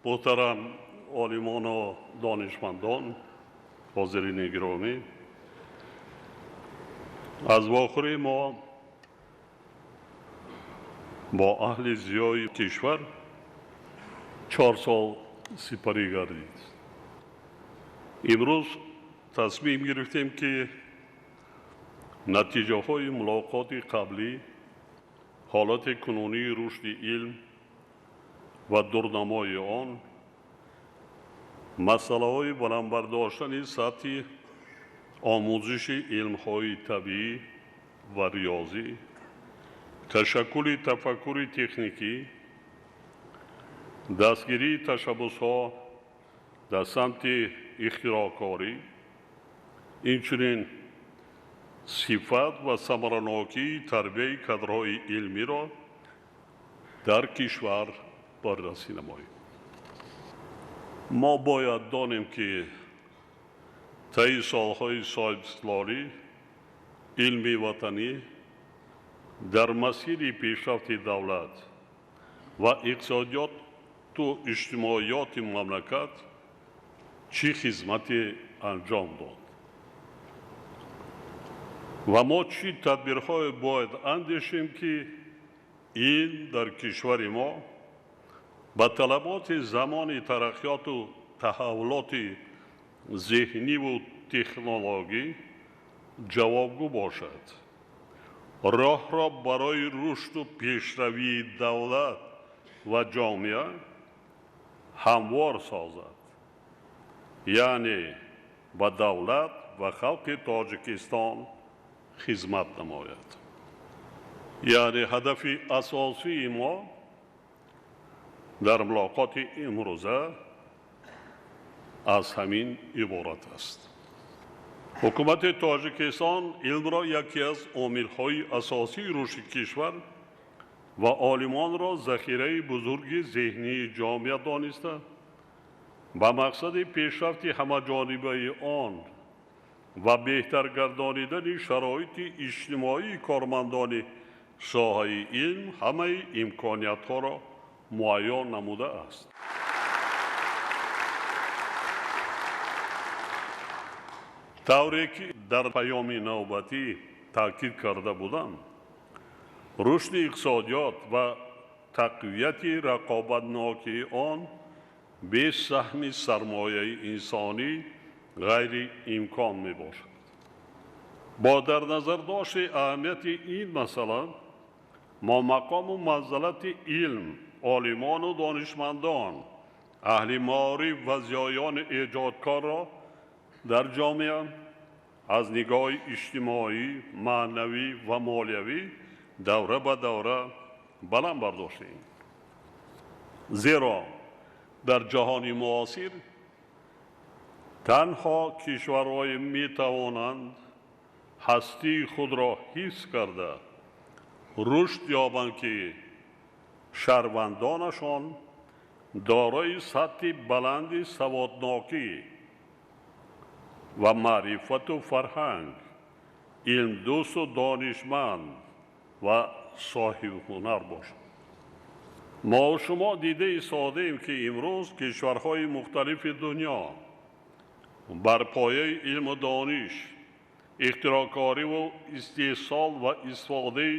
Муҳтарам олимону донишмандон, ҳозирини гиромӣ, аз вохӯрии мо бо аҳли зиёи кишвар 4 сол сипарӣ гардид. Имрӯз тасмим гирифтем, ки натиҷаҳои мулоқоти қаблӣ, ҳолати кунунии рушди илм ва дурнамои он, масъалаҳои баланд бардоштани сатҳи омӯзиши илмҳои табиӣ ва риёзӣ, ташаккули тафаккури техникӣ, дастгирии ташаббусҳо дар самти ихтироъкорӣ, инчунин сифат ва самаранокии тарбияи кадрҳои илмиро дар кишвар баррасӣ намоем. Мо бояд донем, ки таи солҳои соҳибистиқлолӣ илми ватанӣ дар масири пешрафти давлат ва иқтисодиёту иҷтимоиёти мамлакат чӣ хизмате анҷом дод ва мо чӣ тадбирҳое бояд андешем, ки илм дар кишвари мо ба талаботи замони тараққиёту таҳаввулоти зеҳниву технологӣ ҷавобгӯ бошад, роҳро барои рушду пешравии давлат ва ҷомеа ҳамвор созад, яъне ба давлат ва халқи Тоҷикистон хизмат намояд. Яъне ҳадафи асосии мо дар мулоқоти имрӯза аз ҳамин иборат аст. Ҳукумати Тоҷикистон илмро яке аз омилҳои асосии рушди кишвар ва олимонро захираи бузурги зеҳнии ҷомеа дониста, ба мақсади пешрафти ҳамаҷонибаи он ва беҳтар гардонидани шароити иҷтимоии кормандони соҳаи илм ҳамаи имкониятҳоро муайян намудааст. Тавре ки дар паёми навбатӣ таъкид карда будам, рушди иқтисодиёт ва тақвияти рақобатнокии он бе саҳми сармояи инсонӣ ғайриимкон мебошад. Бо дар назардошти аҳамияти ин масъала мо мақому манзалати илм, олимону донишмандон, аҳли маориф ва зиёёни эҷодкорро дар ҷомеа аз нигоҳи иҷтимоӣ, маънавӣ ва молиявӣ давра ба давра баланд бардоштем. Зеро дар ҷаҳони муосир танҳо кишварҳое метавонанд ҳастии худро ҳифз карда рушд ёбанд, ки шаҳрвандонашон дорои сатҳи баланди саводнокӣ ва маърифату фарҳанг, илмдӯсту донишманд ва соҳибҳунар бошанд. Мо шумо дида истодаем, ки имрӯз кишварҳои мухталифи дунё бар пояи илму дониш, ихтироъкориву истеҳсол ва истифодаи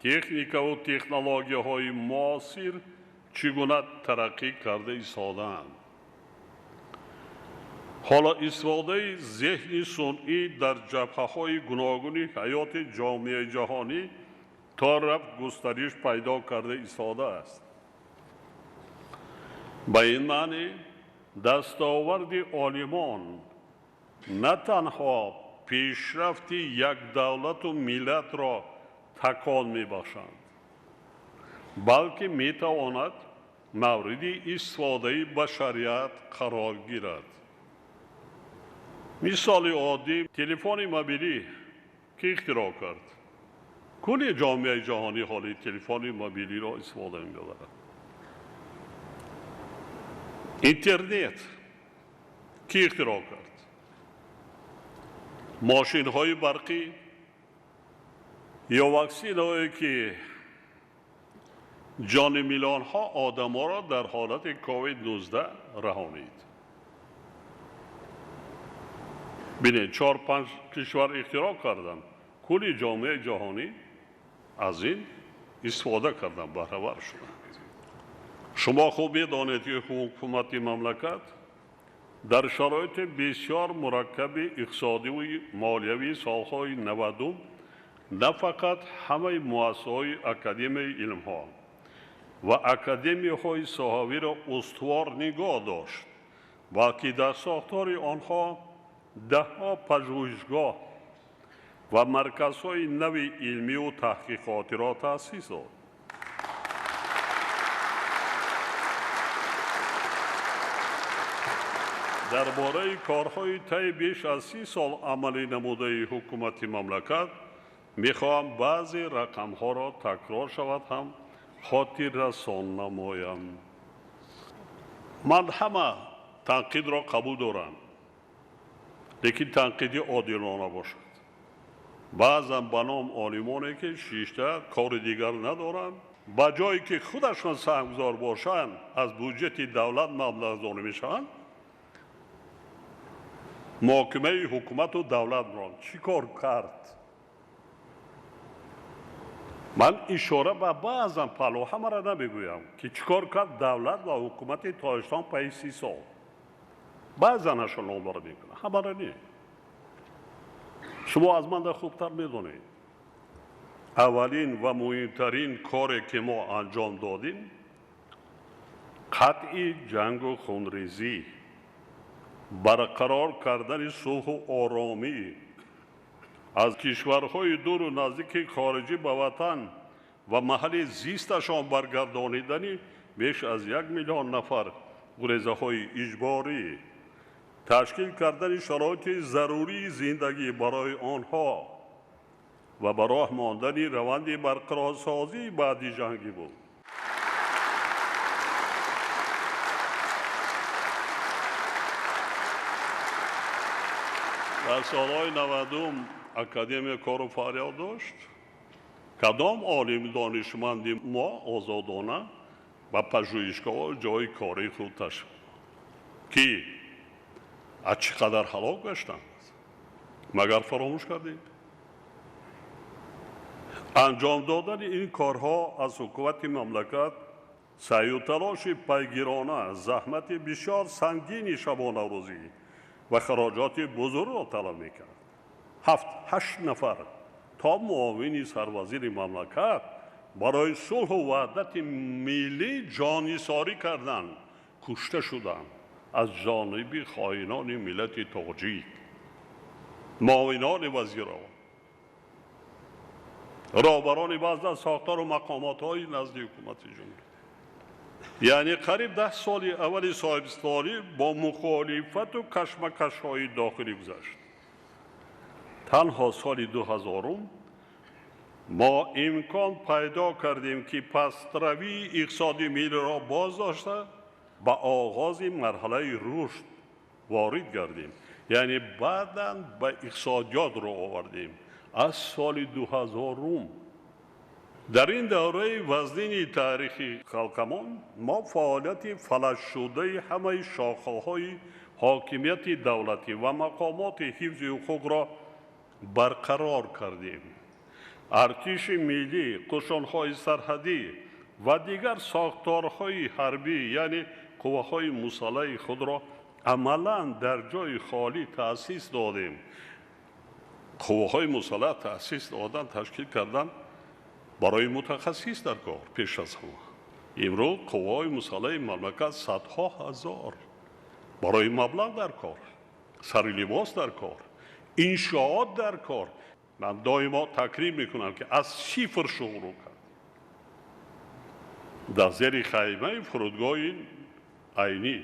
техникаву технологияҳои муосир чӣ гуна тараққӣ карда истодаанд. Ҳоло истифодаи зеҳни сунъӣ дар ҷабҳаҳои гуногуни ҳаёти ҷомеаи ҷаҳонӣ то рафт густариш пайдо карда истодааст. Ба ин маънӣ дастоварди олимон на танҳо пешрафти як давлату миллатро такон мебахшанд, балки метавонад мавриди истифодаи башарият қарор гирад. Мисоли оддӣ телефони мобилӣ, ки ихтироъ кард. Кулли ҷомеаи ҷаҳонӣ ҳоли телефони мобилиро истифода мебарад. Интернет ки ихтироъ кард? Мошинҳои барқӣ ё ваксинаҳое, ки Ҷони миллионҳо одаморо дар ҳолати ковид-19 раҳонид. Бинед, 4-5 кишвар ихтироъ карданд, кулли ҷомеаи ҷаҳонӣ аз ин истифода карданд, баҳравар шуданд. Шумо хуб медонед, ки ҳукумати мамлакат дар шароити бисёр мураккаби иқтисодиву молиявии солҳои 90 на фақат ҳамаи муассисаҳои Академияи илмҳо ва академияҳои соҳавиро устувор нигоҳ дошт, балки дар сохтори онҳо даҳҳо пажӯҳишгоҳ ва марказҳои нави илмиву таҳқиқотиро таъсис дод. Дар бораи корҳои таи беш аз 30 сол амалӣ намудаи ҳукумати мамлакат мехоҳам баъзе рақамҳоро такрор шавад ҳам хотиррасон намоям. Ман ҳама танқидро қабул дорам, лекин танқиди одилона бошад. Баъзан ба ном олимоне, ки шишта кори дигар надоранд, ба ҷое ки худашон саҳмгузор бошанд, аз буҷети давлат маблағгузорӣ мешаванд, муҳокимаи ҳукумату давлатро чӣ кор кард? Ман ишора ба баъзан паҳлӯ ҳамаро намегӯям, ки чӣ кор кард давлат ва ҳукумати Тоҷикистон пайи 30 сол. Баъзанашро номбар мекунам, ҳамаро не. Шумо аз ман хубтар медонед. Аввалин ва муҳимтарин коре, ки мо анҷом додем, қатъи ҷангу хунрезӣ, барқарор кардани сулҳу оромӣ, аз кишварҳои дуру наздики хориҷӣ ба ватан ва маҳалли зисташон баргардонидани беш аз 1 миллион нафар гурезаҳои иҷборӣ, ташкил кардани шароити зарурии зиндагӣ барои онҳо ва ба роҳ мондани раванди барқарорсозии баъди ҷангӣ буд. Дар солҳои 90 академия кору фаъолият дошт. Кадом олим донишманди мо озодона ба пажӯҳишгоҳ ҷойи кори худ ташриф ки аз чӣ қадар ҳалок гаштанд, магар фаромӯш кардем? Анҷом додани ин корҳо аз ҳукумати мамлакат саъю талоши пайгирона, заҳмати бисёр сангини шабонарӯзӣ ва хароҷоти бузургро талаб мекард. 7-8 нафар то муовини сарвазири мамлакат барои сулҳу ваҳдати миллӣ ҷонисорӣ карданд, кушта шуданд аз ҷониби хоинони миллати тоҷик, муовинони вазиро, роҳбарони баъзе аз сохтору мақомотҳои назди ҳукумати ҷумҳурӣ. Яъне қариб 10 соли аввали соҳибистиқлолӣ бо мухолифату кашмакашҳои дохилӣ гузашт. Танҳо соли 2000 мо имкон пайдо кардем, ки пастравии иқтисоди миллиро боз дошта ба оғози марҳалаи рушд ворид гардем. Яъне баъдан ба иқтисодиёт рӯ овардем аз соли 2000. Дар ин давраи вазнини таърихи халқамон мо фаъолияти фалаҷшудаи ҳамаи шохаҳои ҳокимияти давлатӣ ва мақомоти ҳифзи ҳуқуқро барқарор кардем. Артиши миллӣ, қӯшунҳои сарҳадӣ ва дигар сохторҳои ҳарбӣ, яъне қувваҳои мусаллаҳи худро амалан дар ҷои холӣ таъсис додем. Қувваҳои мусаллаҳ таъсис додан, ташкил кардан барои мутахассис дар кор пеш аз ҳама. Имрӯз қувваҳои мусаллаҳи мамлакат садҳо ҳазор барои маблағ дар кор, сари либос дар кор, иншоот дар кор. Ман доимо такрим мекунам, ки аз сифр шурӯъ кард. Дар зери хаймаи фурудгоҳи Айнӣ.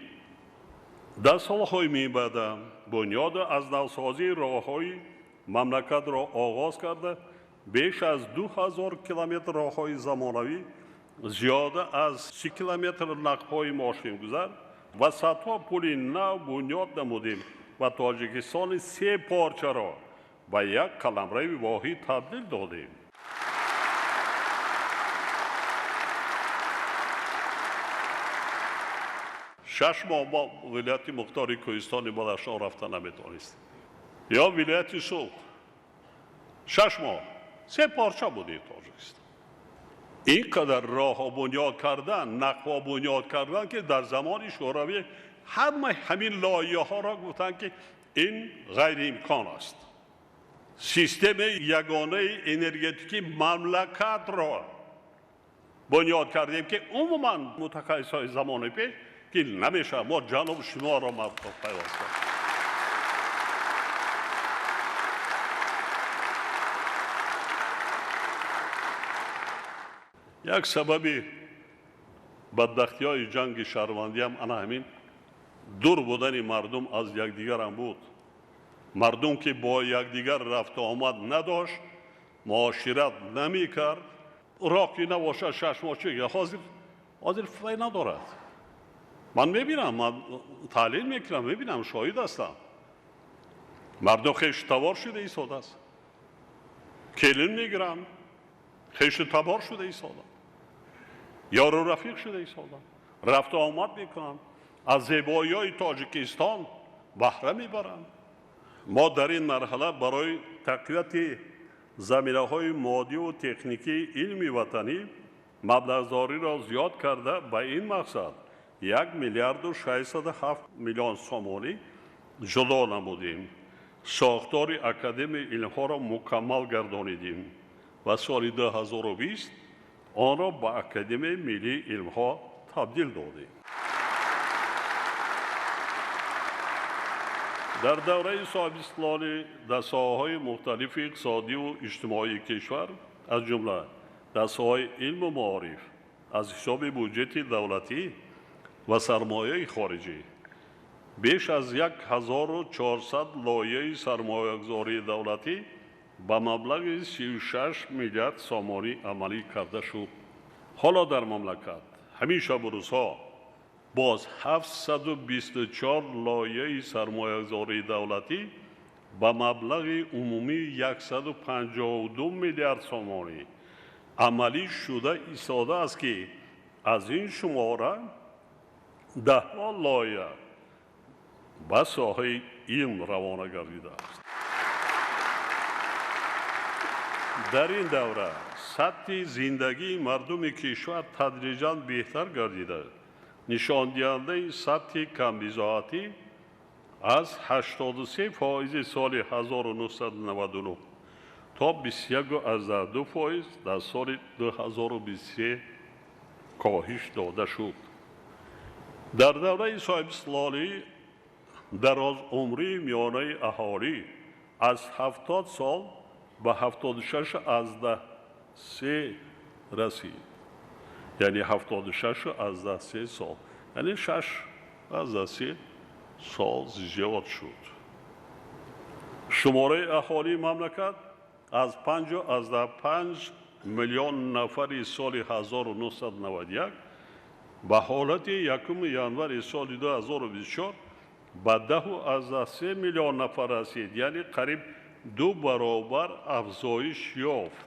Дар солҳои мебаъда бунёду аз навсозии роҳҳои мамлакатро оғоз карда, беш аз 2000 километр роҳҳои замонавӣ, зиёда аз 30 километр нақбҳои мошингузар ва садҳо пули нав бунёд намудем ва Тоҷикистони се порчаро ба як қаламрави воҳид табдил додем. 6 моҳ мо вилояти мухтори Кӯҳистони Бадахшон рафта наметавонистем. Ё вилояти Суғд 6 моҳ се порча буди Тоҷикистон. Ин қадар роҳҳо бунёд кардан, нақбҳо бунёд кардан, ки дар замони Шӯравӣ ҳама ҳамин лоиҳаҳоро гуфтанд, ки ин ғайриимкон аст. Системаи ягонаи энергетикии мамлакатро бунёд кардем, ки умуман мутахассисҳои замони пеш ки намешавад, мо ҷануб шимолро пайваст кардем. Як сабаби бадбахтиҳои ҷанги шаҳрвандӣ ҳам ана ҳамин дур будани мардум аз якдигарам буд. Мардум ки бо якдигар рафту омад надошт, муошират намекард, роҳ ки набошад 6 моҳ чи ҳозир фай надорад. Ман мебинам, ман таҳлил мекунам, мебинам, шоҳид ҳастам. Мардум хешу табор шуда истодааст, келин мегиранд, хешу табор шуда истоданд, ёру рафиқ шуда истоданд, рафту омад мекунанд, аз зебоиҳои Тоҷикистон баҳра мебаранд. Мо дар ин марҳала барои тақвияти заминаҳои моддиву техникии илми ватанӣ маблағзориро зиёд карда, ба ин мақсад 1 миллиарду 607 миллион сомонӣ ҷудо намудем. Сохтори Академияи илмҳоро мукаммал гардонидем ва соли 2020 онро ба Академияи миллии илмҳо табдил додем. Дар давраи соҳибистиқлолӣ дар соҳаҳои мухталифи иқтисодиву иҷтимоии кишвар, аз ҷумла дар соҳаи илму маориф, аз ҳисоби буҷети давлатӣ ва сармояи хориҷӣ беш аз 1400 лоиҳаи сармоягузории давлатӣ ба маблағи 36 миллиард сомонӣ амалӣ карда шуд. Ҳоло дар мамлакат ҳамин шабу рӯзҳо боз 724 лоиҳаи сармоягузории давлатӣ ба маблағи умумии 152 миллиард сомонӣ амалӣ шуда истодааст, ки аз ин шумора даҳҳо лоиҳа ба соҳаи илм равона гардидааст. Дар ин давра сатҳи зиндагии мардуми кишвар тадриҷан беҳтар гардида, нишондиҳандаи сатҳи камбизоатӣ аз 83% соли 1999 то 21,2% дар соли 2023 коҳиш дода шуд. Дар давраи соҳибистиқлолӣ дарозумрии миёнаи аҳолӣ аз 70 сол ба 76,3 расид. Яъне 76,3 сол, яъне 6,3 сол зиёд шуд. Шумораи аҳолии мамлакат аз 5,5 миллион нафари соли 1991 ба ҳолати 1 январи соли 2024 ба 10,3 миллион нафар расид, яъне қариб 2 баробар афзоиш ёфт.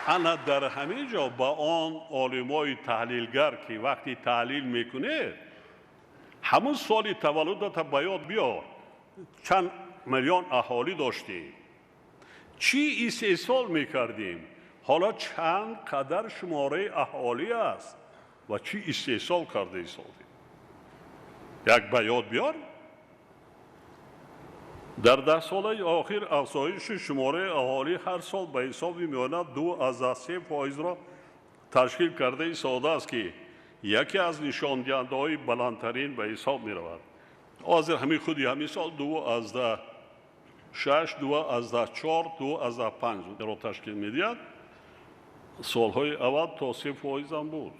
Ана дар ҳамин ҷо ба он олимои таҳлилгар, ки вақти таҳлил мекунед, ҳамун соли таваллудата ба ёд биёр, чанд миллион аҳолӣ доштем, чӣ истеҳсол мекардем, ҳоло чанд қадар шумораи аҳолӣ аст ва чӣ истеҳсол карда истодем, як ба ёд биёр. Дар 10 солаи охир афзоиши шумораи аҳолӣ ҳар сол ба ҳисоби миёна 2,3%-ро ташкил карда истодааст, ки яке аз нишондиҳандаҳои баландтарин ба ҳисоб меравад. Ҳозир ҳамин худи ҳамин сол 2,6, 2,4, 2,5-ро ташкил медиҳад. Солҳои аввал то 3% ҳам буд.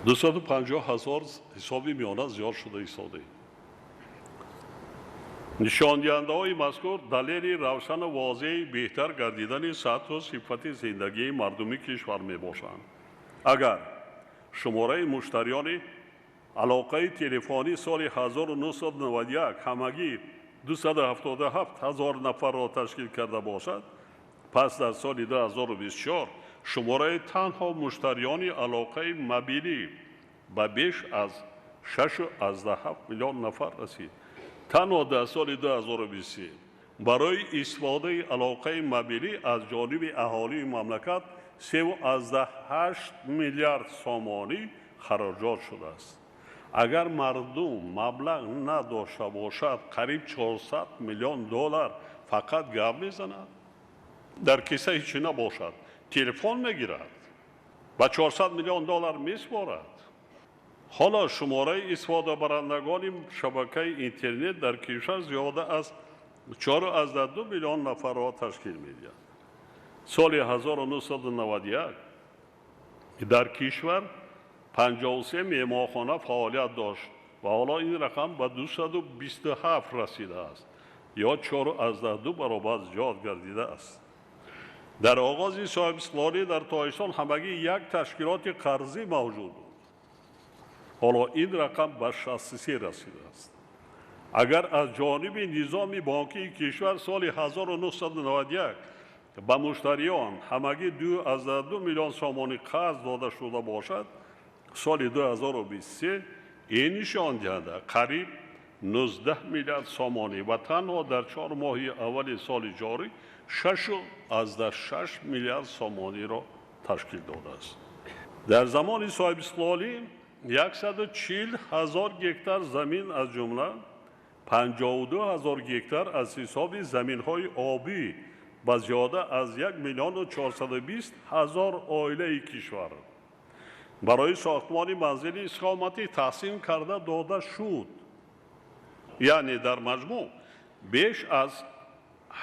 250 ҳазор ҳисоби миёна зиёд шуда истодаем. Нишондиҳандаҳои мазкур далели равшану возеҳи беҳтар гардидани сатҳу сифати зиндагии мардуми кишвар мебошанд. Агар шумораи муштариёни алоқаи телефонӣ соли 1991 ҳамагӣ 277 ҳазор нафарро ташкил карда бошад, Пас дар соли 2024 шумораи танҳо муштариёни алоқаи мобилӣ ба беш аз 6,7 миллион нафар расид. Танҳо дар соли 2023 барои истифодаи алоқаи мобилӣ аз ҷониби аҳолии мамлакат 3,8 миллиард сомонӣ хароҷот шудааст. Агар мардум маблағ надошта бошад, қариб 400 миллион доллар фақат гап мезанад. Дар киса ҳеҷ набошад, телефон мегирад, ба 400 миллион доллар месупорад. Ҳоло шумораи истифодабарандагони шабакаи интернет дар кишвар зиёда аз 4,2 миллион нафарро ташкил медиҳад. Соли 1991 дар кишвар 53 меҳмонхона фаъолият дошт ва ҳоло ин рақам ба 227 расидааст, ё 4,2 баробар зиёд гардидааст. Дар оғози соҳибистиқлолӣ дар Тоҷикистон ҳамагӣ як ташкилоти қарзӣ мавҷуд буд. Ҳоло ин рақам ба 63 расидааст. Агар аз ҷониби низоми бонкии кишвар соли 1991 ба муштариён ҳамагӣ 2,2 миллион сомонӣ қарз дода шуда бошад, соли 2023 ин нишондиҳанда қариб 19 миллиард сомонӣ ва танҳо дар 4 моҳи аввали соли ҷорӣ 6,6 миллиард сомониро ташкил додааст. Дар замони соҳибистиқлолӣ 140 ҳазор гектар замин, аз ҷумла 52 ҳазор гектар аз ҳисоби заминҳои обӣ ба зиёда аз 1 420 000 оилаи кишвар барои сохтмони манзили истиқоматӣ тақсим карда дода шуд. Яъне дар маҷмӯъ беш аз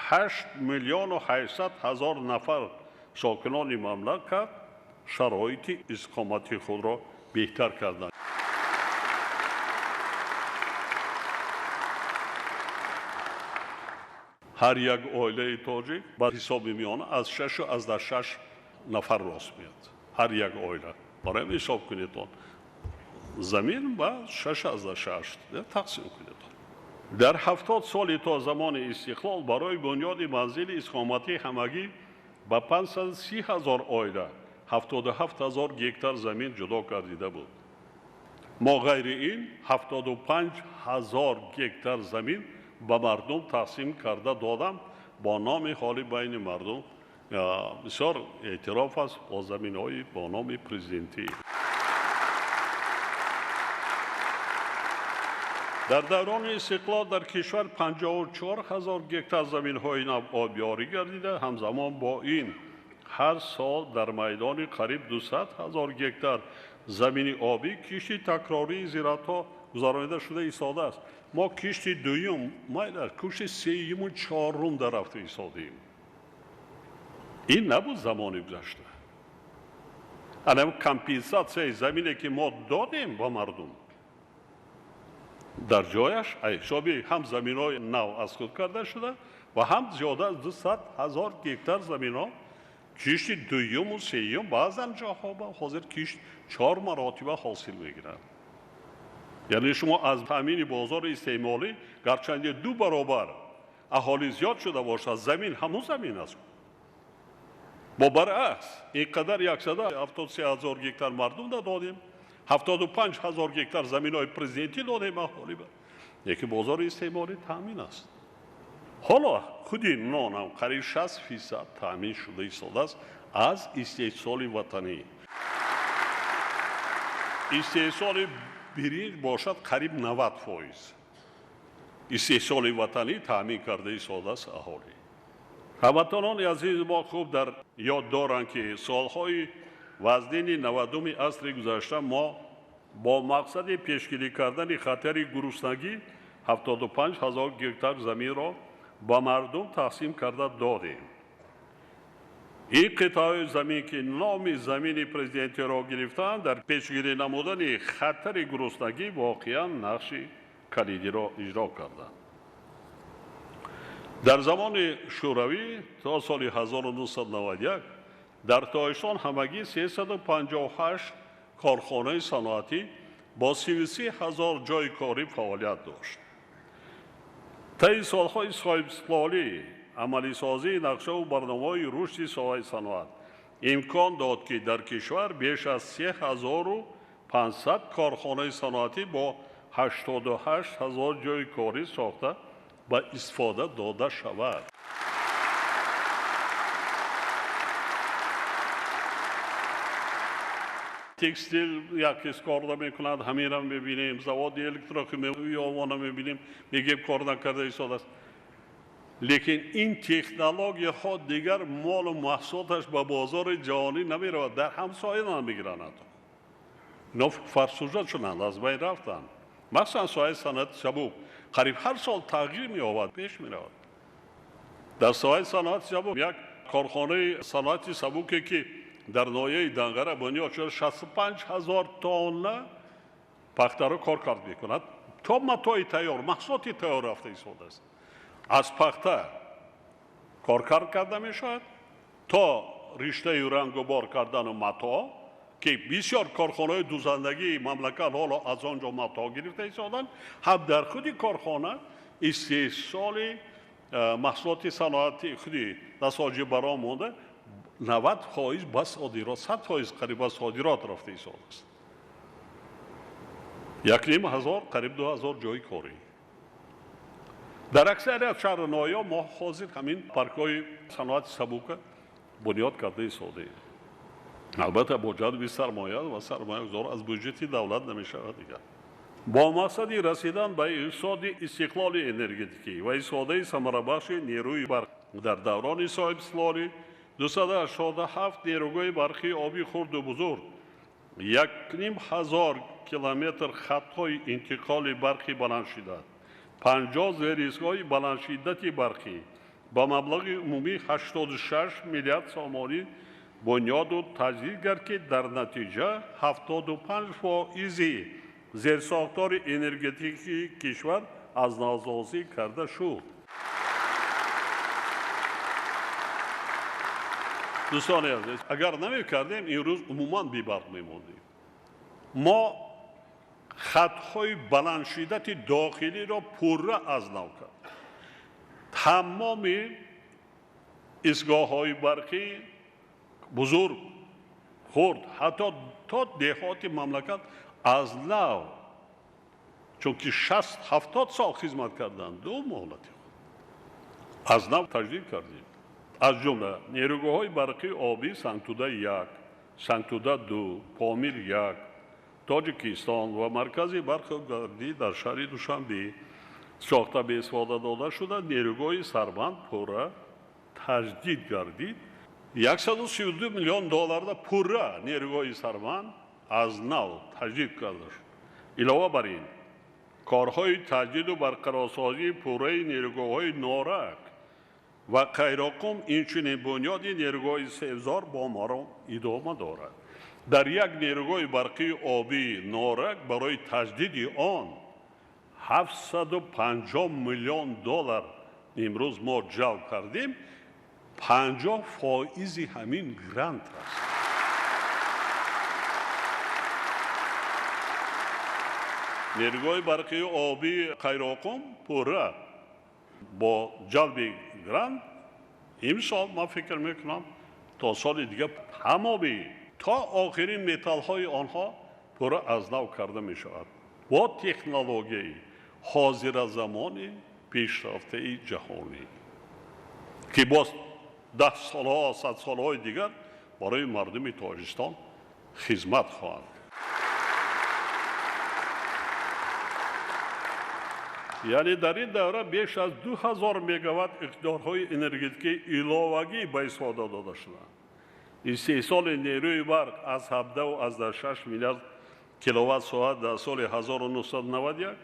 8 800 000 нафар сокинони мамлакат шароити истиқомати худро беҳтар карданд. Ҳар як оилаи тоҷик ба ҳисоби миёна аз 6,6 нафар рост меяд. Ҳар як оила. Барои ҳисоб кунед он замин ба 6,6 тақсим кунед. Дар 70 соли то замони истиқлол барои бунёди манзили истиқоматӣ ҳамагӣ ба 530 ҳазор оила 77 ҳазор гектар замин ҷудо гардида буд. Мо ғайри ин 75 ҳазор гектар замин ба мардум тақсим карда додам бо номи ҳоли байни мардум бисёр эътироф аст бо заминҳои бо номи президентӣ. Дар даврони истиқлол дар кишвар 54 ҳазор гектар заминҳои нав обёрӣ гардида, ҳамзамон бо ин ҳар сол дар майдони қариб 200 ҳазор гектар замини обӣ кишти такрории зироатҳо гузаронида шуда истодааст. Мо кишти дуюм, майла кишти сеюму чорум дар рафта истодаем. Ин набуд замони гузашта. Анам компенсатсияи замине ки мо додем ба мардум, дар ҷояш ҳисоби ҳам заминҳои нав аз худ карда шуда ва ҳам зиёда аз 200 ҳазор гектар заминҳо кишти дуюму сеюм, баъзан ҷоҳо ба ҳозир кишт 4 маротиба ҳосил мегирад. Яъне шумо аз таъмини бозори истеъмолӣ гарчанде 2 баробар аҳолӣ зиёд шуда бошад, замин ҳамун замин аст. Бо баръакс ин қадар 173 ҳазор гектар мардум додем, 75 ҳазор гектар заминҳои президентӣ додем аҳолӣ, лекин бозори истеъмолӣ таъмин аст. Ҳоло худи нонам қариб 60% таъмин шуда истодааст аз истеҳсоли ватанӣ. Истеҳсоли биринҷ бошад қариб 90% истеҳсоли ватанӣ таъмин карда истодааст аҳолӣ. Ҳамватанони азиз, мо хуб дар ёд доранд, ки солҳои вазнини 90-уми асри гузашта мо бо мақсади пешгирӣ кардани хатари гуруснагӣ 75 ҳазор гектар заминро ба мардум тақсим карда додем. Ин қитъаи замин ки номи замини президентиро гирифтаанд, дар пешгирӣ намудани хатари гуруснагӣ воқеан нақши калидиро иҷро карданд. Дар замони Шӯравӣ то соли 1991 дар Тоҷикистон ҳамагӣ 358 корхонаи саноатӣ бо 33 ҳазор ҷойи корӣ фаъолият дошт. Таи солҳои соҳибистиқлолӣ амалисозии нақшаву барномаҳои рушди соҳаи саноат имкон дод, ки дар кишвар беш аз 3500 корхонаи саноатӣ бо 88 ҳазор ҷойи корӣ сохта ба истифода дода шавад. Текстил як кис кор намекунад, ҳаминро мебинем, заводи электрохимиявона мебинем, мегӯем кор накарда истодааст. Лекин ин технологияҳо дигар молу маҳсулоташ ба бозори ҷаҳонӣ намеравад, дар ҳамсоя намегиранд ҳатто. Ино фарсужа шуданд, аз байн рафтанд. Махсусан соҳаи саноати сабук қариб ҳар сол тағйир меёбад, пеш меравад. Дар соҳаи саноати сабук як корхонаи саноати сабуке, ки дар ноҳияи Данғара бунёд шуда, 65 ҳазор тонна пахтаро кор кард мекунад, то матои тайёр, маҳсулоти тайёр рафта истодааст. Аз пахта коркард карда мешавад то риштаи рангубор кардану матоъ, ки бисёр корхонаҳои дузандагии мамлакат ҳоло аз он ҷо матоъ гирифта истоданд. Ҳам дар худи корхона истеҳсоли маҳсулоти саноати худи насоҷӣ баром монда 90% ба содирот, 100% қариб ба содирот рафта истодааст. 1500, қариб 2000 ҷойи корӣ. Дар аксарият шаҳру ноҳияҳо мо ҳозир ҳамин паркҳои саноати сабука бунёд карда истодаем. Албатта бо ҷалби сармоя ва сармоягузор аз буҷети давлат намешавад дигар. Бо мақсади расидан ба иқтисоди истиқлоли энергетикӣ ва истифодаи самарабахши нерӯи барқ дар даврони соҳибистиқлолӣ 287 нерӯгоҳи барқии оби хурду бузург, 1500 километр хатҳои интиқоли барқи баландшиддат, 50 зеристгоҳи баландшиддати барқӣ ба маблағи умумии 86 миллиард сомонӣ бунёду таҷдид кард, ки дар натиҷа 75% зерсохтори энергетикии кишвар аз навсозӣ карда шуд. Дӯстони азиз, агар намекардем, имрӯз умуман бебарқ мемондем. Мо хатҳои баландшиддати дохилиро пурра аз нав кардем. Тамоми истгоҳҳои барқӣ бузург, хурд, ҳатто то деҳоти мамлакат аз нав, чунки 60-70 сол хизмат карданд, ду муҳлати худ аз нав таҷдид кардем. Аз ҷумла нерӯгоҳҳои барқии обӣ Сангтуда 1, Сангтуда 2, Помир 1, Тоҷикистон ва маркази барқи гардӣ дар шаҳри Душанбе сохта ба истифода дода шуда, нерӯгоҳи Сарбанд пурра таҷдид гардид. 132 миллион долларда пурра нерӯгоҳи Сарбанд аз нав таҷдид карда шуд. Илова бар ин, корҳои таҷдиду барқарорсозии пурраи нерӯгоҳҳои Норак ва Қайроқум, инчунин бунёди нерӯгоҳи Севзор бо маром идома дорад. Дар як нерӯгоҳи барқии обии Норак барои таҷдиди он 750 миллион доллар имрӯз мо ҷалб кардем, 50% ҳамин грант аст. Нерӯгоҳи барқии обии Қайроқум пурра бо ҷалби грант имсол ман фикр мекунам то соли дигар тамоми то охирин металлҳои онҳо пурра аз нав карда мешавад бо технологияи ҳозиразамони пешрафтаи ҷаҳонӣ, ки боз 10 солҳо, 100 солҳои дигар барои мардуми Тоҷикистон хизмат хоҳанд. Яъне дар ин давра беш аз 2000 мегаватт иқтидорҳои энергетикии иловагӣ ба истифода дода шуданд. Истеҳсоли нерӯи барқ аз 17,6 миллиард киловатт соат дар соли 1991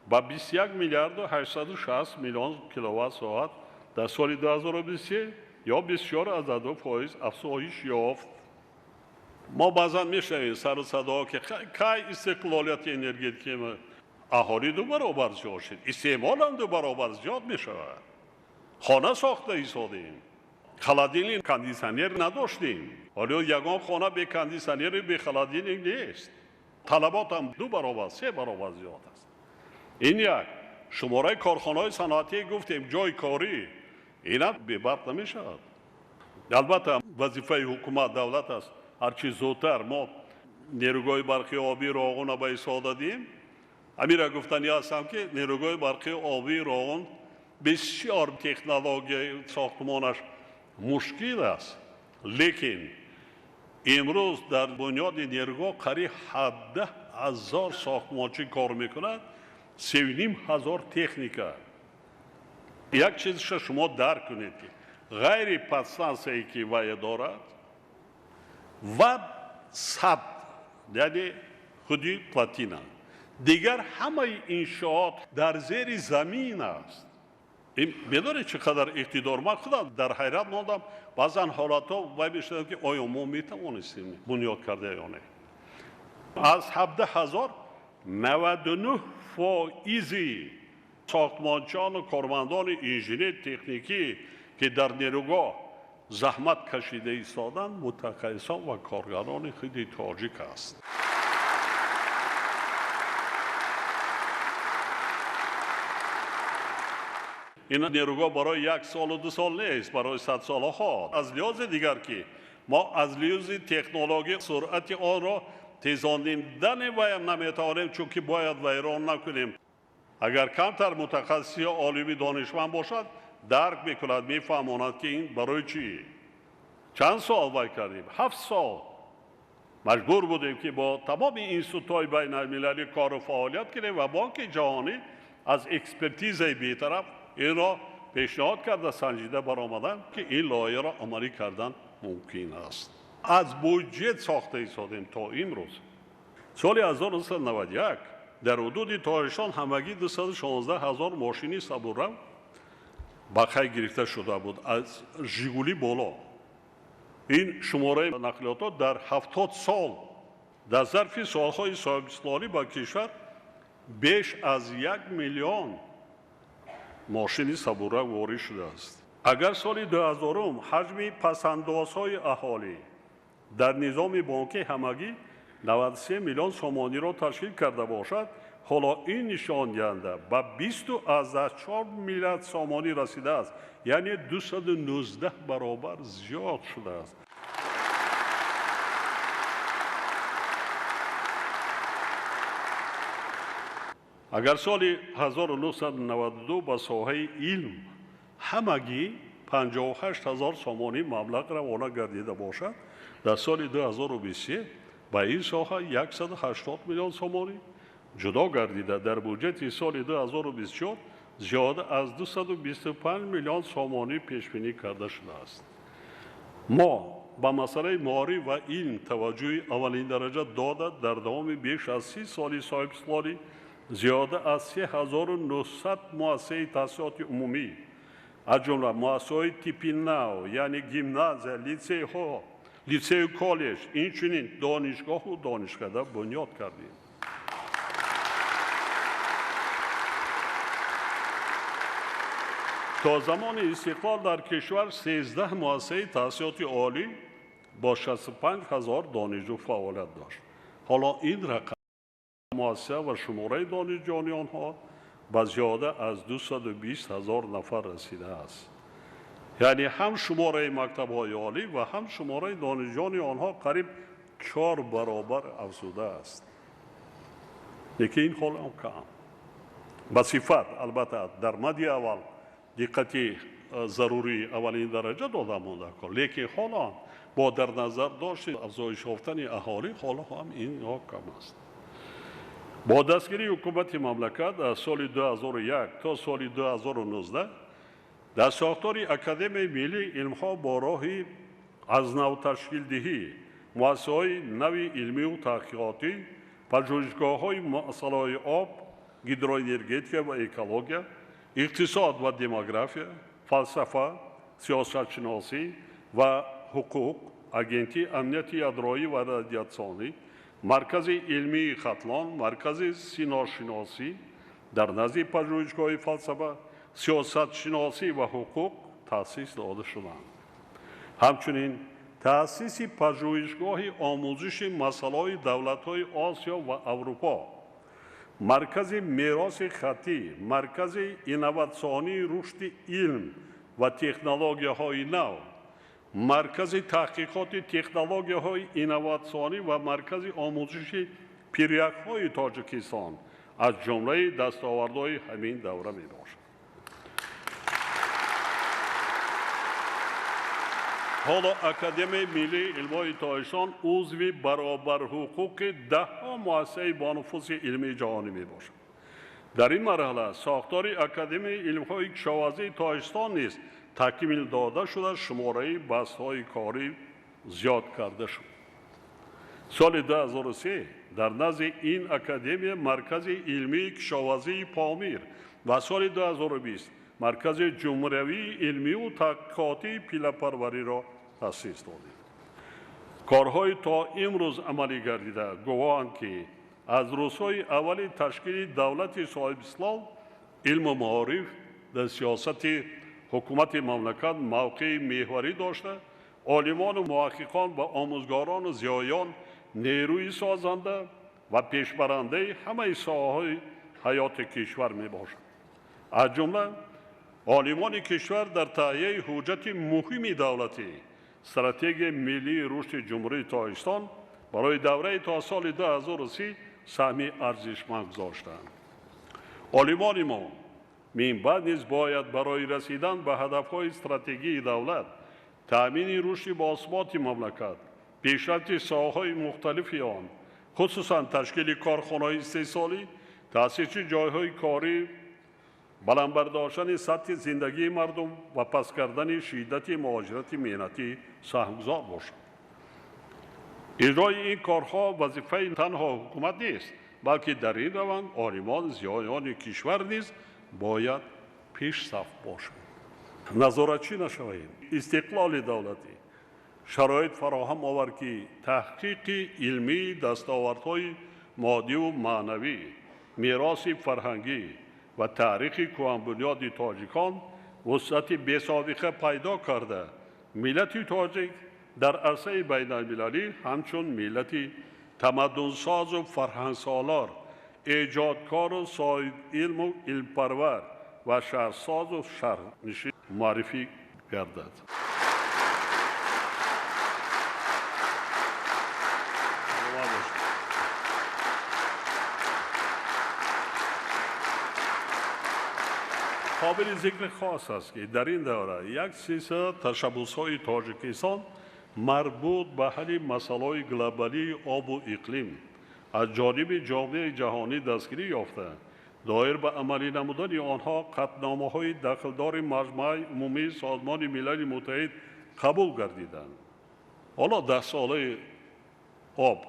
ба 21 миллиарду 860 миллион киловатт соат дар соли 2023 ё 24,2% афзоиш ёфт. Мо баъзан мешунавем сару садоҳо, ки кай истиқлолияти энергетикии аҳолӣ ду баробар зиёд шуд, истеъмолам ду баробар зиёд мешавад. Хона сохта истодем, холодильник, кондитсионер надоштем. Ҳоло ягон хона бе кондитсионеру бе холодильник нест. Талаботам ду баробар, се баробар зиёд аст. Ин як. Шумораи корхонаҳои саноатӣ гуфтем, ҷойи корӣ Ина бебарқ намешавад. Албатта вазифаи ҳукумат давлат аст. Ҳарчи зудтар мо нерӯгоҳи барқи обии Роғунро ба истифода диҳем. Амира гуфтанӣ ҳастам, ки нерӯгоҳи барқи обии Роғун бисёр технологияи сохтмонаш мушкил аст, лекин имрӯз дар бунёди нерӯгоҳ қариб 17 ҳазор сохтмончӣ кор мекунад, 3,5 ҳазор техника. Як чизша шумо дарк кунед, ки ғайри подстансияе ки вай дорад ва сад, яъне худи плотина, дигар ҳамаи иншоот дар зери замин аст. Медонед чӣ қадар иқтидор? Ман худам дар ҳайрат мондам. Баъзан ҳолатҳо вай мешудам, ки оё мо метавонистем бунёд карда ё не. Аз 17 ҳазор 99 фоизи сохтмончиёну кормандони инженер техникӣ, ки дар нерӯгоҳ заҳмат кашида истоданд, мутахассисон ва коргарони худи тоҷик аст. Ин нерӯгоҳ барои як солу 2 сол нест, барои садсолаҳо. Аз лиҳози дигар, ки мо аз лиҳози технология суръати онро тезонидани ваям наметавонем, чунки бояд вайрон накунем. Агар камтар мутахассис ё олими донишманд бошад, дарк мекунад, мефаҳмонад, ки ин барои чӣ чанд сол вай кардем. 7 сол маҷбур будем, ки бо тамоми институтҳои байналмилалӣ кору фаъолият кунем ва Бонки ҷаҳонӣ аз экспертизаи бетараф инро пешниҳод карда, санҷида баромаданд, ки ин лоиҳаро амалӣ кардан мумкин аст. Аз буҷет сохта истодем то имрӯз. Соли 1991 дар ҳудуди Тоҷикистон ҳамагӣ 216 ҳазор мошини сабурав ба қайд гирифта шуда буд, аз Жигули боло. Ин шумораи нақлиётҳо дар 70 сол, дар зарфи солҳои соҳибистиқлолӣ ба кишвар беш аз 1 миллион мошини сабурав ворид шудааст. Агар соли 2000-ум ҳаҷми пасандозҳои аҳолӣ дар низоми бонкӣ ҳамагӣ 93 миллион сомониро ташкил карда бошад, ҳоло ин нишондиҳанда ба 20,4 миллиард сомонӣ расидааст, яъне 219 баробар зиёд шудааст. Агар соли 1992 ба соҳаи илм ҳамагӣ 58 ҳазор сомонӣ маблағ равона гардида бошад, дар соли 2023 ба ин соҳа 180 миллион сомонӣ ҷудо гардида, дар буҷети соли 2024 зиёда аз 225 миллион сомонӣ пешбинӣ карда шудааст. Мо ба масъалаи маориф ва илм таваҷҷӯҳи аввалиндараҷа дода, дар давоми беш аз 30 соли соҳибистиқлолӣ зиёда аз 3900 муассисаи таҳсилоти умумӣ, аз ҷумла муассисаҳои типи нав, яъне гимназия, литсейҳо, литсею коллеҷ, инчунин донишгоҳу донишкада бунёд кардем. То замони истиқлол дар кишвар 13 муассисаи таҳсилоти олӣ бо 65 ҳазор донишҷӯ фаъолият дошт. Ҳоло ин рақам муассиса ва шумораи донишҷӯёни онҳо ба зиёда аз 220 ҳазор нафар расидааст. Яъне ҳам шумораи мактабҳои олӣ ва ҳам шумораи донишҷӯёни онҳо қариб 4 баробар афзудааст. Лекин ин ҳолам кам ба сифат, албатта, дар мади аввал диққати зарурии аввалин дараҷа дода монда кор, лекин ҳоло бо дар назар дошти афзоиш ёфтани аҳолӣ ҳоло ҳам инҳо кам аст. Бо дастгирии ҳукумати мамлакат аз соли 2001 то соли 2019 дар сохтори Академияи миллии илмҳо бо роҳи аз нав ташкилдиҳӣ муассисаҳои нави илмию таҳқиқотӣ, пажӯҳишгоҳҳои масъалаҳои об, гидроэнергетика ва экология, иқтисод ва демография, фалсафа, сиёсатшиносӣ ва ҳуқуқ, Агентии амнияти ядроӣ ва радиатсионӣ, Маркази илмии Хатлон, Маркази синошиносӣ дар назди пажӯҳишгоҳи фалсафа, сиёсатшиносӣ ва ҳуқуқ таъсис дода шуданд. Ҳамчунин таъсиси пажӯҳишгоҳи омӯзиши масъалаҳои давлатҳои Осиё ва Аврупо, Маркази мероси хаттӣ, Маркази инноватсионии рушди илм ва технологияҳои нав, маркази таҳқиқоти технологияҳои инноватсионӣ ва маркази омӯзиши пиряхҳои Тоҷикистон аз ҷумлаи дастовардҳои ҳамин давра мебошад. Ҳоло Академияи миллии илмҳои Тоҷикистон узви баробарҳуқуқи даҳҳо муассисаи бонуфузи илмии ҷаҳонӣ мебошад. Дар ин марҳала сохтори Академияи илмҳои кишоварзии Тоҷикистон низ такмил дода шуда, шумораи бастҳои корӣ зиёд карда шуд. Соли 2003 дар назди ин академия Маркази илмии кишоварзии Помир ва соли 2020 Маркази ҷумҳуриявии илмию таҳқиқотии пиллапарвариро таъсис додем. Корҳои то имрӯз амалӣ гардида гувоҳанд, ки аз рӯзҳои аввали ташкили давлати соҳибистиқлол илму маориф дар сиёсати ҳукумати мамлакат мавқеи меҳварӣ дошта, олимону муҳаққиқон ва омӯзгорону зиёиён нерӯи созанда ва пешбарандаи ҳамаи соҳаҳои ҳаёти кишвар мебошанд. Аз ҷумла олимони кишвар дар таҳияи ҳуҷҷати муҳими давлатӣ стратегияи миллии рушди Ҷумҳурии Тоҷикистон барои давраи то соли 2030 саҳми арзишманд гузоштанд. Олимони мо минбаъд низ бояд барои расидан ба ҳадафҳои стратегии давлат, таъмини рушди босуботи мамлакат, пешрафти соҳаҳои мухталифи он, хусусан ташкили корхонаҳои истеҳсолӣ, таъсиси ҷойҳои корӣ, баланд бардоштани сатҳи зиндагии мардум ва паст кардани шиддати муҳоҷирати меҳнатӣ саҳмгузор бошанд. Иҷрои ин корҳо вазифаи танҳо ҳукумат нест, балки дар ин раванд олимон, зиёиёни кишвар низ бояд пешсаф бошанд. Назоратчӣ нашавем. Истиқлоли давлатӣ шароит фароҳам овард, ки таҳқиқи илмии дастовардҳои моддиву маънавӣ, мероси фарҳангӣ ва таърихи кӯҳанбунёди тоҷикон вусъати бесобиқа пайдо карда, миллати тоҷик дар арсаи байналмилалӣ ҳамчун миллати тамаддунсозу фарҳангсолор, эҷодкору соҳибилму илмпарвар ва шаҳрсозу шаҳрнишин муаррифӣ гардад. Қобили зикри хос аст, ки дар ин давра як силсила ташаббусҳои Тоҷикистон марбут ба ҳалли масъалаҳои глобалии обу иқлим аз ҷониби ҷомеаи ҷаҳонӣ дастгирӣ ёфта, доир ба амалӣ намудани онҳо қатъномаҳои дахлдори Маҷмааи умумии Созмони Милали Муттаҳид қабул гардиданд. Ҳоло даҳсолаи об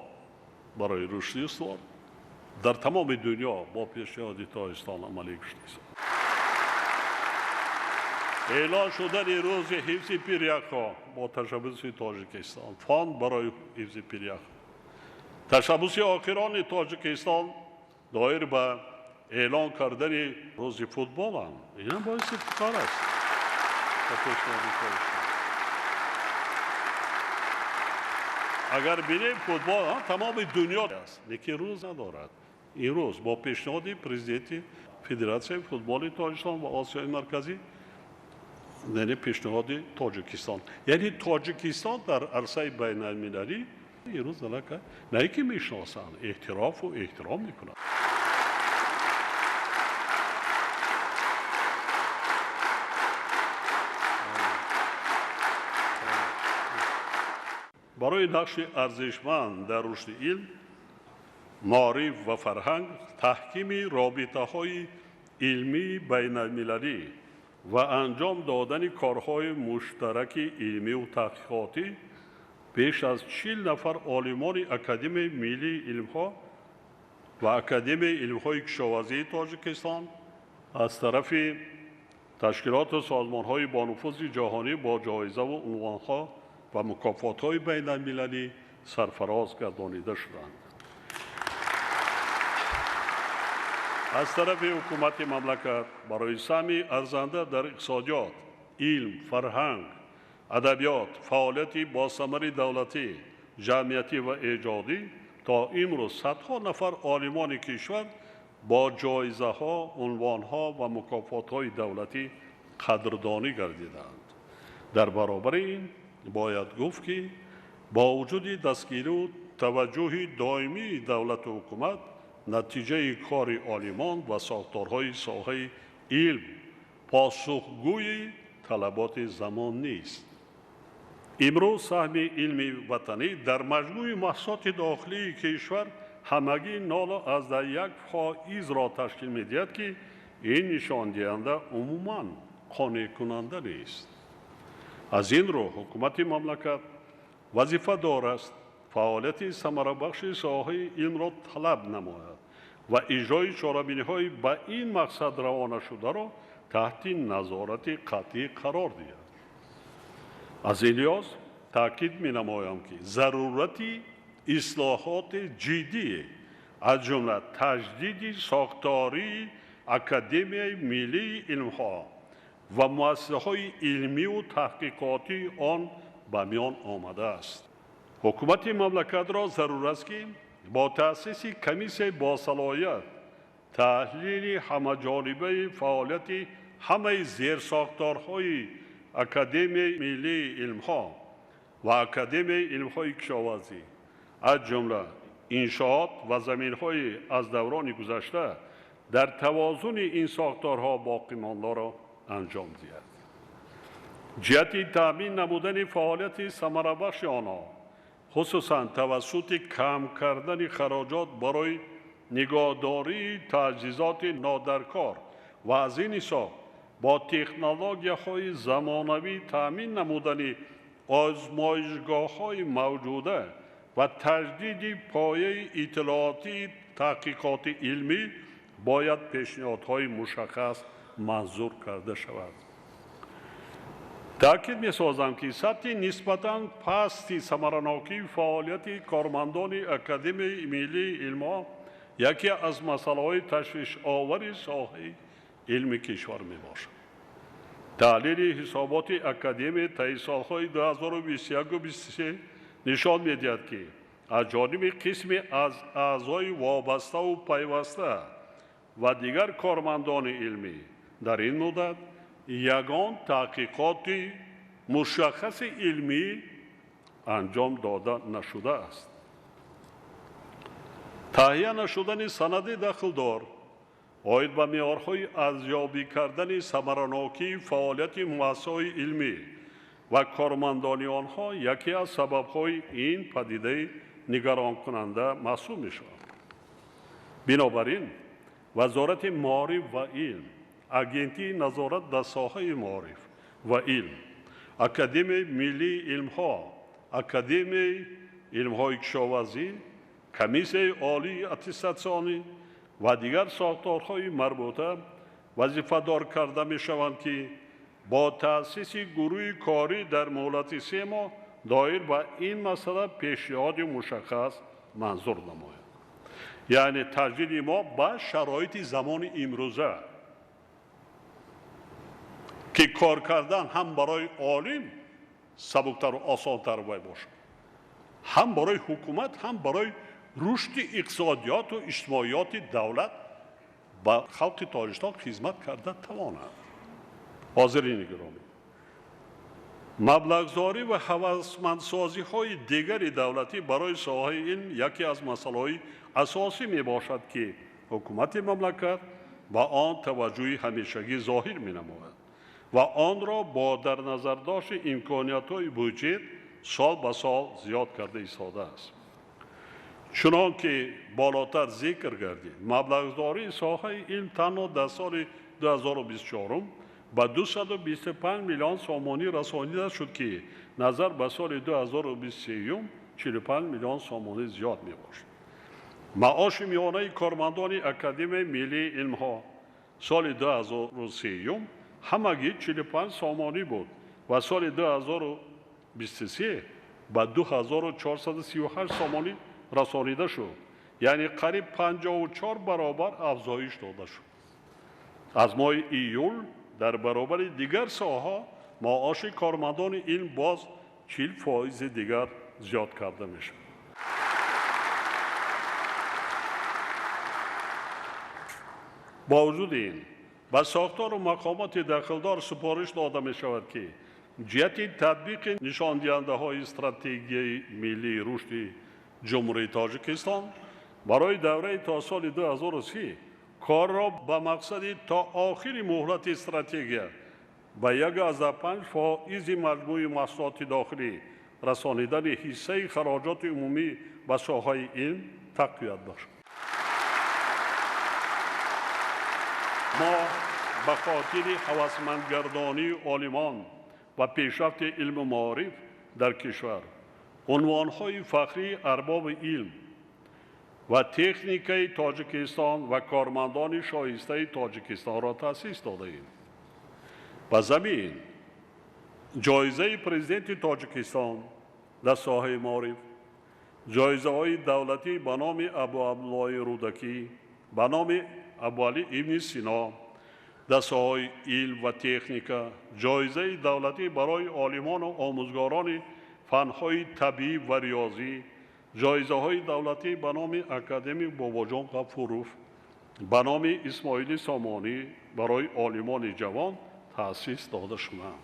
барои рушди устувор дар тамоми дунё бо пешниҳоди Тоҷикистон амалӣ гардид. Эълон шудани рӯзи ҳифзи пиряхҳо бо ташаббуси Тоҷикистон, фонд барои ҳифзи пиряхҳо, ташаббуси охирони Тоҷикистон доир ба эълон кардани рӯзи футболам, инам боиси ифтихор аст. Агар бинем, футбол тамоми дунё аст, лекин рӯз надорад. Ин рӯз бо пешниҳоди президенти Федератсияи футболи Тоҷикистон ва Осиёи Марказӣ, яъне пешниҳоди Тоҷикистон, яъне Тоҷикистон дар арсаи байналмилалӣ имрӯз аллакай на ин ки мешиносанд, эътирофу эҳтиром мекунанд. Барои нақши арзишманд дар рушди илм, маориф ва фарҳанг, таҳкими робитаҳои илмии байналмилалӣ ва анҷом додани корҳои муштараки илмию таҳқиқотӣ беш аз 40 нафар олимони Академияи миллии илмҳо ва Академияи илмҳои кишоварзии Тоҷикистон аз тарафи ташкилоту созмонҳои бонуфузи ҷаҳонӣ бо ҷоизаву унвонҳо ва мукофотҳои байналмилалӣ сарфароз гардонида шуданд. Аз тарафи ҳукумати мамлакат барои саҳми арзанда дар иқтисодиёт, илм, фарҳанг, адабиёт, фаъолияти босамари давлатӣ, ҷамъиятӣ ва эҷодӣ то имрӯз садҳо нафар олимони кишвар бо ҷоизаҳо, унвонҳо ва мукофотҳои давлатӣ қадрдонӣ гардиданд. Дар баробари ин бояд гуфт, ки бо вуҷуди дастгирию таваҷҷӯҳи доимии давлату ҳукумат, натиҷаи кори олимон ва сохторҳои соҳаи илм посухгӯи талаботи замон нест. Имрӯз саҳми илми ватанӣ дар маҷмӯи маҳсулоти дохилии кишвар ҳамагӣ 0,1%-ро ташкил медиҳад, ки ин нишондиҳанда умуман қонеъкунанда нест. Аз ин рӯ ҳукумати мамлакат вазифадор аст фаъолияти самарабахши соҳаи илмро талаб намояд ва иҷрои чорабиниҳои ба ин мақсад равона шударо таҳти назорати қатъӣ қарор диҳад. Аз ин лиҳоз таъкид менамоям, ки зарурати ислоҳоти ҷиддӣ, аз ҷумла таҷдиди сохтории Академияи миллии илмҳо ва муассисаҳои илмию таҳқиқотии он ба миён омадааст. Ҳукумати мамлакатро зарур аст, ки бо таъсиси комиссияи босалоҳият таҳлили ҳамаҷонибаи фаъолияти ҳамаи зерсохторҳои Академияи миллии илмҳо ва Академияи илмҳои кишоварзӣ, аз ҷумла иншоот ва заминҳои аз даврони гузашта дар тавозуни ин сохторҳо боқимондаро анҷом диҳад. Ҷиҳати таъмин намудани фаъолияти самарабахши онҳо, хусусан тавассути кам кардани хароҷот барои нигоҳдории таҷҳизоти нодаркор ва аз ин ҳисоб бо технологияҳои замонавӣ таъмин намудани озмоишгоҳҳои мавҷуда ва таҷдиди пояи иттилоотии таҳқиқоти илмӣ бояд пешниҳодҳои мушаххас манзур карда шавад. Таъкид месозам, ки сатҳи нисбатан пасти самаранокии фаъолияти кормандони Академияи миллии илмҳо яке аз масъалаҳои ташвишовари соҳаи илми кишвар мебошад. Таҳлили ҳисоботи академия таи солҳои 2021-23 нишон медиҳад, ки аз ҷониби қисме аз аъзои вобаставу пайваста ва дигар кормандони илмӣ дар ин муддат ягон таҳқиқоти мушаххаси илмӣ анҷом дода нашудааст. Таҳия нашудани санади дахлдор оид ба меъёрҳои арзёбӣ кардани самаранокии фаъолияти муассисаҳои илмӣ ва кормандони онҳо яке аз сабабҳои ин падидаи нигаронкунанда маҳсуб мешавад. Бинобар ин Вазорати маориф ва илм, Агентии назорат дар соҳаи маориф ва илм, Академияи миллии илмҳо, Академияи илмҳои кишоварзӣ, Комиссияи олии аттестатсионӣ ва дигар сохторҳои марбута вазифадор карда мешаванд, ки бо таъсиси гурӯҳи корӣ дар муҳлати 3 моҳ доир ба ин масъала пешниҳоди мушаххас манзур намояд. Яъне таҷдиди мо ба шароити замони имрӯза, ки кор кардан ҳам барои олим сабуктару осонтар бояд бошад, ҳам барои ҳукумат, ҳам барои рушди иқтисодиёту иҷтимоиёти давлат ба халқи Тоҷикистон хизмат карда тавонад. Ҳозирини гиромӣ, маблағгузорӣ ва ҳавасмандсозиҳои дигари давлатӣ барои соҳаи илм яке аз масъалаҳои асосӣ мебошад, ки ҳукумати мамлакат ба он таваҷҷӯҳи ҳамешагӣ зоҳир менамояд ва онро бо дар назардошти имкониятҳои буҷет сол ба сол зиёд карда истодааст. Чунон ки болотар зикр гардид, маблағгузории соҳаи илм танҳо дар соли 2024 ба 225 миллион сомонӣ расонида шуд, ки назар ба соли 2023 45 миллион сомонӣ зиёд мебошад. Маоши миёнаи кормандони Академияи миллии илмҳо соли 2003 ҳамагӣ 45 сомонӣ буд ва соли 2023 ба 2438 сомонӣ расонида шуд, яъне қариб 54 баробар афзоиш дода шуд. Аз моҳи июл дар баробари дигар соҳаҳо маоши кормандони илм боз 40% дигар зиёд карда мешавад. Бо вуҷуди ин, Ба сохтору мақомоти дахлдор супориш дода мешавад, ки ҷиҳати татбиқи нишондиҳандаҳои стратегияи миллии рушди Ҷумҳурии Тоҷикистон барои давраи то соли 2030 корро ба мақсади то охири муҳлати стратегия ба 1,5% маҷмӯи маҳсулоти дохилӣ расонидани ҳиссаи хароҷоти умумӣ ба соҳаи илм тақвият бахшад. Мо ба хотири ҳавасмандгардонии олимон ва пешрафти илму маориф дар кишвар унвонҳои фахрии арбоби илм ва техникаи Тоҷикистон ва кормандони шоистаи Тоҷикистонро таъсис додаем. Ба замин ҷоизаи президенти Тоҷикистон дар соҳаи маориф, ҷоизаҳои давлатӣ ба номи Абуабдуллоҳи Рӯдакӣ, ба номи Абуалӣ ибни Сино дар соҳаи илм ва техника, ҷоизаи давлатӣ барои олимону омӯзгорони фанҳои табиӣ ва риёзӣ, ҷоизаҳои давлатӣ ба номи академик Бобоҷон Ғафуров, ба номи Исмоили Сомонӣ барои олимони ҷавон таъсис дода шуданд.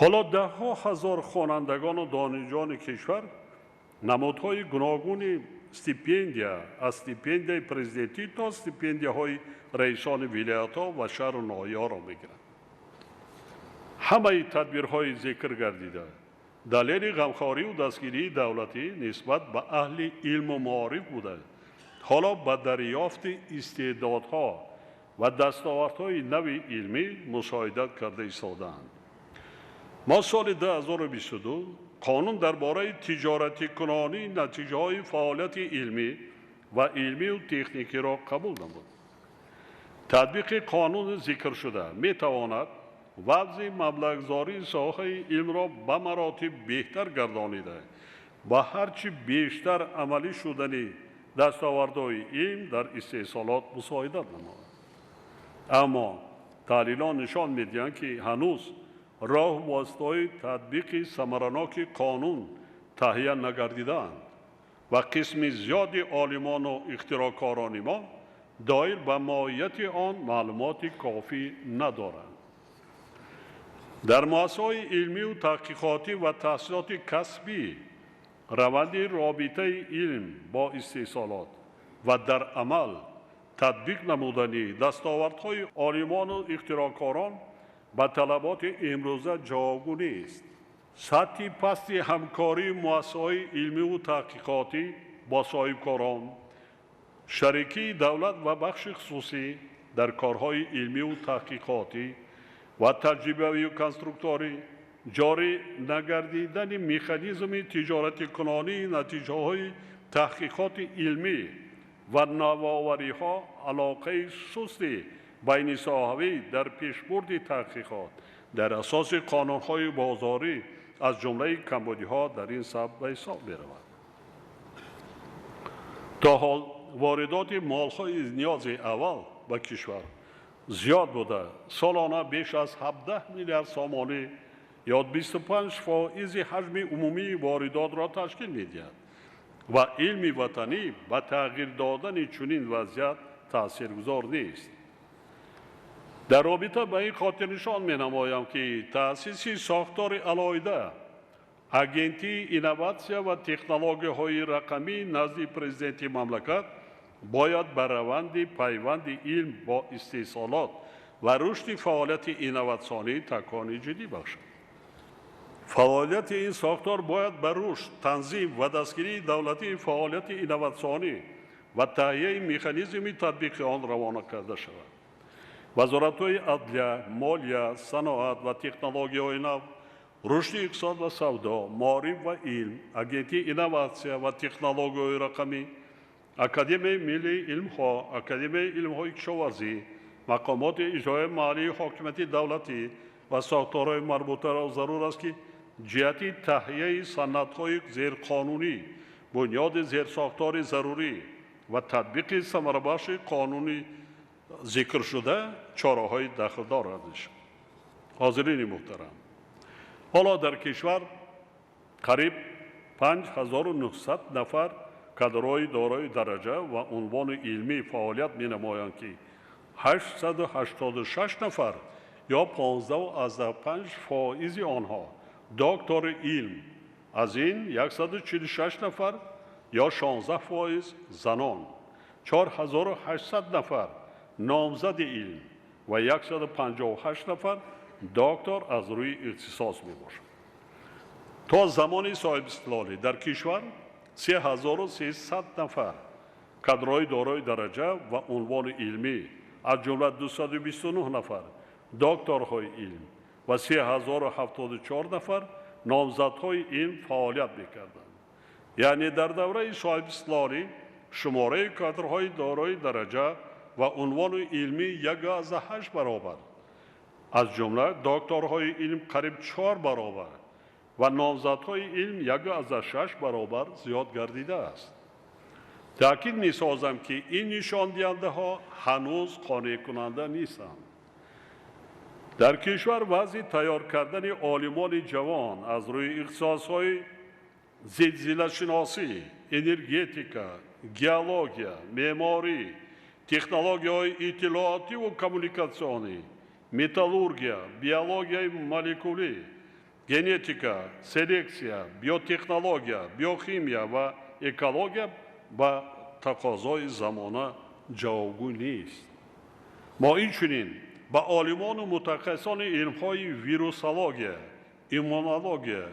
Ҳоло даҳҳо ҳазор хонандагону донишҷӯёни кишвар намудҳои гуногуни стипендия аз стипендияи президентӣ то стипендияҳои раисони вилоятҳо ва шаҳру ноҳияҳоро мегиранд. Ҳамаи тадбирҳои зикр гардида далели ғамхорию дастгирии давлатӣ нисбат ба аҳли илму маориф буда, ҳоло ба дарёфти истеъдодҳо ва дастовардҳои нави илмӣ мусоидат карда истодаанд. Мо соли 2022 қонун дар бораи тиҷоратикунонии натиҷаҳои фаъолияти илмӣ ва илмию техникиро қабул намуд. Татбиқи қонуни зикршуда метавонад вазъи маблағгузории соҳаи илмро ба маротиб беҳтар гардонида, ба ҳарчи бештар амалӣ шудани дастовардҳои илм дар истеҳсолот мусоидат намояд. Аммо таҳлилон нишон медиҳанд, ки ҳанӯз роҳу воситаҳои татбиқи самараноки қонун таҳия нагардидаанд ва қисми зиёди олимону ихтироъкорони мо доир ба моҳияти он маълумоти кофӣ надоранд. Дар муассисаҳои илмию таҳқиқотӣ ва таҳсилоти касбӣ раванди робитаи илм бо истеҳсолот ва дар амал татбиқ намудани дастовардҳои олимону ихтироъкорон ба талаботи имрӯза ҷавобгӯ нест. Сатҳи пасти ҳамкории муассисаҳои илмию таҳқиқотӣ бо соҳибкорон, шарикии давлат ва бахши хусусӣ дар корҳои илмию таҳқиқотӣ ва таҷрибавию конструкторӣ, ҷорӣ нагардидани механизми тиҷоратикунонии натиҷаҳои таҳқиқоти илмӣ ва навовариҳо, алоқаи сусти байнисоҳавӣ дар пешбурди таҳқиқот дар асоси қонунҳои бозорӣ аз ҷумлаи камбудиҳо дар ин самт ба ҳисоб меравад. То ҳол воридоти молҳои ниёзи аввал ба кишвар зиёд буда, солона беш аз 17 миллиард сомонӣ ё 25% ҳаҷми умумии воридотро ташкил медиҳад ва илми ватанӣ ба тағйир додани чунин вазъият таъсиргузор нест. Дар робита ба ин хотирнишон менамоям, ки таъсиси сохтори алоҳида Агентии инноватсия ва технологияҳои рақамӣ назди президенти мамлакат бояд ба раванди пайванди илм бо истеҳсолот ва рушди фаъолияти инноватсионӣ такони ҷиддӣ бахшад. Фаъолияти ин сохтор бояд ба рушд, танзим ва дастгирии давлатии фаъолияти инноватсионӣ ва таҳияи механизми татбиқи он равона карда шавад. Вазоратҳои адлия, молия, саноат ва технологияҳои нав, рушди иқтисод ва савдо, маориф ва илм, Агентии инноватсия ва технологияҳои рақамӣ, Академияи миллии илмҳо, Академияи илмҳои кишоварзӣ, мақомоти иҷроияи маҳаллии ҳокимияти давлатӣ ва сохторҳои марбутаро зарур аст, ки ҷиҳати таҳияи санадҳои зерқонунӣ, бунёди зерсохтори зарурӣ ва татбиқи самарабахши қонуни зикршуда чораҳои дахлдор андешанд. Ҳозирини муҳтарам, ҳоло дар кишвар қариб 5900 нафар кадрҳои дорои дараҷа ва унвони илмӣ фаъолият менамоянд, ки 886 нафар ё 15,5% онҳо доктори илм, аз ин 146 нафар ё 16% занон, 4800 нафар номзади илм ва 158 нафар доктор аз рӯи ихтисос мебошанд. То замони соҳибистиқлолӣ дар кишвар 3300 нафар кадрҳои дорои дараҷа ва унвони илмӣ, аз ҷумла 229 нафар докторҳои илм ва 3074 нафар номзадҳои илм фаъолият мекарданд. Яъне дар давраи соҳибистиқлолӣ шумораи кадрҳои дорои дараҷа ва унвони илмӣ 1,8 баробар, аз ҷумла докторҳои илм қариб 4 баробар ва номзадҳои илм 1,6 баробар зиёд гардидааст. Таъкид месозам, ки ин нишондиҳандаҳо ҳанӯз қонеъкунанда нестанд. Дар кишвар вазъи тайёр кардани олимони ҷавон аз рӯи ихтисосҳои зилзилашиносӣ, энергетика, геология, меъморӣ, технологияҳои иттилоотиву коммуникатсионӣ, металлургия, биологияи молекулӣ, генетика, селексия, биотехнология, биохимия ва экология ба тақозои замона ҷавобгӯ нест. Мо инчунин ба олимону мутахассисони илмҳои вирусология, иммунология,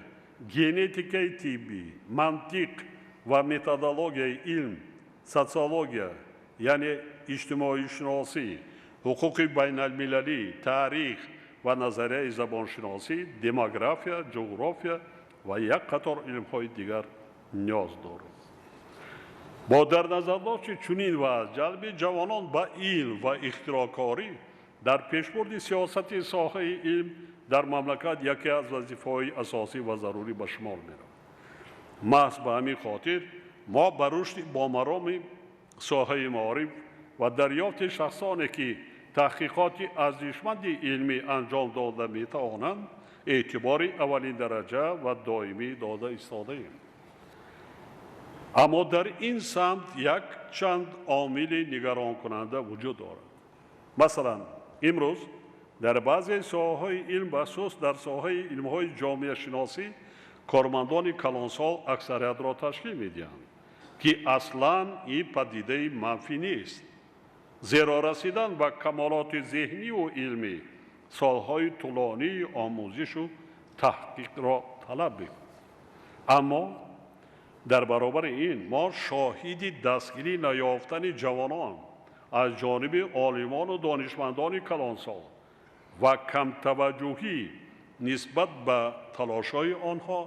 генетикаи тиббӣ, мантиқ ва методологияи илм, социология, яъне иҷтимоишиносӣ, ҳуқуқи байналмилалӣ, таърих ва назарияи забоншиносӣ, демография, ҷуғрофия ва як қатор илмҳои дигар ниёз дорем. Бо дар назардошти чунин вазъ ҷалби ҷавонон ба илм ва ихтироъкорӣ дар пешбурди сиёсати соҳаи илм дар мамлакат яке аз вазифаҳои асосӣ ва зарурӣ ба шумор меравад. Маҳз ба ҳамин хотир мо ба рушди бомароми соҳаи маориф ва дарёфти шахсоне ки таҳқиқоти арзишманди илмӣ анҷом дода метавонанд, эътибори аввалин дараҷа ва доимӣ дода истодаем. Аммо дар ин самт якчанд омили нигаронкунанда вуҷуд дорад. Масалан, имрӯз дар баъзе соҳаҳои илм, бахусус дар соҳаи илмҳои ҷомеашиносӣ, кормандони калонсол аксариятро ташкил медиҳанд, ки аслан ин падидаи манфӣ нест, зеро расидан ба камолоти зеҳниву илмӣ солҳои тӯлонии омӯзишу таҳқиқро талаб мекунад. Аммо дар баробари ин мо шоҳиди дастгирӣ наёфтани ҷавонон аз ҷониби олимону донишмандони калонсол ва камтаваҷҷӯҳӣ нисбат ба талошҳои онҳо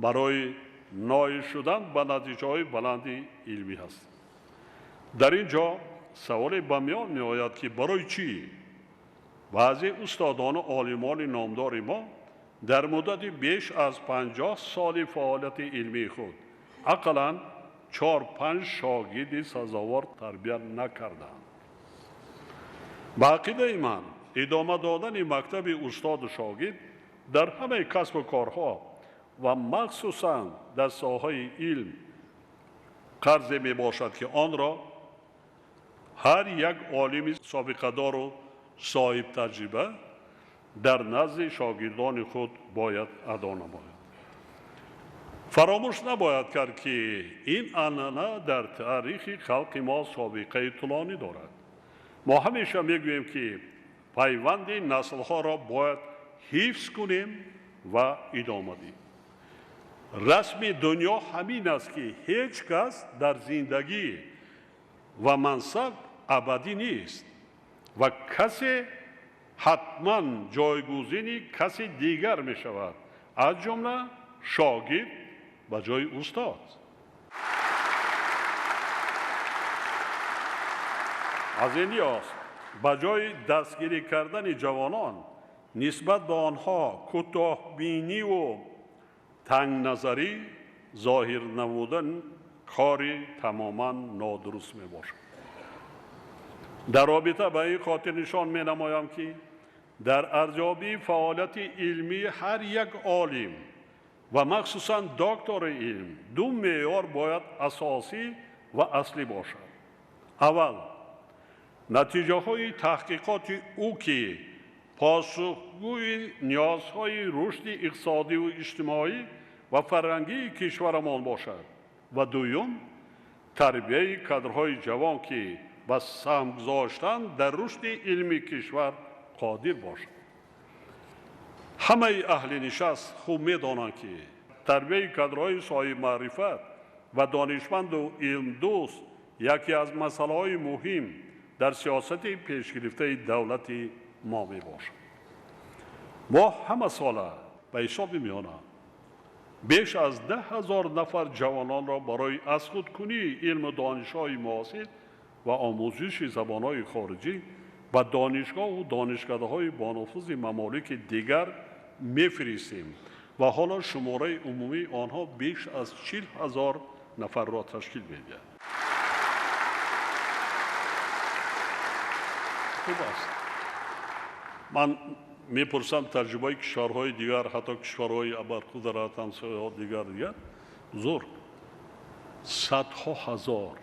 барои ноил шудан ба натиҷаҳои баланди илмӣ ҳастем. Дар ин ҷо саволе ба миён меояд, ки барои чӣ баъзе устодону олимони номдори мо дар муддати беш аз 50 соли фаъолияти илмии худ ақаллан 4-5 шогирди сазовор тарбия накарданд. Ба ақидаи ман, идома додани мактаби устоду шогирд дар ҳамаи касбу корҳо ва махсусан дар соҳаи илм қарзе мебошад, ки онро ҳар як олими собиқадору соҳибтаҷриба дар назди шогирдони худ бояд адо намояд. Фаромӯш набояд кард, ки ин анъана дар таърихи халқи мо собиқаи тӯлонӣ дорад. Мо ҳамеша мегӯем, ки пайванди наслҳоро бояд ҳифз кунем ва идома диҳем. Расми дунё ҳамин аст, ки ҳеҷ кас дар зиндагӣ ва мансаб абадӣ нест ва касе ҳатман ҷойгузини каси дигар мешавад, аз ҷумла шогирд ба ҷои устод. Аз ин лиҳоз ба ҷои дастгирӣ кардани ҷавонон нисбат ба онҳо кӯтоҳбиниву тангназарӣ зоҳир намудан кори тамоман нодуруст мебошад. Дар робита ба ин хотирнишон менамоям, ки дар арзёбии фаъолияти илмии ҳар як олим ва махсусан доктори илм ду меъёр бояд асосӣ ва аслӣ бошад. Аввал, Натиҷаҳои таҳқиқоти ӯ, ки посухгӯи ниёзҳои рушди иқтисодиву иҷтимоӣ ва фарҳангии кишварамон бошад, ва дуюм, тарбияи кадрҳои ҷавон, ки ба саҳм гузоштан дар рушди илми кишвар қодир бошад. Ҳамаи аҳли нишаст хуб медонанд, ки тарбияи кадрҳои соҳибмаърифат ва донишманду илмдӯст яке аз масъалаҳои муҳим дар сиёсати пешгирифтаи давлати мо мебошад. Мо ҳама сола ба ҳисоби миёна беш аз 10 000 нафар ҷавононро барои аз худкунии илму донишҳои муосир ва омӯзиши забонҳои хориҷӣ ба донишгоҳу донишкадаҳои бонуфузи мамолики дигар мефиристем ва ҳоло шумораи умумии онҳо беш аз 40 000 нафарро ташкил медиҳад. Хуб аст. Ман мепурсам, таҷрибаи кишварҳои дигар, ҳатто кишварҳои абарқудрат, ҳамсояҳо, дигар зур садҳо ҳазор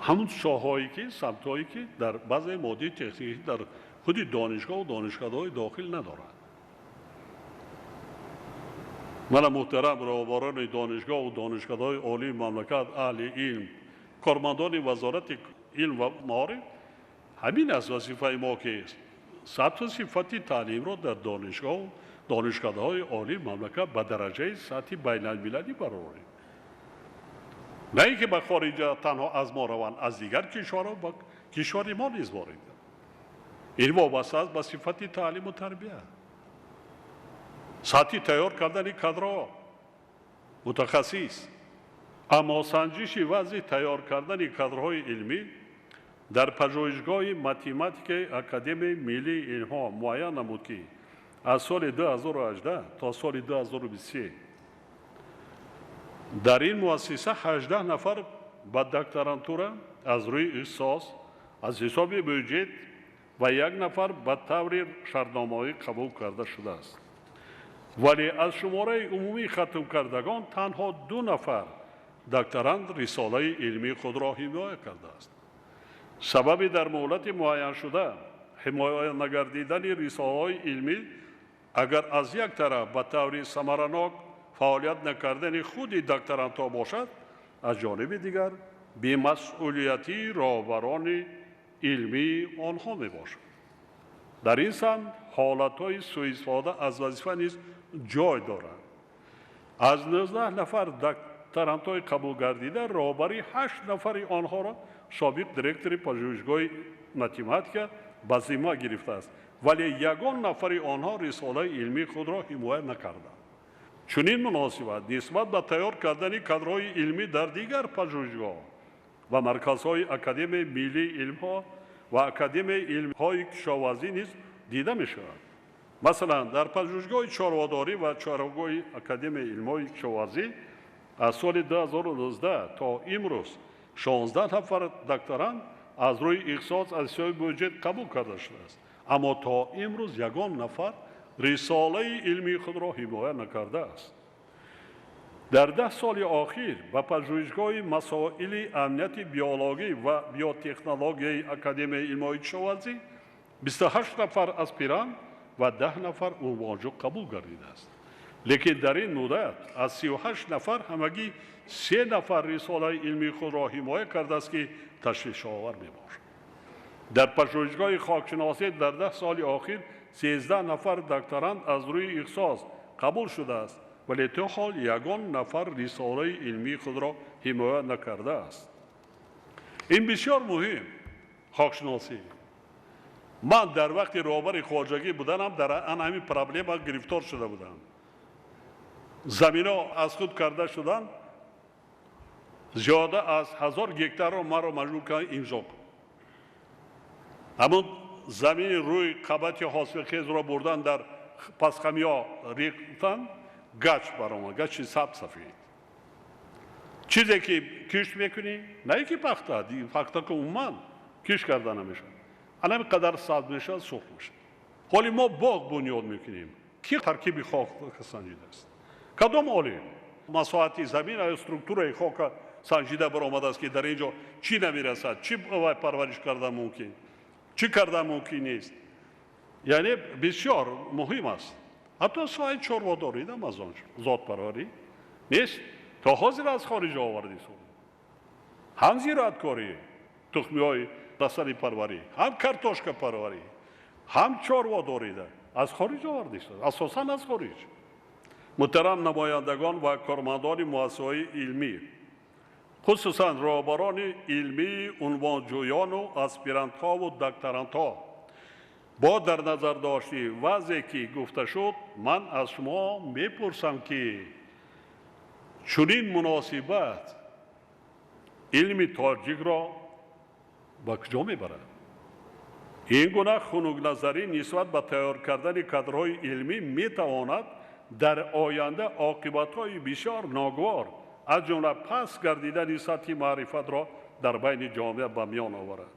ҳамун соҳаҳое ки, самтҳое ки дар баъзе моддии техникӣ дар худи донишгоҳу донишкадаҳои дохил надорад. Мана, муҳтарам роҳбарони донишгоҳу донишкадаҳои олии мамлакат, аҳли илм, кормандони Вазорати илм ва маориф, ҳамин аст вазифаи мо, ки сатҳу сифати таълимро дар донишгоҳу донишкадаҳои олии мамлакат ба дараҷаи сатҳи байналмилалӣ барорем, на ин ки ба хориҷа танҳо аз мо раванд, аз дигар кишварҳо ба кишвари мо низ ворид. Ин вобаста аст ба сифати таълиму тарбия, сатҳи тайёр кардани кадрҳо, мутахассис. Аммо санҷиши вазъи тайёр кардани кадрҳои илмӣ дар пажӯҳишгоҳи математикаи Академияи миллии илмҳо муайян намуд, ки аз соли 2018 то соли 2023 дар ин муассиса 18 нафар ба докторантура аз рӯи ихтисос аз ҳисоби бюҷет ва як нафар ба таври шартномавӣ қабул карда шудааст, вале аз шумораи умумии хатмкардагон танҳо ду нафар докторант рисолаи илмии худро ҳимоя кардааст. Сабаби дар муҳлати муайяншуда ҳимоя нагардидани рисолаҳои илмӣ агар аз як тараф ба таври самаранок фаъолият накардани худи докторантҳо бошад, аз ҷониби дигар бемасъулиятии роҳбарони илмии онҳо мебошад. Дар ин самт ҳолатҳои сӯистифода аз вазифа низ ҷой доранд. Аз 19 нафар докторантҳои қабулгардида роҳбари ҳашт нафари онҳоро собиқ директори пажӯҳишгоҳи математика ба зимма гирифтааст, вале ягон нафари онҳо рисолаи илмии худро ҳимоя накарданд. Чунин муносибат нисбат ба тайёр кардани кадрҳои илмӣ дар дигар пажӯҳишгоҳ ва марказҳои Академияи миллии илмҳо ва Академияи илмҳои кишоварзӣ низ дида мешавад. Масалан, дар пажӯҳишгоҳи чорводорӣ ва чорвогоҳи Академияи илмҳои кишоварзӣ аз соли 2019 то имрӯз 16 нафар докторант аз рӯи ихтисос аз ҳисоби бюҷет қабул карда шудааст, аммо то имрӯз ягон нафар рисолаи илмии худро ҳимоя накардааст. Дар 10 соли охир ба пажӯҳишгоҳи масоили амнияти биологӣ ва биотехнологияи Академияи илмҳои кишоварзӣ 28 нафар аспирант ва 10 нафар унвонҷӯ қабул гардидааст, лекин дар ин муддат аз 38 нафар ҳамагӣ се нафар рисолаи илмии худро ҳимоя кардааст, ки ташвишовар мебошад. Дар пажӯҳишгоҳи хокшиносӣ дар 10 соли охир 13 нафар докторант аз рӯи ихтисос қабул шудааст, вале то ҳол ягон нафар рисолаи илмии худро ҳимоя накардааст. Ин бисёр муҳим, хокшиносӣ. Ман дар вақти роҳбари хоҷагӣ буданам дар ан ҳамин проблема гирифтор шуда будам. Замино аз худ карда шуданд, зиёда аз 1000 гектарро маро маҷбур карданд имзо кун. Ҳамун замини рӯи қабати ҳосилхезро бурдан, дар пасхамиҳо рехтан, гач баромад, гачи сабз, сафед. Чизе ки кишт мекунӣ, на ин ки пахта, пахта ки умуман кишт карда намешавад, анами қадар сабз мешавад, сурх мешавад. Ҳоли мо боғ бунёд мекунем, ки таркиби хок санҷидааст? Кадом олим? Масоҳати замин ё структураи хока санҷида баромадааст, ки дар ин ҷо чӣ намерасад, чӣ парвариш кардан мумкин, чӣ кардан мумкин нест. Яъне бисёр муҳим аст. Ҳатто соҳаи чорводорӣ дам аз он зотпарварӣ нест, то ҳозир аз хориҷ оварди. Ҳам зироаткорӣ, тухмиҳои растанипарварӣ, ҳам картошкапарварӣ, ҳам чорводорӣ аз хориҷ оварди, асосан аз хориҷ. Муҳтарам намояндагон ва кормандони муассисаҳои илмӣ, хусусан роҳбарони илмии унвонҷӯёну аспирантҳову докторантҳо, бо дар назар дошти вазъе ки гуфта шуд, ман аз шумо мепурсам, ки чунин муносибат илми тоҷикро ба куҷо мебарад? Ин гуна хунукназарӣ нисбат ба тайёр кардани кадрҳои илмӣ метавонад дар оянда оқибатҳои бисёр ногувор, аз ҷумла паст гардидани сатҳи маърифатро дар байни ҷомеа ба миён оварад.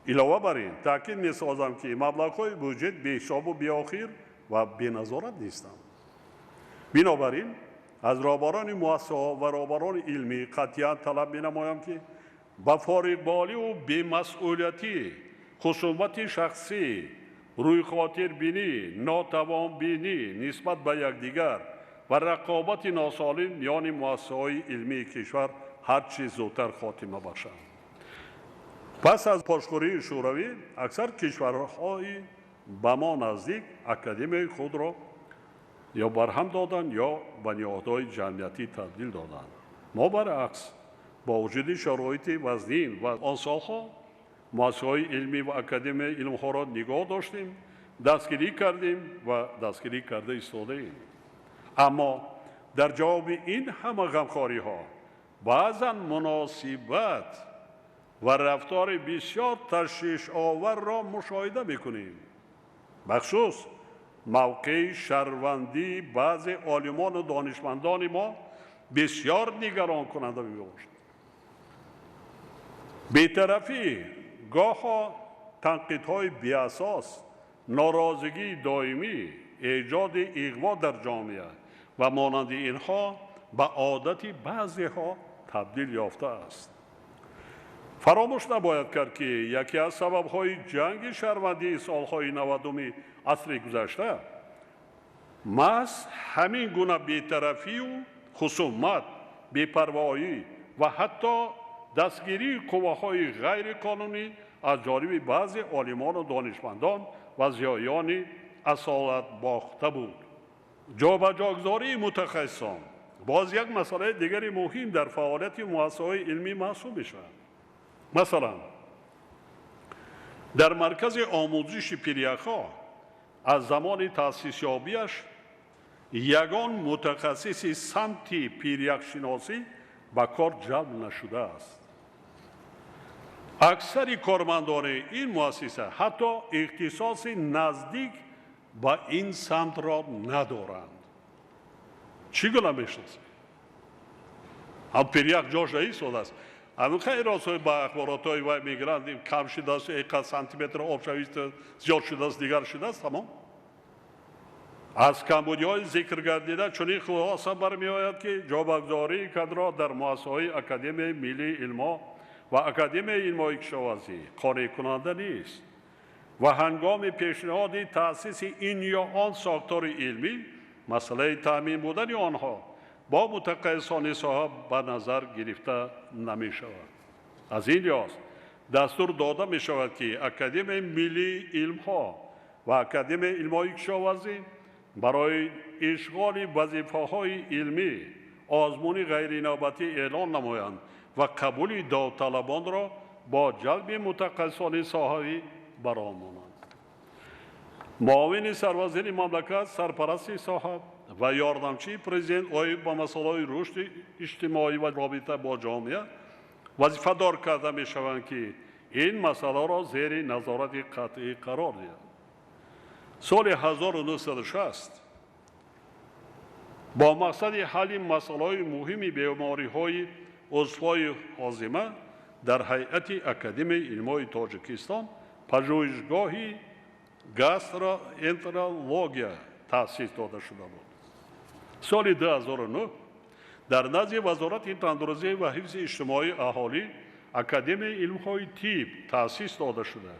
Илова бар ин, таъкид месозам, ки маблағҳои буҷет беҳисобу беохир ва беназорат нестанд. Бинобар ин, аз роҳбарони муассисаҳо ва роҳбарони илмӣ қатъиян талаб менамоям, ки ба фориғболиву бемасъулиятӣ, хусумати шахсӣ, рӯйхотирбинӣ, нотавонбинӣ нисбат ба якдигар ва рақобати носолим миёни муассисаҳои илмии кишвар ҳар чӣ зудтар хотима бахшанд. Пас аз пошхӯрии Шӯравӣ аксар кишварҳои ба мо наздик академияи худро ё барҳам доданд, ё ба ниҳодҳои ҷамъиятӣ табдил доданд. Мо баръакс, бо вуҷуди шароити вазнин ва он солҳо муассисаҳои илмӣ ва академияи илмҳоро нигоҳ доштем, дастгирӣ кардем ва дастгирӣ карда истодаем. Аммо дар ҷавоби ин ҳама ғамхориҳо баъзан муносибат ва рафтори бисёр ташвишоварро мушоҳида мекунем. Бахусус мавқеи шаҳрвандии баъзе олимону донишмандони мо бисёр нигаронкунанда мебошад. Бетарафӣ, гоҳо танқидҳои беасос, норозигии доимӣ, эҷоди иғво дар ҷомеа ва монанди инҳо ба одати баъзеҳо табдил ёфтааст. Фаромӯш набояд кард, ки яке аз сабабҳои ҷанги шаҳрвандии солҳои 90-уми асри гузашта маҳз ҳамин гуна бетарафию хусумат, бепарвоӣ ва ҳатто дастгирии қувваҳои ғайриқонунӣ аз ҷониби баъзе олимону донишмандон ва зиёиёни асолатбохта буд. Ҷобаҷогузории мутахассисон боз як масъалаи дигари муҳим дар фаъолияти муассисаҳои илмӣ маҳсуб мешавад. Масалан, дар маркази омӯзиши пиряхҳо аз замони таъсисёбиаш ягон мутахассиси самти пиряхшиносӣ ба кор ҷалб нашудааст. Аксари кормандони ин муассиса ҳатто ихтисоси наздик ба ин самтро надоранд. Чӣ гуна мешиносед? Ҳам пирях ҷош наистодааст. Ҳамин хайросҳои ба ахборотҳои вай мегиранд, кам шудааст, эқад сантиметр обшавӣ зиёд шудааст, дигар шудааст, тамом. Аз камбудиҳои зикр гардида чунин хулоса бармеояд, ки ҷобагузории кадрҳо дар муассисаҳои Академияи миллии илмҳо ва Академияи илмҳои кишоварзӣ қонеъкунанда нест ва ҳангоми пешниҳоди таъсиси ин ё он сохтори илмӣ масъалаи таъмин будани онҳо бо мутахассисони соҳа ба назар гирифта намешавад. Аз ин лиҳоз дастур дода мешавад, ки Академияи миллии илмҳо ва Академияи илмҳои кишоварзӣ барои ишғоли вазифаҳои илмӣ озмуни ғайринавбатӣ эълон намоянд ва қабули довталабонро бо ҷалби мутахассисони соҳавӣ бароҳ монанд. Муовини сарвазири мамлакат, сарпарасти соҳа ва ёрдамчии президент оид ба масъалаҳои рушди иҷтимоӣ ва робита бо ҷомеа вазифадор карда мешаванд, ки ин масъаларо зери назорати қатъӣ қарор диҳанд. Соли 1960 бо мақсади ҳалли масъалаҳои муҳими бемориҳои узвҳои ҳозима дар ҳайати Академияи илмҳои Тоҷикистон пажӯҳишгоҳи гастроэнтерология таъсис дода шуда буд. Соли 2009 Дар назди Вазорати тандурустӣ ва ҳифзи иҷтимоии аҳолӣ Академияи илмҳои тиб таъсис дода шуда.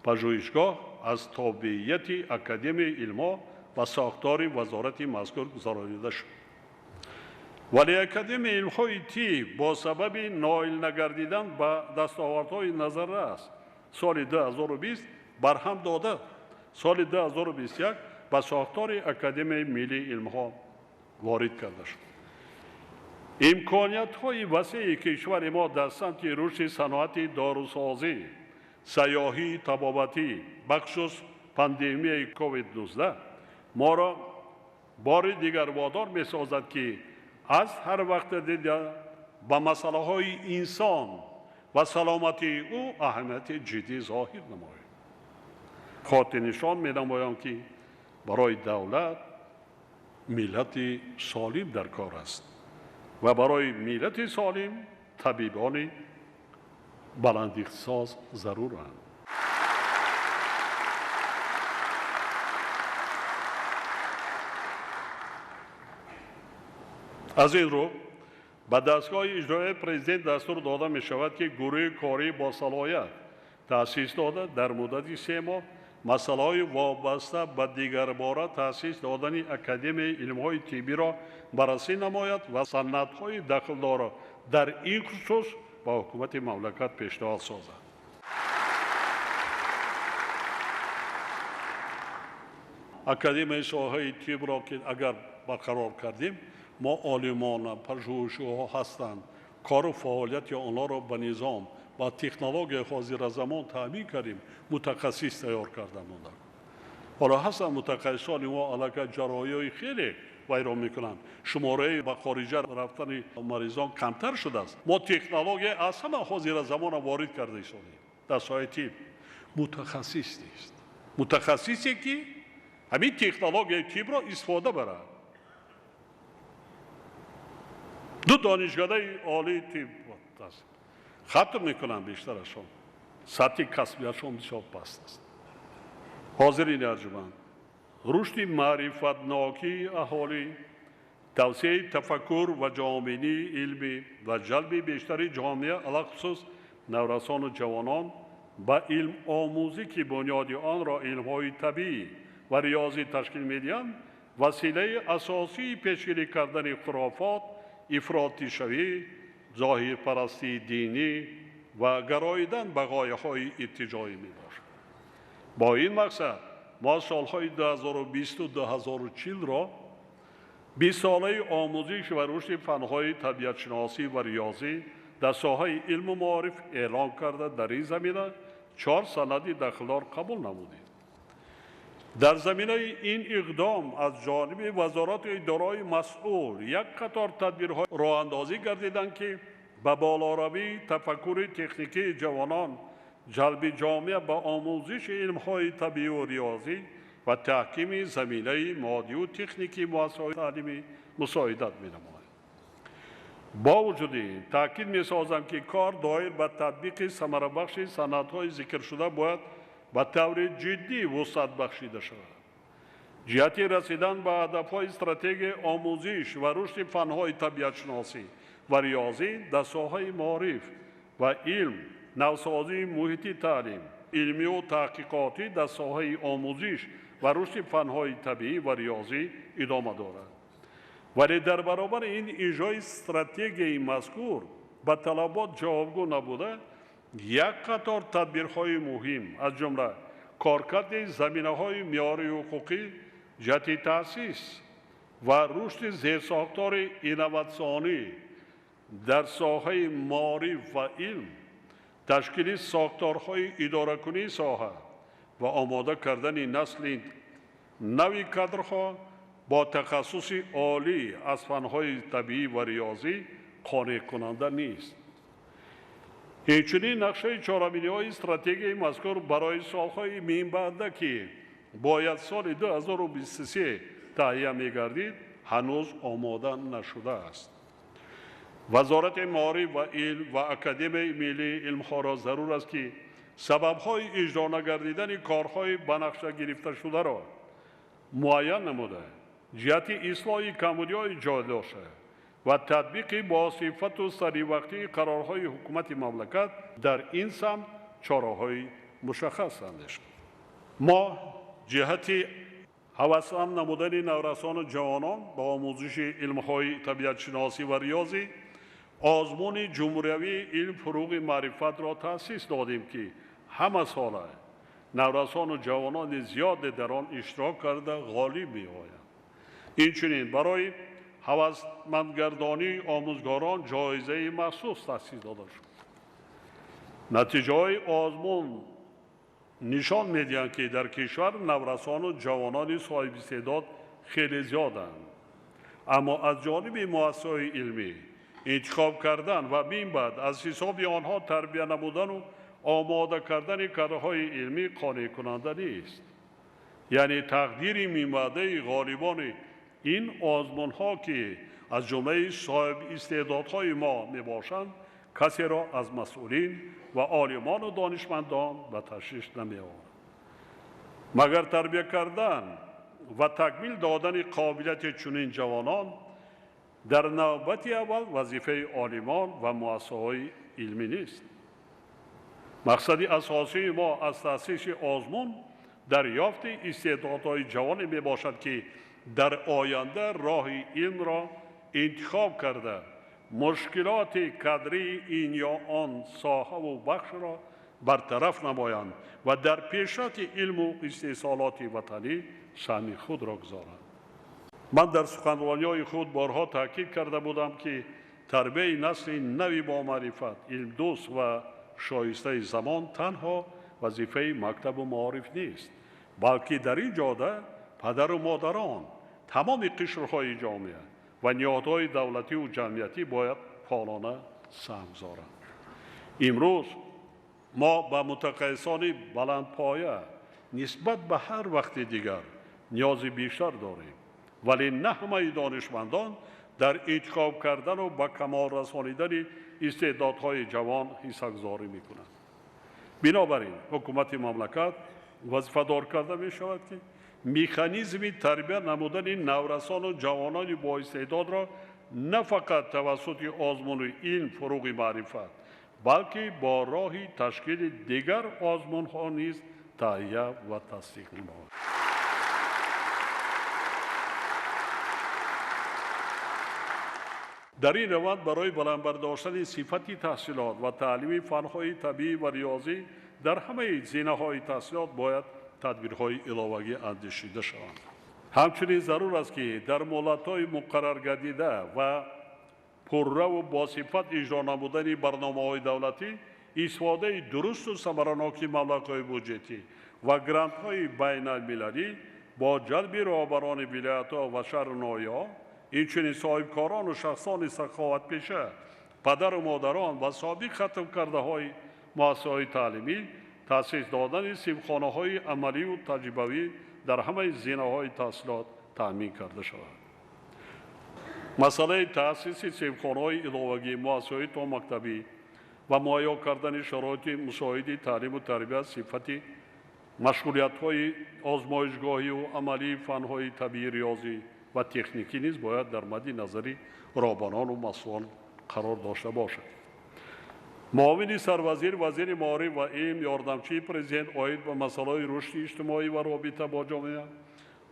Пажӯҳишгоҳ аз тобеияти Академияи илмҳо ба сохтори вазорати мазкур гузаронида шуд. Вале Академияи илмҳои тиб бо сабаби ноил нагардидан ба дастовардҳои назаррас соли 2020 барҳам дода, соли 2021 ба сохтори Академияи миллии илмҳо ворид карда шуд. Имкониятҳои васеи кишвари мо дар самти рушди саноати дорусозӣ, сайёҳии табобатӣ, бахусус пандемияи COVID-19 моро бори дигар водор месозад, ки аз ҳар вақте дида ба масъалаҳои инсон ва саломатии ӯ аҳамияти ҷиддӣ зоҳир намоем. Хотирнишон менамоям, ки барои давлат миллати солим дар кор аст ва барои миллати солим табибони баландихтисос заруранд. Аз ин рӯ ба дастгоҳи иҷроияи президент дастур дода мешавад, ки гурӯҳи корӣ бо салоҳият таъсис дода дар муддати 3 моҳ масъалаҳои вобаста ба дигарбора таъсис додани Академияи илмҳои тиббиро баррасӣ намояд ва санадҳои дахлдорро дар ин хусус ба ҳукумати мамлакат пешниҳод созад. Академияи соҳаи тибро ки агар барқарор кардем, мо олимона, пажӯҳишҳо ҳастанд, кору фаъолияти онҳоро ба низом ва технологияи ҳозиразамон таъмин кардем, мутахассис тайёр карда монда. Ҳоло ҳастанд мутахассисони мо аллакай ҷарроҳиҳои хеле вайрон мекунанд. Шумораи ба хориҷа рафтани маризон камтар шудааст. Мо технология аз ҳама ҳозиразамонро ворид карда истодем дар соҳаи тиб. Мутахассис нест. Мутахассисе ки ҳамин технологияи тибро истифода барад. Ду донишгоҳи олии тиб аст. Хатм мекунанд бештарашон. Сатҳи касбиятшон бисёр паст аст. Ҳозирини арҷуманд, рушди маърифатнокии аҳолӣ, тавсеаи тафаккур ва ҷаҳонбинии илмӣ ва ҷалби бештари ҷомеа, алахусус наврасону ҷавонон ба илмомӯзӣ, ки бунёди онро илмҳои табиӣ ва риёзӣ ташкил медиҳанд, василаи асосии пешгирӣ кардани хурофот, ифротишавӣ, зоҳирпарастии динӣ ва гароидан ба ғояҳои иртиҷоӣ мебошад. Бо ин мақсад мо солҳои 2020-2040-ро 20-солаи омӯзиш ва рушди фанҳои табиатшиносӣ ва риёзӣ дар соҳаи илму маориф эълон карда, дар ин замина 4 санади дахлдор қабул намудем. Дар заминаи ин иқдом аз ҷониби вазорату идораҳои масъул як қатор тадбирҳо роҳандозӣ гардиданд, ки ба болоравии тафаккури техникии ҷавонон, ҷалби ҷомеа ба омӯзиши илмҳои табиӣ риёзӣ ва таҳкими заминаи моддию техникии муассисаҳои таълимӣ мусоидат менамояд. Бо вуҷуди ин таъкид месозам, ки кор доир ба татбиқи самарабахши санадҳои зикршуда бояд ба таври ҷиддӣ вусъат бахшида шавад. Ҷиҳати расидан ба ҳадафҳои стратегияи омӯзиш ва рушди фанҳои табиатшиносӣ ва риёзӣ дар соҳаи маориф ва илм, навсозии муҳити таълим, илмию таҳқиқотӣ дар соҳаи омӯзиш ва рушди фанҳои табиӣ ва риёзӣ идома дорад. Вале дар баробари ин иҷрои стратегияи мазкур ба талабот ҷавобгӯ набуда, як қатор тадбирҳои муҳим, аз ҷумла коркарди заминаҳои меъёрии ҳуқуқӣ ҷиҳати таъсис ва рушди зерсохтори инноватсионӣ дар соҳаи маориф ва илм, ташкили сохторҳои идоракунии соҳа ва омода кардани насли нави кадрҳо бо тахассуси олӣ аз фанҳои табиӣ ва риёзӣ қонеъкунанда нест. Инчунин нақшаи чорабиниҳои стратегияи мазкур барои солҳои минбаъда, ки бояд соли 2023 таҳия мегардид, ҳанӯз омода нашудааст. Вазорати маориф ва илм ва Академияи миллии илмҳоро зарур аст, ки сабабҳои иҷро нагардидани корҳои ба нақша гирифташударо муайян намуда, ҷиҳати ислоҳи камбудиҳои ҷой дошта ва татбиқи босифату саривақтии қарорҳои ҳукумати мамлакат дар ин самт чораҳои мушаххас андешид. Мо ҷиҳати ҳавасманд намудани наврасону ҷавонон ба омӯзиши илмҳои табиатшиносӣ ва риёзӣ озмуни ҷумҳуриявии илм фуруғи маърифатро таъсис додем, ки ҳамасола наврасону ҷавонони зиёде дар он иштирок карда ғолиб меоянд. Инчунин барои ҳавасмандгардонии омӯзгорон ҷоизаи махсус таъсис дода шуд. Натиҷаҳои озмун нишон медиҳанд, ки дар кишвар наврасону ҷавонони соҳибистеъдод хеле зиёданд, аммо аз ҷониби муассисаҳои илмӣ интихоб кардан ва минбаъд аз ҳисоби онҳо тарбия намудану омода кардани кадрҳои илмӣ қонеъкунанда нест. Яъне тақдири минбаъдаи ғолибони ин озмунҳо, ки аз ҷумлаи соҳибистеъдодҳои мо мебошанд, касеро аз масъулин ва олимону донишмандон ба ташвиш намеорад. Магар тарбия кардан ва такмил додани қобилияти чунин ҷавонон дар навбати аввал вазифаи олимон ва муассисаҳои илмӣ нест. Мақсади асосии мо аз таъсиси озмун дарёфти истеъдодҳои ҷавоне мебошад, ки дар оянда роҳи илмро интихоб карда мушкилоти кадрии ин ё он соҳаву бахшро бартараф намоянд ва дар пешрафти илму истеҳсолоти ватанӣ саҳми худро гузоранд. Ман дар суханрониҳои худ борҳо таъкид карда будам, ки тарбияи насли нави бомаърифат, илмдӯст ва шоистаи замон танҳо вазифаи мактабу маориф нест, балки дар ин ҷода падару модарон, тамоми қишрҳои ҷомеа ва ниҳодҳои давлативу ҷамъиятӣ бояд фаъолона саҳм гузоранд. Имрӯз мо ба мутахассисони баландпоя нисбат ба ҳар вақти дигар ниёзи бештар дорем, вале на ҳамаи донишмандон дар интихоб кардану ба камол расонидани истеъдодҳои ҷавон ҳиссагузорӣ мекунанд. Бинобар ин ҳукумати мамлакат вазифадор карда мешавад, ки механизми тарбия намудани наврасону ҷавонони боистеъдодро на фақат тавассути озмуни илм фуруғи маърифат, балки бо роҳи ташкили дигар озмунҳо низ таҳия ва тасдиқ намояд. Дар ин раванд барои баланд бардоштани сифати таҳсилот ва таълими фанҳои табиӣ ва риёзӣ дар ҳамаи зинаҳои таҳсилот бояд тадбирҳои иловагӣ андешида шаванд. Ҳамчунин зарур аст, ки дар муҳлатҳои муқарраргардида ва пурраву босифат иҷро намудани барномаҳои давлатӣ, истифодаи дурусту самараноки маблағҳои буҷетӣ ва грантҳои байналмилалӣ бо ҷалби роҳбарони вилоятҳо ва шаҳру ноҳияҳо, инчунин соҳибкорону шахсони саховатпеша, падару модарон ва собиқ хатмкардаҳои муассисаҳои таълимӣ таъсис додани синфхонаҳои амаливу таҷрибавӣ дар ҳамаи зинаҳои таҳсилот таъмин карда шавад. Масъалаи таъсиси синфхонаҳои иловагӣ, муассисаҳои томактабӣ ва муҳайё кардани шароити мусоиди таълиму тарбия, сифати машғулиятҳои озмоишгоҳиву амалии фанҳои табиӣ, риёзӣ ва техникӣ низ бояд дар мадди назари роҳбарону масъулон қарор дошта бошад. Муовини сарвазир, вазири маориф ва илм, ёрдамчии президент оид ба масъалаҳои рушди иҷтимоӣ ва робита бо ҷомеа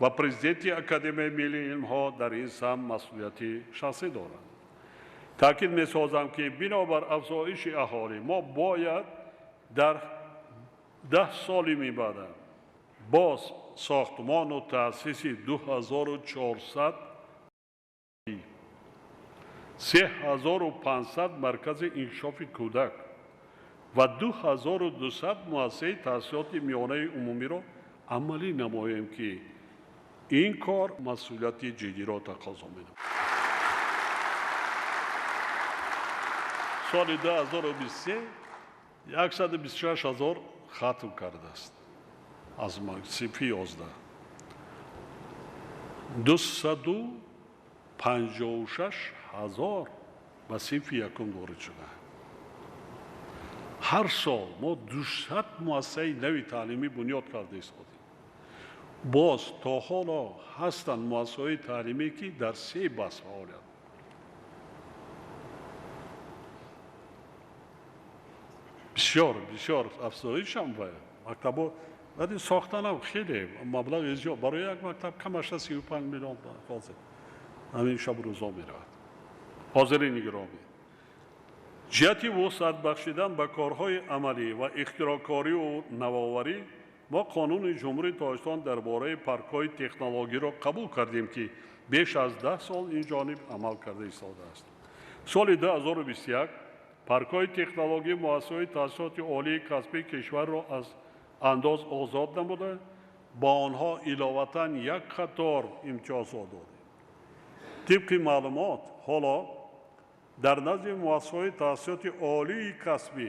ва президенти Академияи миллии илмҳо дар ин самт масъулияти шахсӣ доранд. Таъкид месозам, ки бинобар афзоиши аҳолӣ мо бояд дар 10 соли мибаъда боз сохтмону таъсиси 2400 3500 маркази инкишофи кӯдак ва 2200 муассисаи таҳсилоти миёнаи умумиро амалӣ намоем, ки ин кор масъулияти ҷиддиро тақозо менамояд. Соли 2023 126 ҳазор хатм кардааст аз синфи 11. 256 ҳазор ба синфи якум ворид шудаанд. Ҳар сол мо 200 муассисаи нави таълимӣ бунёд карда истодем. Боз то ҳоло ҳастанд муассисаҳои таълимӣ, ки дар 3 бас фаъолият. Бисёр бисёр афзоишам ва мактабҳо вале сохтанам хеле маблағи зиёд. Барои як мактаб камаш 35 миллион ҳозир ҳамин шабу рӯзо меравад. Ҳозирини гиромӣ, ҷиҳати вусъат бахшидан ба корҳои амалӣ ва ихтироъкорию навоварӣ мо Қонуни Ҷумҳурии Тоҷикистон дар бораи паркҳои технологиро қабул кардем, ки беш аз 10 сол ин ҷониб амал карда истодааст. Соли 2021 паркҳои технологӣ муассисаҳои таҳсилоти олии касбии кишварро аз андоз озод намуда, ба онҳо иловатан як қатор имтиёзҳо додем. Тибқи маълумот, ҳоло дар назди муассисаҳои таҳсилоти олии касбӣ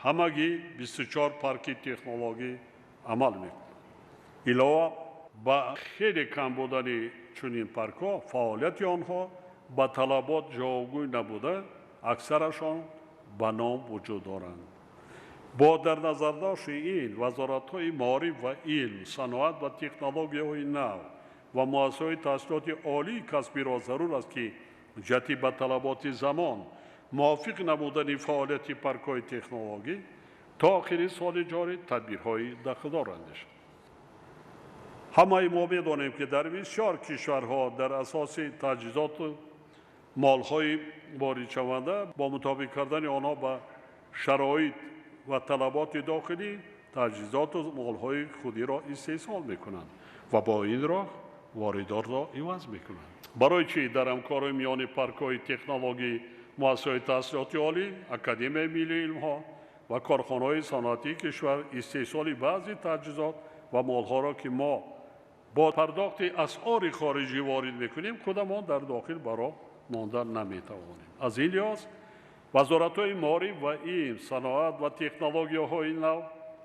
ҳамагӣ 24 парки технологӣ амал мекунад. Илова ба хеле кам будани чунин паркҳо, фаъолияти онҳо ба талабот ҷавобгӯй набуда, аксарашон ба ном вуҷуд доранд. Бо дар назардошти ин, вазоратҳои маориф ва илм, саноат ва технологияҳои нав ва муассисаҳои таҳсилоти олии касбиро зарур аст, ки ҷиҳати ба талаботи замон мувофиқ намудани фаъолияти паркҳои технологӣ то охири соли ҷорӣ тадбирҳои дахлдор андешанд. Ҳамаи мо медонем, ки дар бисёр кишварҳо дар асоси таҷҳизоту молҳои воридшаванда бо мутобиқ кардани онҳо ба шароит ва талаботи дохилӣ таҷҳизоту молҳои худиро истеҳсол мекунанд ва бо ин роҳ воридотро иваз мекунанд. Барои чӣ дар ҳамкории миёни паркҳои технологӣ, муассисаҳои таҳсилоти олӣ, Академияи миллии илмҳо ва корхонаҳои саноатии кишвар истеҳсоли баъзе таҷҳизот ва молҳоро, ки мо бо пардохти асъори хориҷӣ ворид мекунем, худамон дар дохил ба роҳ монда наметавонем? Аз ин лиҳоз вазоратҳои маориф ва илм, саноат ва технологияҳои нав,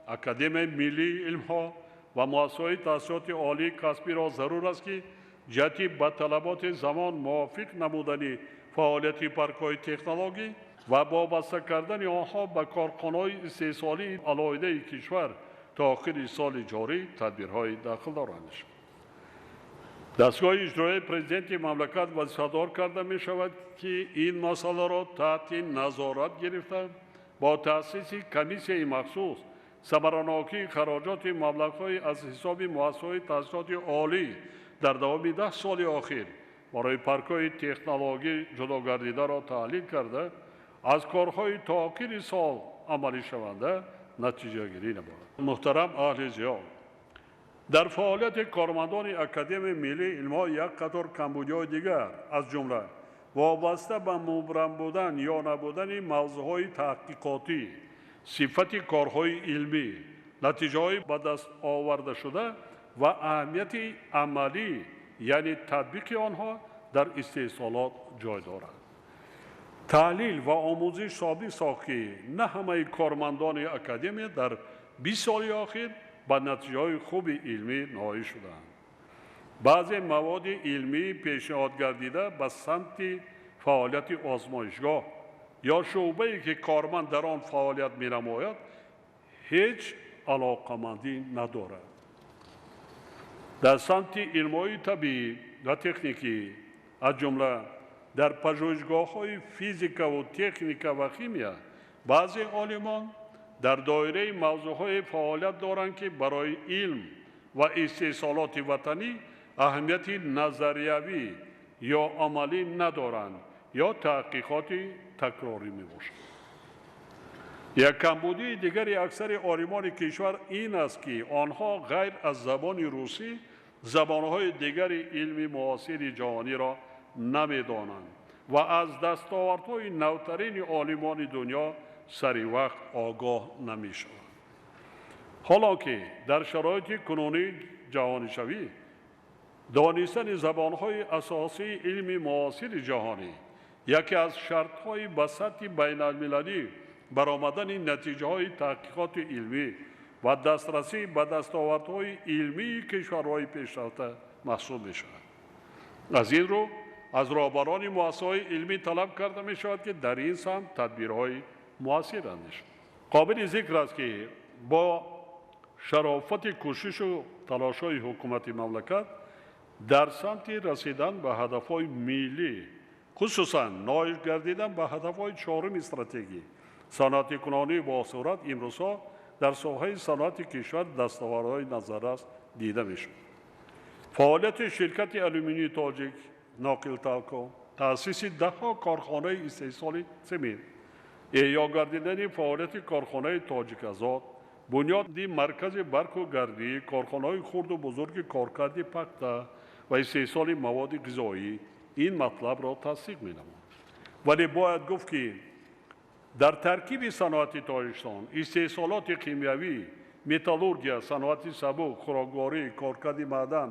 Академияи миллии илмҳо ва муассисаҳои таҳсилоти олии касбиро зарур аст, ки ҷиҳати ба талаботи замон мувофиқ намудани фаъолияти паркҳои технологӣ ва вобаста кардани онҳо ба корхонаҳои истеҳсолии алоҳидаи кишвар то охири соли ҷорӣ тадбирҳои дахлдор андешанд. Дастгоҳи иҷроияи президенти мамлакат вазифадор карда мешавад, ки ин масъаларо таҳти назорат гирифта, бо таъсиси комиссияи махсус самаранокии хароҷоти маблағҳои аз ҳисоби муассисаҳои таҳсилоти олӣ дар давоми 10 соли охир барои паркҳои технологӣ ҷудо гардидаро таҳлил карда, аз корҳои то охири сол амалишаванда натиҷагирӣ намояд. Муҳтарам аҳли зиё, дар фаъолияти кормандони Академияи миллии илмҳо як қатор камбудиҳои дигар, аз ҷумла вобаста ба мубрам будан ё набудани мавзӯъҳои таҳқиқотӣ, сифати корҳои илмӣ, натиҷаҳои ба даст овардашуда ва аҳамияти амалӣ, яъне татбиқи онҳо дар истеҳсолот ҷой дорад. Таҳлил ва омӯзиш собит сохт, ки на ҳамаи кормандони академия дар 20 соли охир ба натиҷаҳои хуби илмӣ ноил шудаанд. Баъзе маводи илмии пешниҳод гардида ба самти фаъолияти озмоишгоҳ ё шӯъбае, ки корманд дар он фаъолият менамояд, ҳеҷ алоқамандӣ надорад. Дар самти илмҳои табиӣ ва техникӣ, аз ҷумла дар пажӯҳишгоҳҳои физикаву техника ва химия, баъзе олимон дар доираи мавзӯъҳое фаъолият доранд, ки барои илм ва истеҳсолоти ватанӣ аҳамияти назариявӣ ё амалӣ надоранд ё таҳқиқоти такрорӣ мебошанд. Як камбудии дигари аксари олимони кишвар ин аст, ки онҳо ғайр аз забони русӣ забонҳои дигари илми муосири ҷаҳониро намедонанд ва аз дастовардҳои навтарини олимони дунё сари вақт огоҳ намешаванд. Ҳоло ки дар шароити кунунии ҷаҳонишавӣ донистани забонҳои асосии илми муосири ҷаҳонӣ яке аз шартҳои ба сатҳи байналмилалӣ баромадани натиҷаҳои таҳқиқоти илмӣ ва дастрасӣ ба дастовардҳои илмии кишварҳои пешрафта маҳсуб мешавад. Аз ин рӯ аз роҳбарони муассисаҳои илмӣ талаб карда мешавад, ки дар ин самт тадбирҳои муассир андешанд. Қобили зикр аст, ки бо шарофати кӯшишу талошҳои ҳукумати мамлакат дар самти расидан ба ҳадафҳои миллӣ, хусусан ноил гардидан ба ҳадафҳои чоруми стратегӣ Саноатикунонии босуръат имрӯзҳо дар соҳаи саноати кишвар дастовардҳои назаррас дида мешавад. Фаъолияти ширкати алюминии тоҷик Ноқилталко, таъсиси даҳҳо корхонаи истеҳсоли семент, эҳё гардидани фаъолияти корхонаи Тоҷиказод, бунёди маркази барқу гардӣ, корхонаҳои хурду бузурги коркарди пахта ва истеҳсоли маводи ғизоӣ ин матлабро тасдиқ менамояд. Вале бояд гуфт, ки дар таркиби саноати Тоҷикистон истеҳсолоти химиявӣ, металлургия, саноати сабук, хӯрокворӣ, коркарди маъдан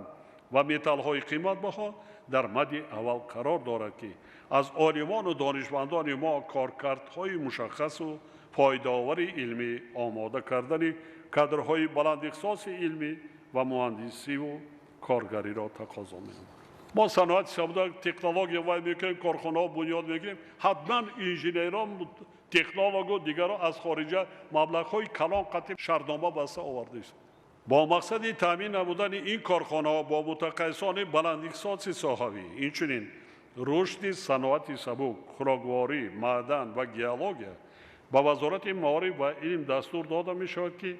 ва металлҳои қиматбаҳо дар мадди аввал қарор дорад, ки аз олимону донишмандони мо коркардҳои мушаххасу фоидаовари илмӣ омода кардани кадрҳои баландихтисоси илмӣ ва муҳандисиву коргариро тақозо менамояд. Мо саноати сабук, технология вай мекунем, корхонаҳо бунёд мекунем, ҳатман инженерон, технологу дигарро аз хориҷа маблағҳои калон қатъи шартнома баста овардаист. Бо мақсади таъмин намудани ин корхонаҳо бо мутахассисони баландихтисоси соҳавӣ, инчунин рушди саноати сабук, хӯрокворӣ, маъдан ва геология ба Вазорати маориф ва илм дастур дода мешавад, ки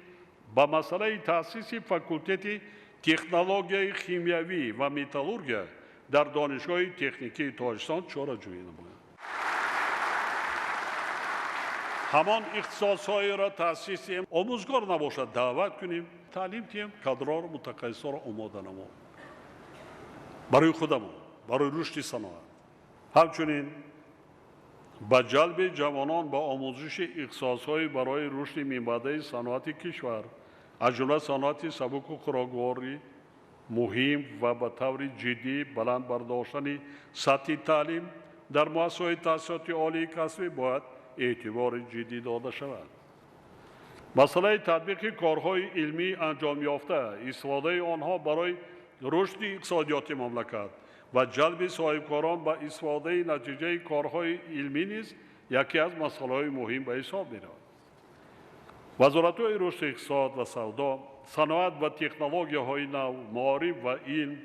ба масъалаи таъсиси факултети технологияи химиявӣ ва металлургия дар Донишгоҳи техникии Тоҷикистон чораҷӯӣ намояд. Ҳамон ихтисосҳоеро таъсис диҳем, омӯзгор набошад, даъват кунем, таълим диҳем, кадрҳоро, мутахассисҳоро омода намоем барои худамон, барои рушди саноат. Ҳамчунин ба ҷалби ҷавонон ба омӯзиши ихтисосҳои барои рушди минбаъдаи саноати кишвар, аз ҷумла саноати сабуку хӯрокворӣ муҳим ва ба таври ҷиддӣ баланд бардоштани сатҳи таълим дар муассисаҳои таҳсилоти олии касбӣ бояд эътибори ҷиддӣ дода шавад. Масъалаи татбиқи корҳои илмии анҷомёфта, истифодаи онҳо барои рушди иқтисодиёти мамлакат ва ҷалби соҳибкорон ба истифодаи натиҷаи корҳои илмӣ низ яке аз масъалаҳои муҳим ба ҳисоб меравад. Вазоратҳои рушди иқтисод ва савдо, саноат ва технологияҳои нав, маориф ва илм,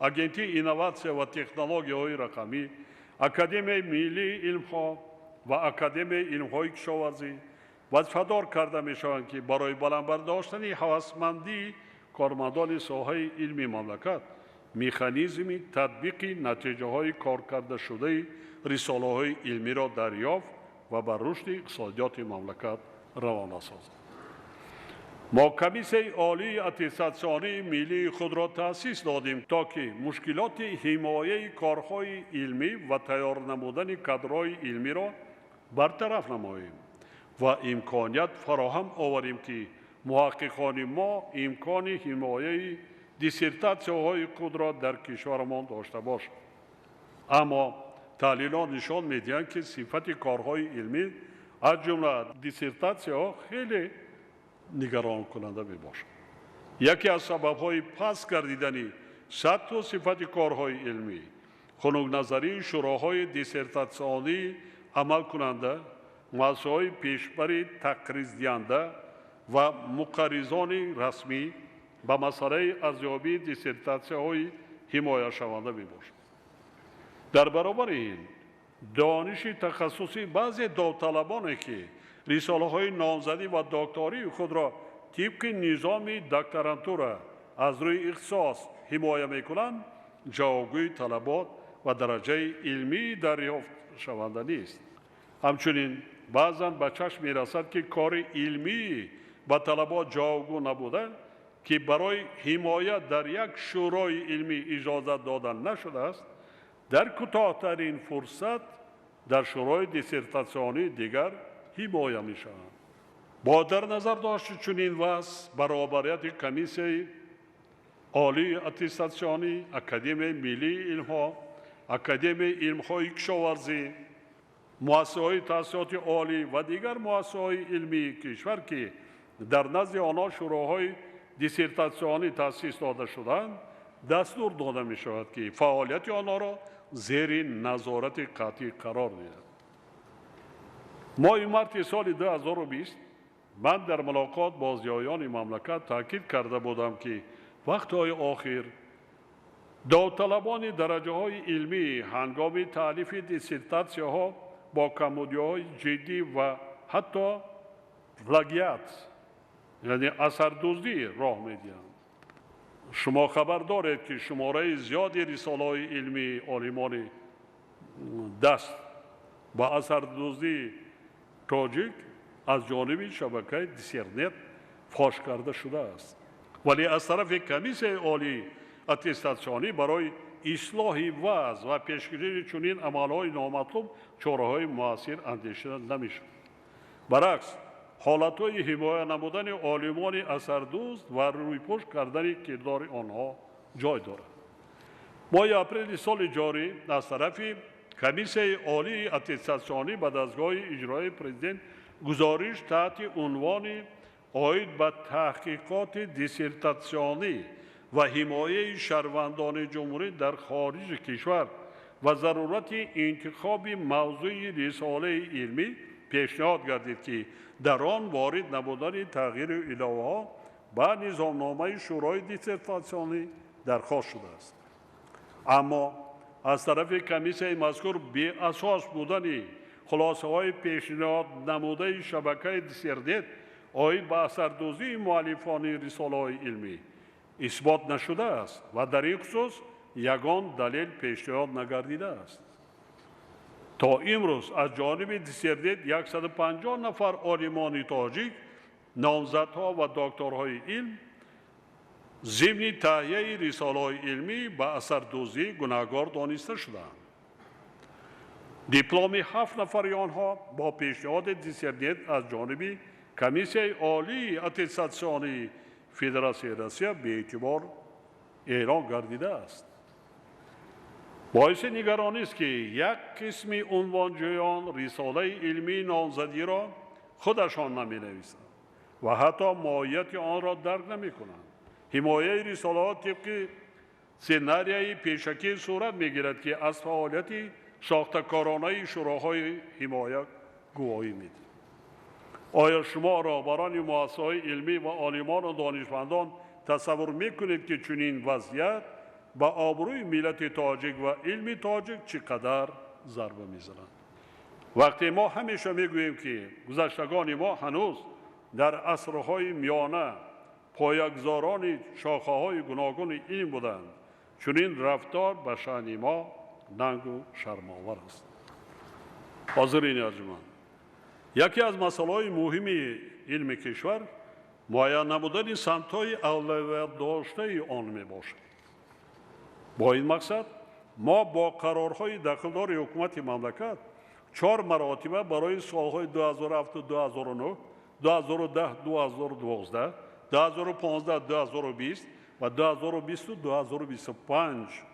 Агентии инноватсия ва технологияҳои рақамӣ, Академияи миллии илмҳо ва Академияи илмҳои кишоварзӣ вазифадор карда мешаванд, ки барои баланд бардоштани ҳавасмандии кормандони соҳаи илми мамлакат механизми татбиқи натиҷаҳои коркардашудаи рисолаҳои илмиро дарёфт ва ба рушди иқтисодиёти мамлакат равона созанд. Мо Комиссияи олии аттестатсионии миллии худро таъсис додем, то ки мушкилоти ҳимояи корҳои илмӣ ва тайёр намудани кадрҳои илмиро бартараф намоем ва имконият фароҳам оварем, ки муҳаққиқони мо имкони ҳимояи диссертатсияҳои худро дар кишварамон дошта бошанд. Аммо таҳлилҳо нишон медиҳанд, ки сифати корҳои илмӣ, аз ҷумла диссертатсияҳо, хеле нигаронкунанда мебошад. Яке аз сабабҳои паст гардидани сатҳу сифати корҳои илмӣ хунукназарии шӯроҳои диссертатсионии амалкунанда, муассисаҳои пешбари тақриздиҳанда ва муқарризони расмӣ ба масъалаи арзёбии диссертатсияҳои ҳимояшаванда мебошад. Дар баробари ин дониши тахассусии баъзе довталабоне, ки рисолаҳои номзадӣ ва доктории худро тибқи низоми докторантура аз рӯи ихтисос ҳимоя мекунанд, ҷавобгӯи талабот ва дараҷаи илмии дарёфтшаванда нест. Ҳамчунин баъзан ба чашм мерасад, ки кори илмии ба талабот ҷавобгӯ набуда, ки барои ҳимоя дар як шӯрои илмӣ иҷозат дода нашудааст, дар кӯтоҳтарин фурсат дар шӯрои диссертатсионии дигар ҳимоя мешаванд. Бо дар назар дошти чунин вазъ баробарияти Комиссияи олии аттестатсионӣ, Академияи миллии илмҳо, Академияи илмҳои кишоварзӣ, муассисаҳои таҳсилоти олӣ ва дигар муассисаҳои илмии кишвар, ки дар назди онҳо шӯроҳои диссертатсионӣ таъсис дода шудаанд, дастур дода мешавад, ки фаъолияти онҳоро зери назорати қатъӣ қарор диҳанд. Моҳи марти соли 2020 ман дар мулоқот бо зиёёни мамлакат таъкид карда будам, ки вақтҳои охир довталабони дараҷаҳои илмӣ ҳангоми таълифи диссертатсияҳо бо камбудиҳои ҷиддӣ ва ҳатто плагиат, яъне асардуздӣ роҳ медиҳанд. Шумо хабар доред, ки шумораи зиёди рисолаҳои илмии олимони даст ба асардуздии тоҷик аз ҷониби шабакаи Диссернет фош карда шудааст. Вале аз тарафи Комиссияи олии аттестатсионӣ барои ислоҳи вазъ ва пешгирии чунин амалҳои номатлуб чораҳои муассир андешида намешавад. Баръакс, ҳолатҳои ҳимоя намудани олимони асардузд ва рӯйпӯш кардани кирдори онҳо ҷой дорад. Моҳи апрели соли ҷорӣ аз тарафи Комиссияи олии аттестатсионӣ ба дастгоҳи иҷроии президент гузориш таҳти унвони оид ба таҳқиқоти диссертатсионӣ ва ҳимояи шаҳрвандони ҷумҳурӣ дар хориҷи кишвар ва зарурати интихоби мавзӯи рисолаи илмӣ пешниҳод гардид, ки дар он ворид намудани тағйиру иловаҳо ба низомномаи Шӯрои диссертатсионӣ дархост шудааст. Аммо аз тарафи комиссияи мазкур беасос будани хулосаҳои пешниҳод намудаи шабакаи Диссернет оид ба асардуздии муаллифони рисолаҳои илмӣ исбот нашудааст ва дар ин хусус ягон далел пешниҳод нагардидааст. То имрӯз аз ҷониби Диссернет 150 нафар олимони тоҷик, номзадҳо ва докторҳои илм зимни таҳияи рисолаҳои илмӣ ба асардуздӣ гунаҳгор дониста шудаанд. Дипломи 7 нафари онҳо бо пешниҳоди Диссернет аз ҷониби Комиссияи олии аттестатсионии Федератсияи Россия беэътибор эълон гардидааст. Боиси нигаронист, ки як қисми унвонҷӯён рисолаи илмии номзадиро худашон наменависанд ва ҳатто моҳияти онро дарк намекунанд. Ҳимояи рисолаҳо тибқи сценарияи пешакӣ сурат мегирад, ки аз фаъолияти сохтакоронаи шӯроҳои ҳимоя гувоҳӣ медиҳад. Оё шумо роҳбарони муассисаҳои илмӣ ва олимону донишмандон тасаввур мекунед, ки чунин вазъият ба обрӯи миллати тоҷик ва илми тоҷик чӣ қадар зарба мезанад? Вақте мо ҳамеша мегӯем, ки гузаштагони мо ҳанӯз дар асрҳои миёна поягузорони шохаҳои гуногуни илм буданд, чунин рафтор ба шаъни мо нангу шармовар аст. Ҳозирини арҷуманд, яке аз масъалаҳои муҳими илми кишвар муайян намудани самтҳои авлавиятдоштаи он мебошад. Бо ин мақсад мо бо қарорҳои дахлдори ҳукумати мамлакат 4 маротиба барои солҳои 2007, 2009, 2010, 2012, 2015, 2020 ва 2020, 2025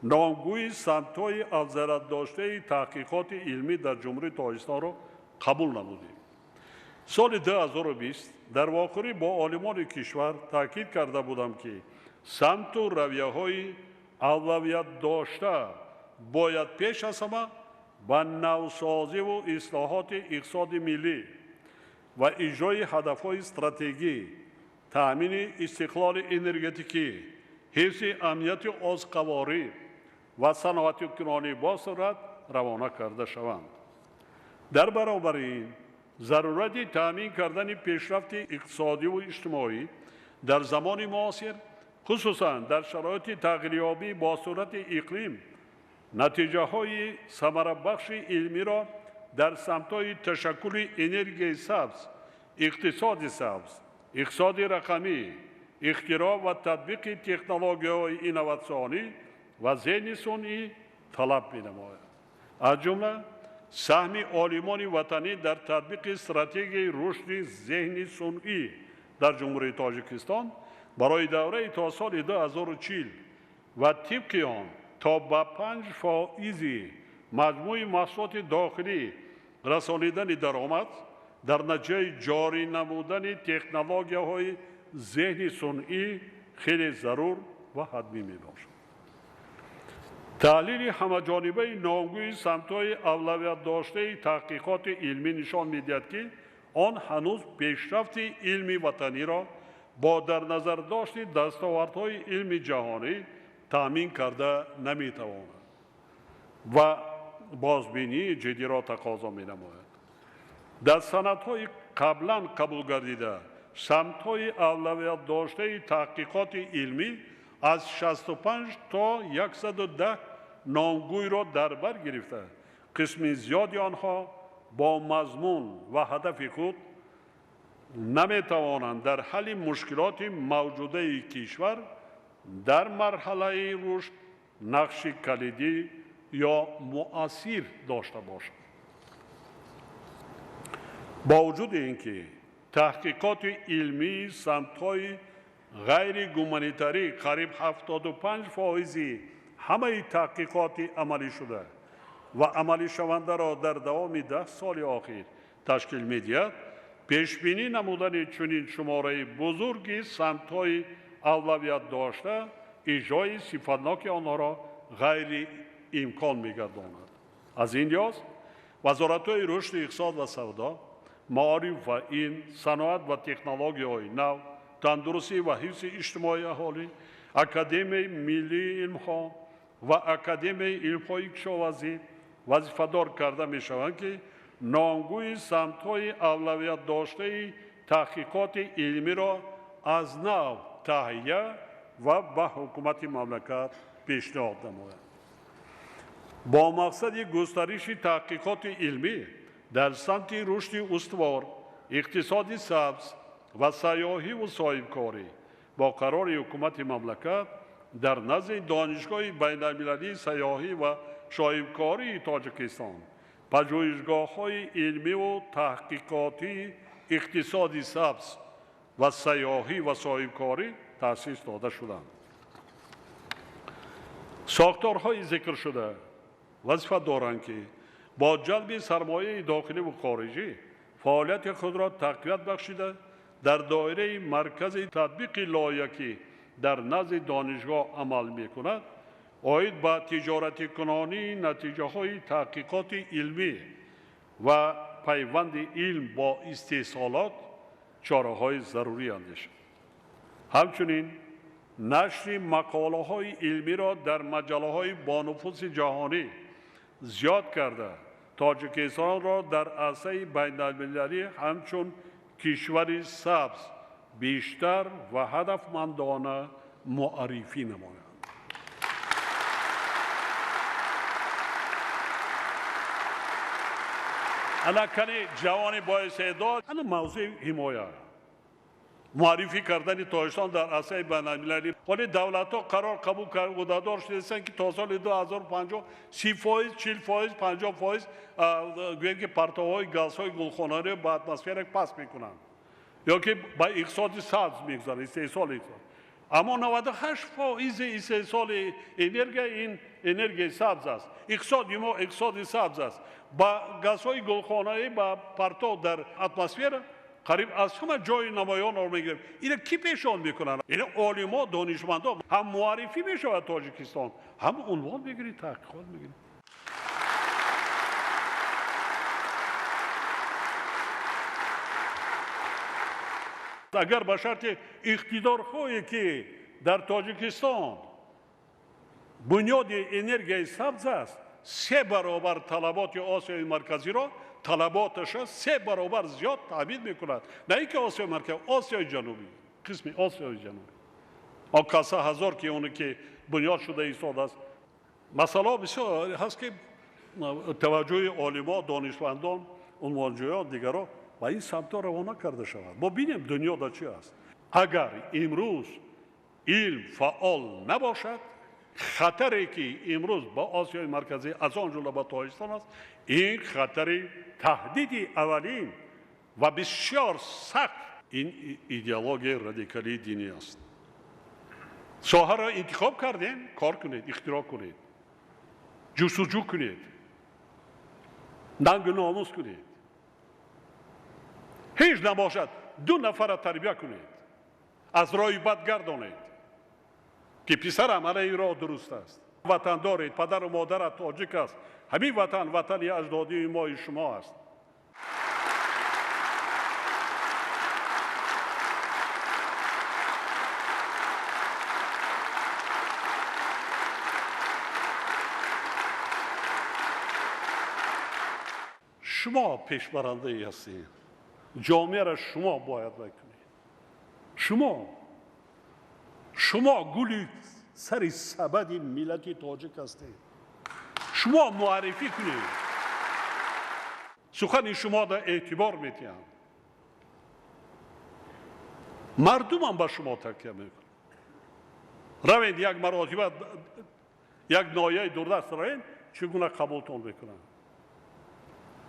номгӯи самтҳои афзалиятдоштаи таҳқиқоти илмӣ дар Ҷумҳурии Тоҷикистонро қабул намудем. Соли 2020 дар вохӯрӣ бо олимони кишвар таъкид карда будам, ки самту равияҳои авлавиятдошта бояд пеш аз ҳама ба навсозиву ислоҳоти иқтисоди миллӣ ва иҷрои ҳадафҳои стратегӣ, таъмини истиқлоли энергетикӣ, ҳифзи амнияти озуқаворӣ ва саноатикунонӣ бо суръат равона карда шаванд. Дар баробари ин зарурати таъмин кардани пешрафти иқтисодиву иҷтимоӣ дар замони муосир, хусусан дар шароити тағйирёбӣ бо суръати иқлим, натиҷаҳои самарабахши илмиро дар самтҳои ташаккули энергияи сабз, иқтисоди сабз, иқтисоди рақамӣ, ихтироъ ва татбиқи технологияҳои инноватсионӣ ва зеҳни сунъӣ талаб менамояд. Аз ҷумла саҳми олимони ватанӣ дар татбиқи стратегияи рушди зеҳни сунъӣ дар Ҷумҳурии Тоҷикистон барои давраи то соли 2040 ва тибқи он то ба 5% маҷмӯи маҳсулоти дохилӣ расонидани даромад дар натиҷаи ҷорӣ намудани технологияҳои зеҳни сунъӣ хеле зарур ва ҳатмӣ мебошад. Таҳлили ҳамаҷонибаи номгӯи самтҳои авлавиятдоштаи таҳқиқоти илмӣ нишон медиҳад, ки он ҳанӯз пешрафти илми ватаниро бо дар назардошти дастовардҳои илми ҷаҳонӣ таъмин карда наметавонад ва бозбинии ҷиддиро тақозо менамояд. Дар санадҳои қаблан қабул гардида самтҳои авлавиятдоштаи таҳқиқоти илмӣ аз 65 то 110 номгӯйро дар бар гирифта, қисми зиёди онҳо бо мазмун ва ҳадафи худ наметавонанд дар ҳалли мушкилоти мавҷудаи кишвар дар марҳалаи рушд нақши калидӣ ё муассир дошта бошанд. Бо вуҷуди ин ки таҳқиқоти илмии самтҳои ғайригуманитарӣ қариб 75% ҳамаи таҳқиқоти амалӣ шуда ва амалишавандаро дар давоми 10 соли охир ташкил медиҳад, пешбинӣ намудани чунин шумораи бузурги самтҳои авлавият дошта иҷрои сифатноки онҳоро ғайриимкон мегардонад. Аз ин лиҳоз вазоратҳои рушди иқтисод ва савдо, маориф ва илм, саноат ва технологияҳои нав, тандурустӣ ва ҳифзи иҷтимоии аҳолӣ, Академияи миллии илмҳо ва Академияи илмҳои кишоварзӣ вазифадор карда мешаванд, ки номгӯи самтҳои авлавиятдоштаи таҳқиқоти илмиро аз нав таҳия ва ба ҳукумати мамлакат пешниҳод намоянд. Бо мақсади густариши таҳқиқоти илмӣ дар самти рушди устувор, иқтисоди сабз ва сайёҳиву соҳибкорӣ бо қарори ҳукумати мамлакат дар назди Донишгоҳи байналмилалии сайёҳӣ ва соҳибкории Тоҷикистон пажӯҳишгоҳҳои илмиву таҳқиқотии иқтисоди сабз ва сайёҳӣ ва соҳибкорӣ таъсис дода шуданд. Сохторҳои зикршуда вазифа доранд, ки бо ҷалби сармояи дохилӣ ву хориҷӣ фаъолияти худро тақвият бахшида, дар доираи маркази татбиқи лоиҳа, ки дар назди донишгоҳ амал мекунад, оид ба тиҷоратикунонии натиҷаҳои таҳқиқоти илмӣ ва пайванди илм бо истеҳсолот чораҳои зарурӣ андешанд. Ҳамчунин нашри мақолаҳои илмиро дар маҷаллаҳои бонуфузи ҷаҳонӣ зиёд карда, Тоҷикистонро дар арсаи байналмилалӣ ҳамчун кишвари сабз бештар ва ҳадафмандона муаррифӣ намоянд. Ана кани ҷавони боистеъдод, ана мавзӯи ҳимоя, муаррифӣ кардани Тоҷикистон дар арсаи байналмилалӣ. Ҳоли давлатҳо қарор қабул кардадор шудастанд, ки то соли 2050 30%, 40%, 50% гӯем ки партовҳои газҳои гулхонаро ба атмосфера пас мекунанд ё ки ба иқтисоди сабз мегузаранд, истеҳсоли иқтисод. Аммо 98% истеҳсоли энергия ин энергияи сабз аст. Иқтисоди мо иқтисоди сабз аст. Ба газҳои гулхонаӣ, ба партов дар атмосфера қариб аз ҳама ҷои намоёнро мегирем. Ина кӣ пешон мекунанд? Ина олимо, донишмандо. Ҳам муаррифӣ мешавад Тоҷикистон, ҳам унвон мегирӣ, таҳқиқот мегирӣ. Агар ба шарти иқтидорҳое, ки дар Тоҷикистон бунёди энергияи сабз аст, 3 баробар талаботи Осиёи Марказиро талаботаша 3 баробар зиёд таъмин мекунад. На ин ки Осиёи Марказӣ, Осиёи Ҷанубӣ, қисми Осиёи Ҷанубӣ. Он каса ҳазор ки оне ки бунёд шуда истодааст. Масъалаҳо бисёр ҳаст, ки таваҷҷӯҳи олимо, донишмандон, унвонҷӯён, дигарон ба ин самтҳо равона карда шавад. Мо бинем дунё дар чӣ аст. Агар имрӯз илм фаъол набошад, хатаре ки имрӯз ба Осиёи Марказӣ, аз он ҷумла ба Тоҷикистон аст, ин хатари таҳдиди аввалин ва бисёр сахт ин идеологияи радикалии динӣ аст. Соҳаро интихоб кардем, кор кунед, ихтироъ кунед, ҷустуҷӯ кунед, нангу номус кунед. Ҳеҷ набошад, 2 нафарро тарбия кунед, аз роҳи бад гардонед, ки писарам ана ин роҳ дуруст аст. Ватан доред, падару модарат тоҷик аст. Ҳамин ватан ватани аҷдодии мои шумо аст. Шумо пешбарандае ҳастед, ҷомеаро шумо бояд бикунед. Шумо гули сари сабади миллати тоҷик ҳастед. Шумо муаррифӣ кунед, сухани шумо дар эътибор метиҳанд, мардумам ба шумо такя мекунад. Равед як маротиба як ноҳияи дурдаст равед, чӣ гуна қабултон мекунанд.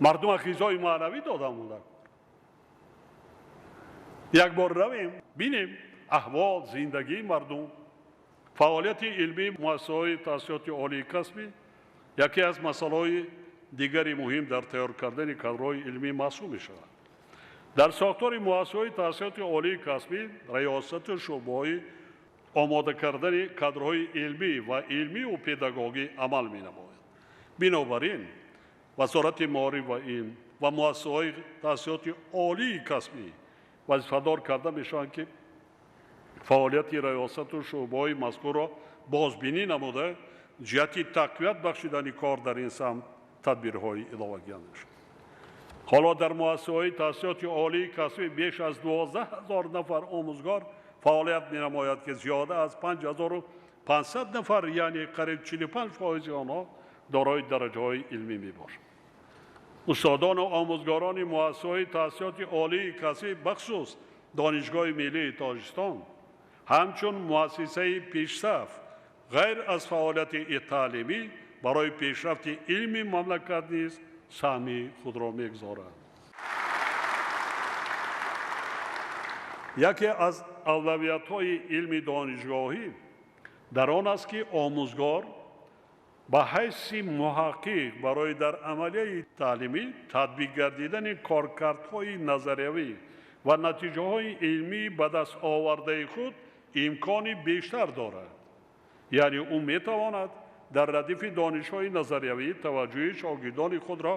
Мардума ғизои маънавӣ додам монда. Як бор равем бинем аҳвол, зиндагии мардум. Фаъолияти илмии муассисаҳои таҳсилоти олии касбӣ яке аз масъалаҳои дигари муҳим дар тайёр кардани кадрҳои илмӣ маҳсуб мешавад. Дар сохтори муассисаҳои таҳсилоти олии касбӣ раёсату шӯъбаҳои омода кардани кадрҳои илмӣ ва илмию педагогӣ амал менамояд. Бинобар ин Вазорати маориф ва илм ва муассисаҳои таҳсилоти олии касбӣ вазифадор карда мешаванд, ки фаъолияти раёсату шӯъбаҳои мазкурро бозбинӣ намуда, ҷиҳати тақвият бахшидани кор дар ин самт тадбирҳои иловагӣ андешанд. Ҳоло дар муассисаҳои таҳсилоти олии касбӣ беш аз 12 000 нафар омӯзгор фаъолият менамояд, ки зиёда аз 5500 нафар, яъне қариб 45% онҳо дорои дараҷаҳои илмӣ мебошанд. Устодону омӯзгорони муассисаҳои таҳсилоти олии касбӣ, бахусус Донишгоҳи миллии Тоҷикистон, ҳамчун муассисаи пешсаф ғайр аз фаъолияти таълимӣ барои пешрафти илми мамлакат низ саҳми худро мегузорад. Яке аз авлавиятҳои илми донишгоҳӣ дар он аст, ки омӯзгор ба ҳайси муҳаққиқ барои дар амалияи таълимӣ татбиқ гардидани коркардҳои назариявӣ ва натиҷаҳои илмии ба даст овардаи худ имкони бештар дорад. Яъне ӯ метавонад дар радифи донишҳои назариявӣ таваҷҷӯҳи шогирдони худро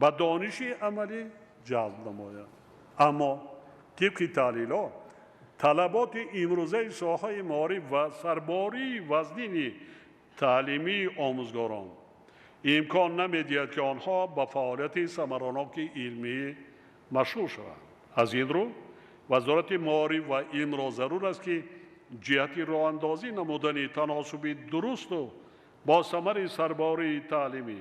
ба дониши амалӣ ҷалб намояд. Аммо тибқи таҳлилҳо талаботи имрӯзаи соҳаи маориф ва сарбории вазнини таълимии омӯзгорон имкон намедиҳад, ки онҳо ба фаъолияти самараноки илмӣ машғул шаванд. Аз ин рӯ Вазорати маориф ва илмро зарур аст, ки ҷиҳати роҳандозӣ намудани таносуби дурусту бо самари сарбории таълимӣ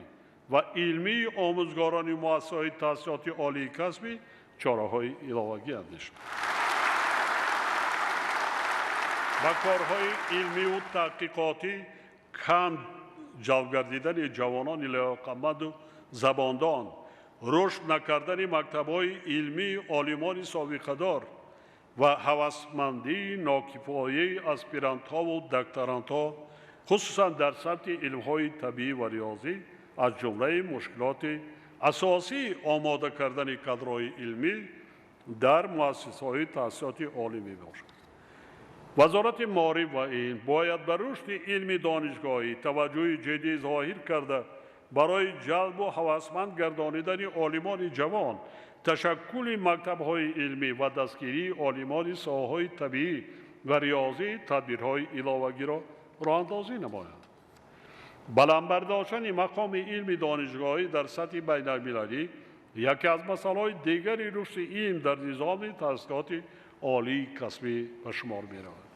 ва илмии омӯзгорони муассисаҳои таҳсилоти олии касбӣ чораҳои иловагӣ андешад. Ба корҳои илмию таҳқиқотӣ кам ҷалб гардидани ҷавонони лаёқатманду забондон, рушд накардани мактабҳои илмии олимони собиқадор ва ҳавасмандии нокифояи аспирантҳову докторантҳо, хусусан дар самти илмҳои табиӣ ва риёзӣ, аз ҷумлаи мушкилоти асосии омода кардани кадрҳои илмӣ дар муассисаҳои таҳсилоти олӣ мебошад. Вазорати маориф ва илм бояд ба рушди илми донишгоҳӣ таваҷҷӯҳи ҷиддӣ зоҳир карда, барои ҷалбу ҳавасманд гардонидани олимони ҷавон, ташаккули мактабҳои илмӣ ва дастгирии олимони соҳаҳои табиӣ ва риёзӣ тадбирҳои иловагиро роҳандозӣ намояд. Баланд бардоштани мақоми илми донишгоҳӣ дар сатҳи байналмилалӣ яке аз масъалаҳои дигари рушди илм дар низоми таҳсилоти олии касбӣ ба шумор меравад.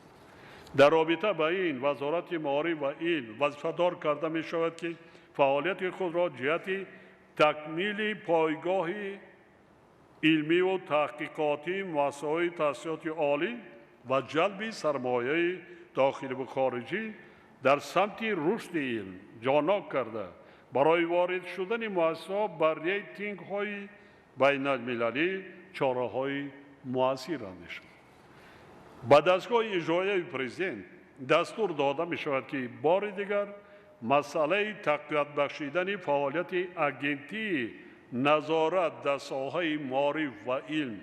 Дар робита ба ин Вазорати маориф ва илм вазифадор карда мешавад, ки фаъолияти худро ҷиҳати такмили пойгоҳи илмиву таҳқиқотии муассисаҳои таҳсилоти олӣ ва ҷалби сармояи дохиливу хориҷӣ дар самти рушди илм ҷонок карда, барои ворид шудани муассисаҳо ба рейтингҳои байналмилалӣ чораҳои муассир андешад. Ба дастгоҳи иҷроияи президент дастур дода мешавад, ки бори дигар масъалаи тақвият бахшидани фаъолияти агентии назорат дар соҳаи маориф ва илм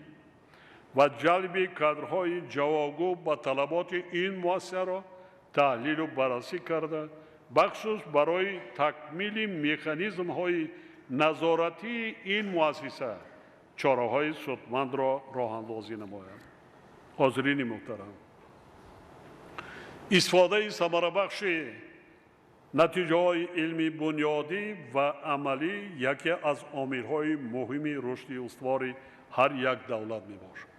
ва ҷалби кадрҳои ҷавобгӯ ба талаботи ин муассисаро таҳлилу баррасӣ карда, бахусус барои такмили механизмҳои назоратии ин муассиса чораҳои судмандро роҳандозӣ намояд. Ҳозирини муҳтарам, истифодаи самарабахши Натиҷаҳои илми бунёдӣ ва амалӣ яке аз омилҳои муҳими рушди устувори ҳар як давлат мебошад.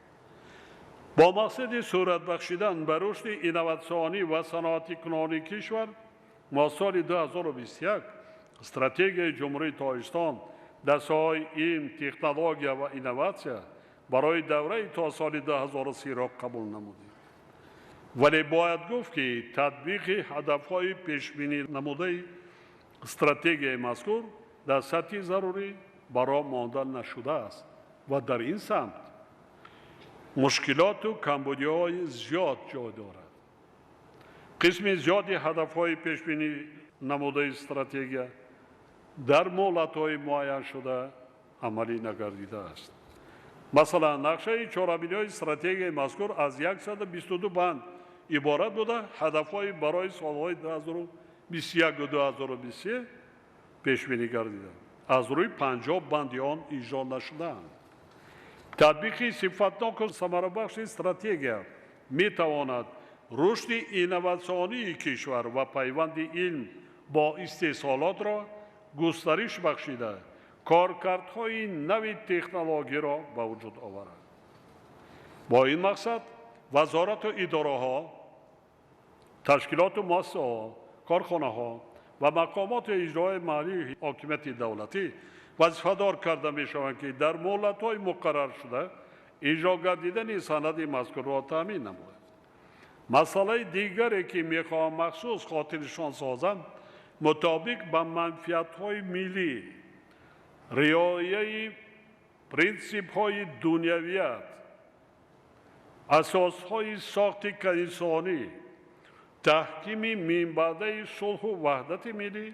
Бо мақсади сурат бахшидан ба рушди инноватсионӣ ва саноатикунонии кишвар, мо соли 2021 стратегияи Ҷумҳурии Тоҷикистон дар соҳаи илм, технология ва инноватсия барои давраи то соли 2030 қабул намудем. Вале бояд гуфт, ки татбиқи ҳадафҳои пешбинӣ намудаи стратегияи мазкур дар сатҳи зарурӣ ба роҳ монда нашудааст ва дар ин самт мушкилоту камбудиҳои зиёд ҷой дорад. Қисми зиёди ҳадафҳои пешбинӣ намудаи стратегия дар муҳлатҳои муайяншуда амалӣ нагардидааст. Масалан, нақшаи чорабиниҳои стратегияи мазкур аз 122 банд иборат буда, ҳадафҳои барои солҳои 2021 2023 пешбинӣ гардиданд. Аз рӯи 50 банди он иҷро нашудаанд. Татбиқи сифатноку самарабахши стратегия метавонад рушди инноватсионии кишвар ва пайванди илм бо истеҳсолотро густариш бахшида, коркардҳои нави технологиро ба вуҷуд оварад. Бо ин мақсад вазорату идораҳо, ташкилоту муассисаҳо, корхонаҳо ва мақомоти иҷроии маҳаллии ҳокимияти давлатӣ вазифадор карда мешаванд, ки дар муҳлатҳои муқарраршуда иҷро гардидани санади мазкурро таъмин намоянд. Масъалаи дигаре, ки мехоҳам махсус хотирнишон созам, мутобиқ ба манфиатҳои миллӣ, риояи принсипҳои дунявият, асосҳои сохти конститутсионӣ, таҳкими минбаъдаи сулҳу ваҳдати миллӣ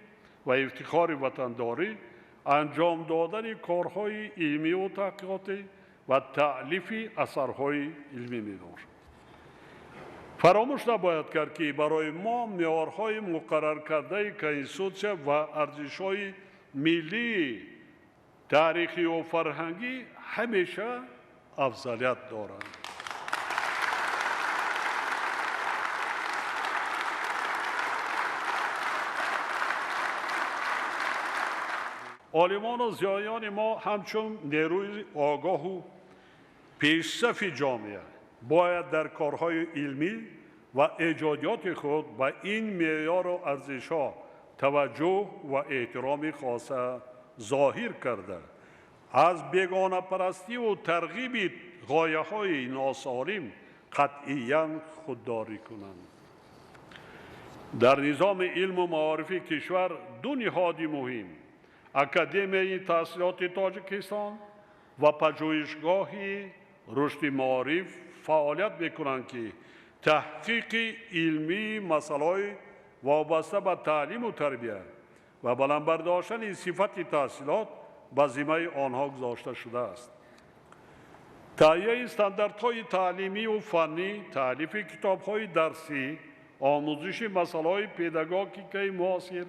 ва ифтихори ватандорӣ, анҷом додани корҳои илмиву таҳқиқотӣ ва таълифи асарҳои илмӣ мебошад. Фаромӯш набояд кард, ки барои мо меъёрҳои муқарраркардаи конститутсия ва арзишҳои миллии таърихию фарҳангӣ ҳамеша афзалият доранд. Олимону зиёиёни мо ҳамчун нерӯи огоҳу пешсафи ҷомеа бояд дар корҳои илмӣ ва эҷодиёти худ ба ин меъёру арзишҳо таваҷҷӯҳ ва эҳтироми хоса зоҳир карда, аз бегонапарастиву тарғиби ғояҳои носолим қатъиян худдорӣ кунанд. Дар низоми илму маорифи кишвар ду ниҳоди муҳим Академияи таҳсилоти Тоҷикистон ва пажӯҳишгоҳи рушди маориф фаъолият мекунанд, ки таҳқиқи илмии масъалаҳои вобаста ба таълиму тарбия ва баланд бардоштани сифати таҳсилот ба зиммаи онҳо гузошта шудааст. Таҳияи стандартҳои таълимию фаннӣ, таълифи китобҳои дарсӣ, омӯзиши масъалаҳои педагогикаи муосир,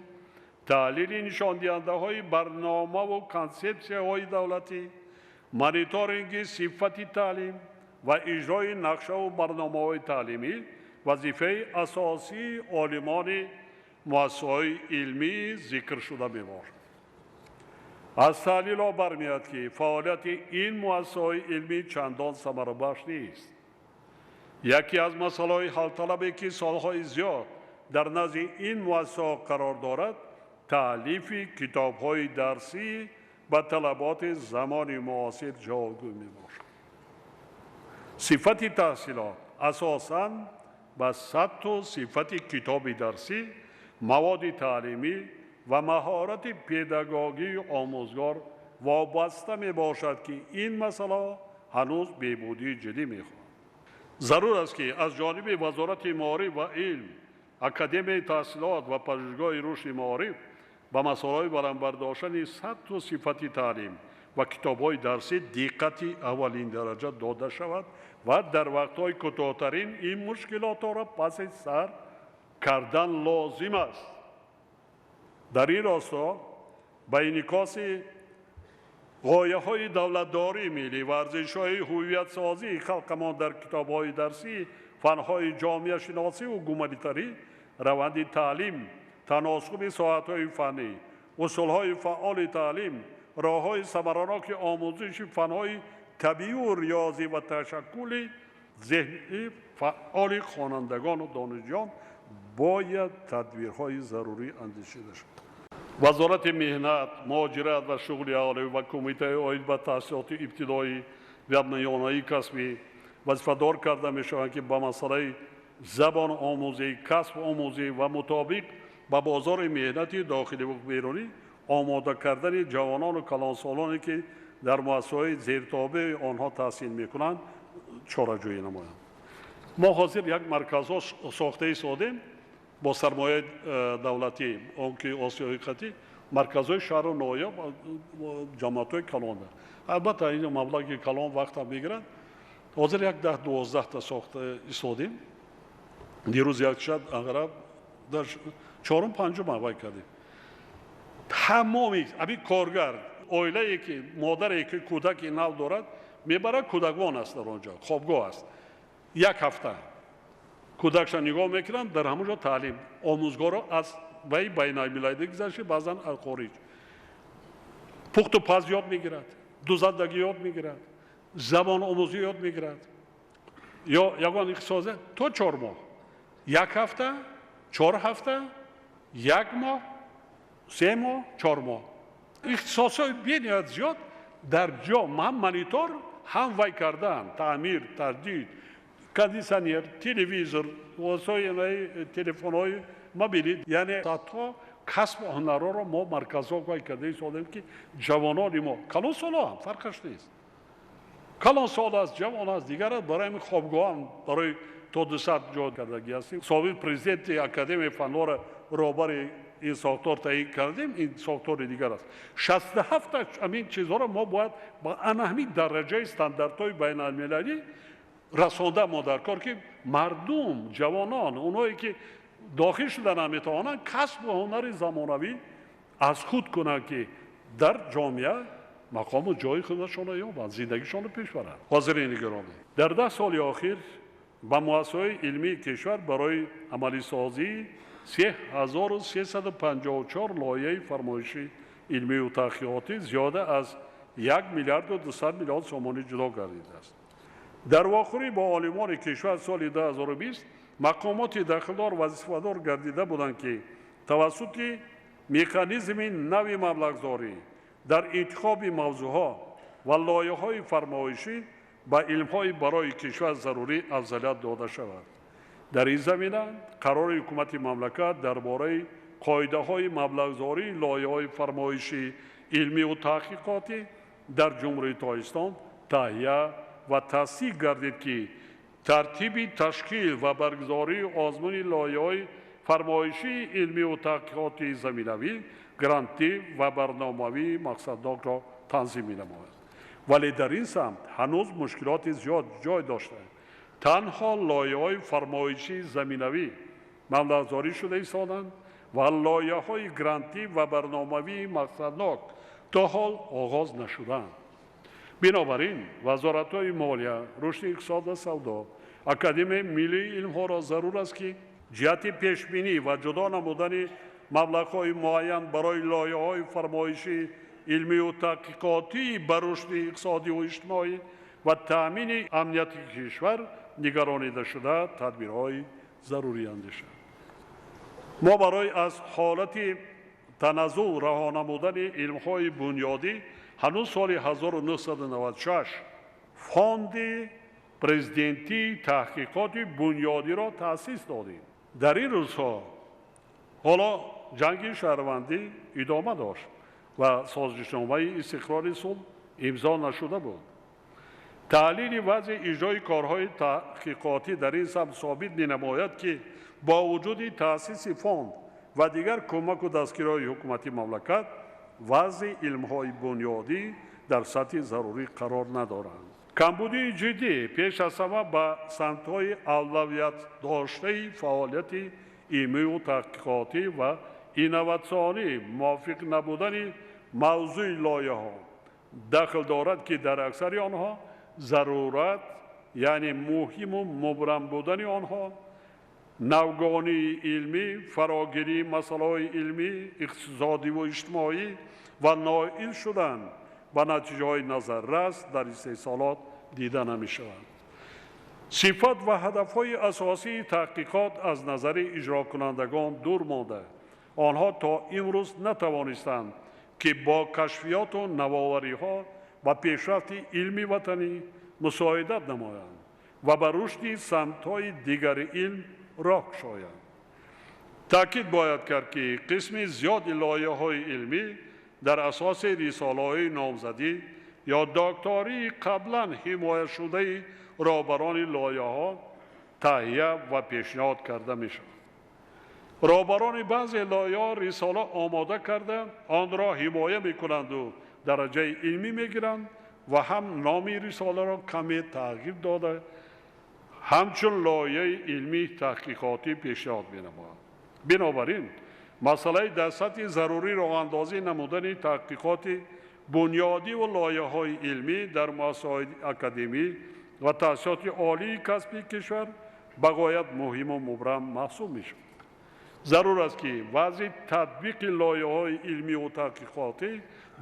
таҳлили нишондиҳандаҳои барномаву консепсияҳои давлатӣ, мониторинги сифати таълим ва иҷрои нақшаву барномаҳои таълимӣ вазифаи асосии олимони муассисаҳои илмӣ зикршуда мебошад. Аз таҳлилҳо бармеояд, ки фаъолияти ин муассисаҳои илмӣ чандон самарабахш нест. Яке аз масъалаҳои ҳалталабе, ки солҳои зиёд дар назди ин муассисаҳо қарор дорад, таълифи китобҳои дарсӣ ба талаботи замони муосир ҷавобгӯ мебошад. Сифати таҳсилот асосан ба сатҳу сифати китоби дарсӣ, маводи таълимӣ ва маҳорати педагогии омӯзгор вобаста мебошад, ки ин масъала ҳанӯз беҳбудии ҷиддӣ мехоҳад. Зарур аст, ки аз ҷониби Вазорати маориф ва илм, Академияи таҳсилот ва пажӯҳишгоҳи рушди маориф ба масъалаҳои баланд бардоштани сатҳу сифати таълим ва китобҳои дарсӣ диққати аввалиндараҷа дода шавад ва дар вақтҳои кӯтоҳтарин ин мушкилотро паси сар кардан лозим аст. Дар ин росто ба инъикоси ғояҳои давлатдории миллӣ ва арзишҳои ҳувиятсозии халқамон дар китобҳои дарсӣ, фанҳои ҷомеашиносиву гуманитарӣ, раванди таълим, таносуби соатҳои фаннӣ, усулҳои фаъоли таълим, роҳҳои самараноки омӯзиши фанҳои табиию риёзӣ ва ташаккули зеҳни фаъоли хонандагону донишҷӯён бояд тадбирҳои зарурӣ андешида шавад. Вазорати меҳнат, муҳоҷират ва шуғли аҳолӣ ва Кумитаи оид ба таҳсилоти ибтидоӣ ва миёнаи касбӣ вазифадор карда мешаванд, ки ба масъалаи забономӯзӣ, касбомӯзӣ ва мутобиқ ба бозори меҳнати дохилӣ ва берунӣ омода кардани ҷавонону калонсолоне, ки дар муассисаҳои зертобеи онҳо таҳсил мекунанд, чораҷӯӣ намоянд. Мо ҳозир як марказҳо сохта истодем бо сармояи давлатӣ, он ки Осиёи қатӣ марказҳои шаҳру ноҳия, ҷамоатҳои калон. Албатта ин маблағи калон вақтам мегирад. Ҳозир як 10-12та сохта истодем. Дирӯз як шаб ағраб дар чорум панҷум аввал кардем. Тамоми ҳамин коргар, оилае ки модаре ки кӯдаки нав дорад, мебарад, кӯдаквон аст дар он ҷо, хобгоҳ аст. Як ҳафта кӯдакша нигоҳ мекунанд, дар ҳамон ҷо таълим. Омӯзгоро аз вай байналмилалӣ гузашта, баъзан аз хориҷ. Пухту паз ёд мегирад, дузандагӣ ёд мегирад, забономӯзӣ ёд мегирад. Ё ягон ихтисосе то 4 моҳ. Як ҳафта, 4 ҳафта, 1 моҳ, 3 моҳ, 4 моҳ. Ихтисосҳои бениҳоят зиёд дар ҷо ҳам монитор, ҳам вай кардан, таъмир, таҷдид, кондитсионер, телевизор, воситаи телефонҳои мобилӣ, яъне садҳо касбу ҳунарҳоро мо марказҳо вай карда истодем, ки ҷавонони мо, калонсоло ҳам фарқаш нест, калонсол аст, ҷавон аст, дигар аст, барои ҳамин хобгоҳ ҳам барои то 200 ҷо кардагӣ ҳастем. Собиқ президенти Академияи фанҳоро роҳбари ин сохтор таъин кардем, ин сохтори дигар аст. 67 ҳамин чизҳоро мо бояд ба ана ҳамин дараҷаи стандартҳои байналмилалӣ расонда мо дар кор, ки мардум, ҷавонон, онҳое ки дохил шуда наметавонанд, касбу ҳунари замонавӣ аз худ кунанд, ки дар ҷомеа мақому ҷои худашонро ёбанд, зиндагишонро пеш баранд. Ҳозирини гиромӣ, дар 10 соли охир ба муассисаҳои илмии кишвар барои амалисозии 3354 лоиҳаи фармоиши илмию таҳқиқотӣ зиёда аз 1 миллиарду 200 миллион сомонӣ ҷудо гардидааст. Дар вохӯрӣ бо олимони кишвар соли 2020 мақомоти дахлдор вазифадор гардида буданд, ки тавассути механизми нави маблағгузорӣ дар интихоби мавзӯъҳо ва лоиҳаҳои фармоишӣ ба илмҳои барои кишвар зарурӣ афзалият дода шавад. Дар ин замина қарори ҳукумати мамлакат дар бораи қоидаҳои маблағгузории лоиҳаҳои фармоишӣ илмию таҳқиқотӣ дар Ҷумҳурии Тоҷикистон таҳия ва тасдиқ гардид, ки тартиби ташкил ва баргузории озмуни лоиҳаҳои фармоишии илмию таҳқиқотии заминавӣ, грантӣ ва барномавии мақсаднокро танзим менамояд. Вале дар ин самт ҳанӯз мушкилоти зиёд ҷой доштанд. Танҳо лоиҳаҳои фармоишии заминавӣ маблағгузорӣ шуда истоданд ва лоиҳаҳои грантӣ ва барномавии мақсаднок то ҳол оғоз нашуданд. Бинобар ин вазоратҳои молия, рушди иқтисод ва савдо, Академияи миллии илмҳоро зарур аст, ки ҷиҳати пешбинӣ ва ҷудо намудани маблағҳои муайян барои лоиҳаҳои фармоишии илмию таҳқиқотӣ ба рушди иқтисодию иҷтимоӣ ва таъмини амнияти кишвар нигаронида шуда тадбирҳои зарурӣ андешанд. Мо барои аз ҳолати таназзул раҳо намудани илмҳои бунёдӣ ҳанӯз соли 1996 фонди президентии таҳқиқоти бунёдиро таъсис додем. Дар ин рӯзҳо ҳоло ҷанги шаҳрвандӣ идома дошт ва созишномаи истиқрори сулҳ имзо нашуда буд. Таҳлили вазъи иҷрои корҳои таҳқиқотӣ дар ин самт собит менамояд, ки бо вуҷуди таъсиси фонд ва дигар кӯмаку дастгириҳои ҳукумати мамлакат, вазъи илмҳои бунёдӣ дар сатҳи зарурӣ қарор надоранд. Камбудии ҷиддӣ пеш аз ҳама ба самтҳои авлавиятдоштаи фаъолияти илмию таҳқиқотӣ ва инноватсионӣ мувофиқ набудани мавзӯи лоиҳаҳо дахл дорад, ки дар аксари онҳо зарурат, яъне муҳиму мубрам будани онҳо Навгонии илмӣ, фарогирии масъалаҳои илмӣ, иқтисодӣ ва иҷтимоӣ ва ноил шудан ба натиҷаҳои назаррас дар истеҳсолот дида намешаванд. Сифат ва ҳадафҳои асосии таҳқиқот аз назари иҷрокунандагон дур монда, онҳо то имрӯз натавонистанд, ки бо кашфиёту навовариҳо ба пешрафти илми ватанӣ мусоидат намоянд ва ба рушди самтҳои дигари илм роҳ кушоянд. Таъкид бояд кард, ки қисми зиёди лоиҳаҳои илмӣ дар асоси рисолаҳои номзадӣ ё доктории қаблан ҳимояшудаи роҳбарони лоиҳаҳо таҳия ва пешниҳод карда мешавад. Роҳбарони баъзе лоиҳаҳо рисола омода карда, онро ҳимоя мекунанду дараҷаи илмӣ мегиранд ва ҳам номи рисоларо каме тағйир дода, ҳамчун лоиҳаи илмии таҳқиқотӣ пешниҳод менамоянд. Бинобар ин, масъалаи дар сатҳи зарурӣ роҳандозӣ намудани таҳқиқоти бунёдӣ ва лоиҳаҳои илмӣ дар муассисаҳои академӣ ва таҳсилоти олии касбии кишвар ба ғоят муҳиму мубрам маҳсуб мешавад. Зарур аст, ки вазъи татбиқи лоиҳаҳои илмиву таҳқиқотӣ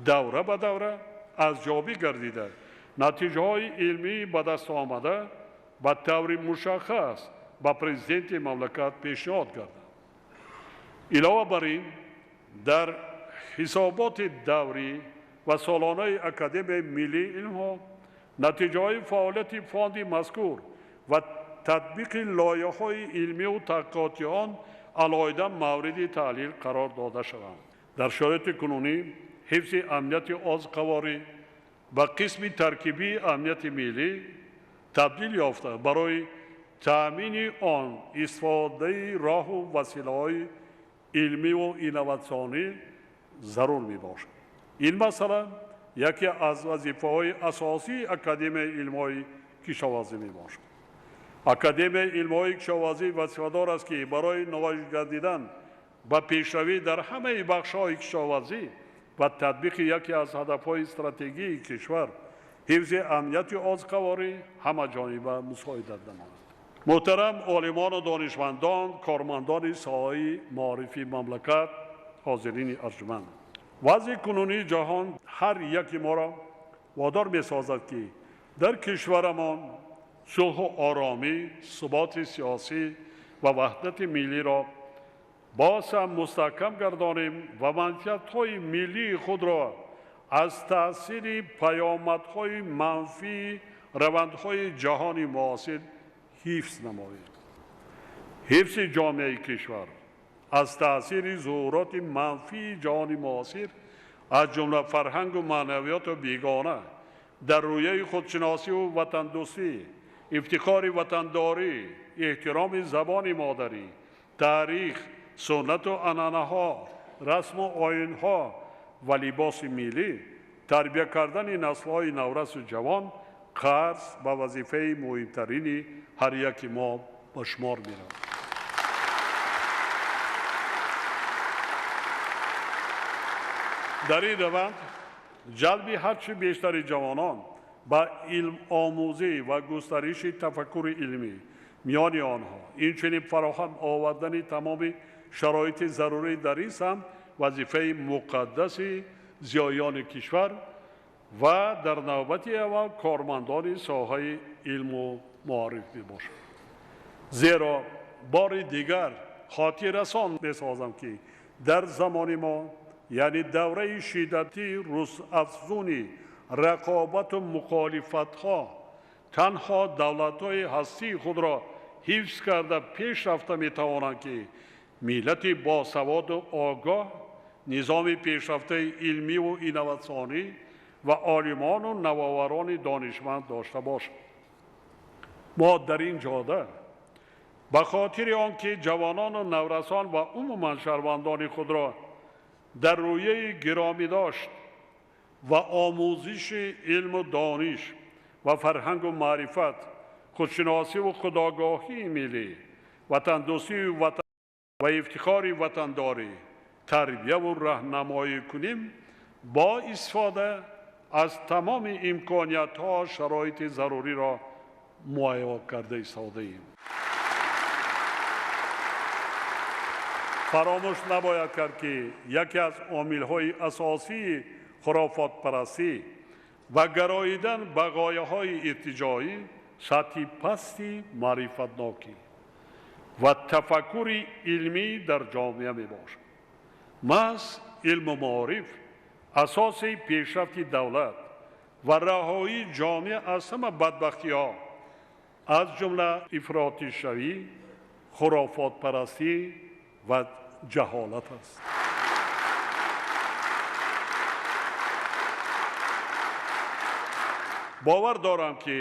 давра ба давра арзёбӣ гардида, натиҷаҳои илмии ба даст омада ба таври мушаххас ба президенти мамлакат пешниҳод гардад. Илова бар ин, дар ҳисоботи даврӣ ва солонаи Академияи миллии илмҳо натиҷаҳои фаъолияти фонди мазкур ва татбиқи лоиҳаҳои илмиву таҳқиқотии он алоҳида мавриди таҳлил қарор дода шаванд. Дар шароити кунунӣ ҳифзи амнияти озуқаворӣ ба қисми таркибии амнияти миллӣ табдил ёфта, барои таъмини он истифодаи роҳу василаҳои илмиву инноватсионӣ зарур мебошад. Ин масъала яке аз вазифаҳои асосии Академияи илмҳои кишоварзӣ мебошад. Академияи илмҳои кишоварзӣ вазифадор аст, ки барои ноил гардидан ба пешравӣ дар ҳамаи бахшҳои кишоварзӣ ва татбиқи яке аз ҳадафҳои стратегии кишвар, ҳифзи амнияти озуқаворӣ, ҳамаҷониба мусоидат намояд. Муҳтарам олимону донишмандон, кормандони соҳаи маорифи мамлакат, ҳозирини арҷманд, вазъи кунунии ҷаҳон ҳар яки моро водор месозад, ки дар кишварамон сулҳу оромӣ, суботи сиёсӣ ва ваҳдати миллиро боз ҳам мустаҳкам гардонем ва манфиатҳои миллии худро аз таъсири паёмадҳои манфии равандҳои ҷаҳони муосир ҳифз намоем. Ҳифзи ҷомеаи кишвар аз таъсири зуҳуроти манфии ҷаҳони муосир, аз ҷумла фарҳангу маънавиёту бегона, дар рӯяи худшиносиву ватандӯстӣ, ифтихори ватандорӣ, эҳтироми забони модарӣ, таърих, суннату анъанаҳо, расму оинҳо ва либоси миллӣ, тарбия кардани наслҳои наврасу ҷавон қарз ба вазифаи муҳимтарини ҳар яки мо ба шумор меравад. Дар ин раванд ҷалби ҳарчи бештари ҷавонон ба илмомӯзӣ ва густариши тафаккури илмӣ миёни онҳо, инчунин фароҳам овардани тамоми шароити зарурӣ дар ин самт вазифаи муқаддаси зиёиёни кишвар ва дар навбати аввал кормандони соҳаи илму маориф мебошад. Зеро бори дигар хотиррасон месозам, ки дар замони мо, яъне давраи шиддати рӯзафзуни рақобату мухолифатҳо, танҳо давлатҳои ҳастии худро ҳифз карда пеш рафта метавонанд, ки миллати босаводу огоҳ, низоми пешрафтаи илмиву инноватсионӣ ва олимону навоварони донишманд дошта бошад. Мо дар ин ҷода ба хотири он ки ҷавонону наврасон ва умуман шаҳрвандони худро дар рӯяи гиромӣ дошт ва омӯзиши илму дониш ва фарҳангу маърифат, худшиносиву худогоҳии миллӣ, ватандӯстию ва ифтихори ватандорӣ тарбияву раҳнамоӣ кунем, бо истифода аз тамоми имкониятҳо шароити заруриро муҳайё карда истодаем. Фаромӯш набояд кард, ки яке аз омилҳои асосии хурофотпарастӣ ва гароидан ба ғояҳои иртиҷоӣ сатҳи пасти маърифатнокӣ ва тафаккури илмӣ дар ҷомеа мебошад. Маҳз илму маориф асоси пешрафти давлат ва раҳоии ҷомеа аз ҳама бадбахтиҳо, аз ҷумла ифротишавӣ, хурофотпарастӣ ва ҷаҳолат аст. Бовар дорам, ки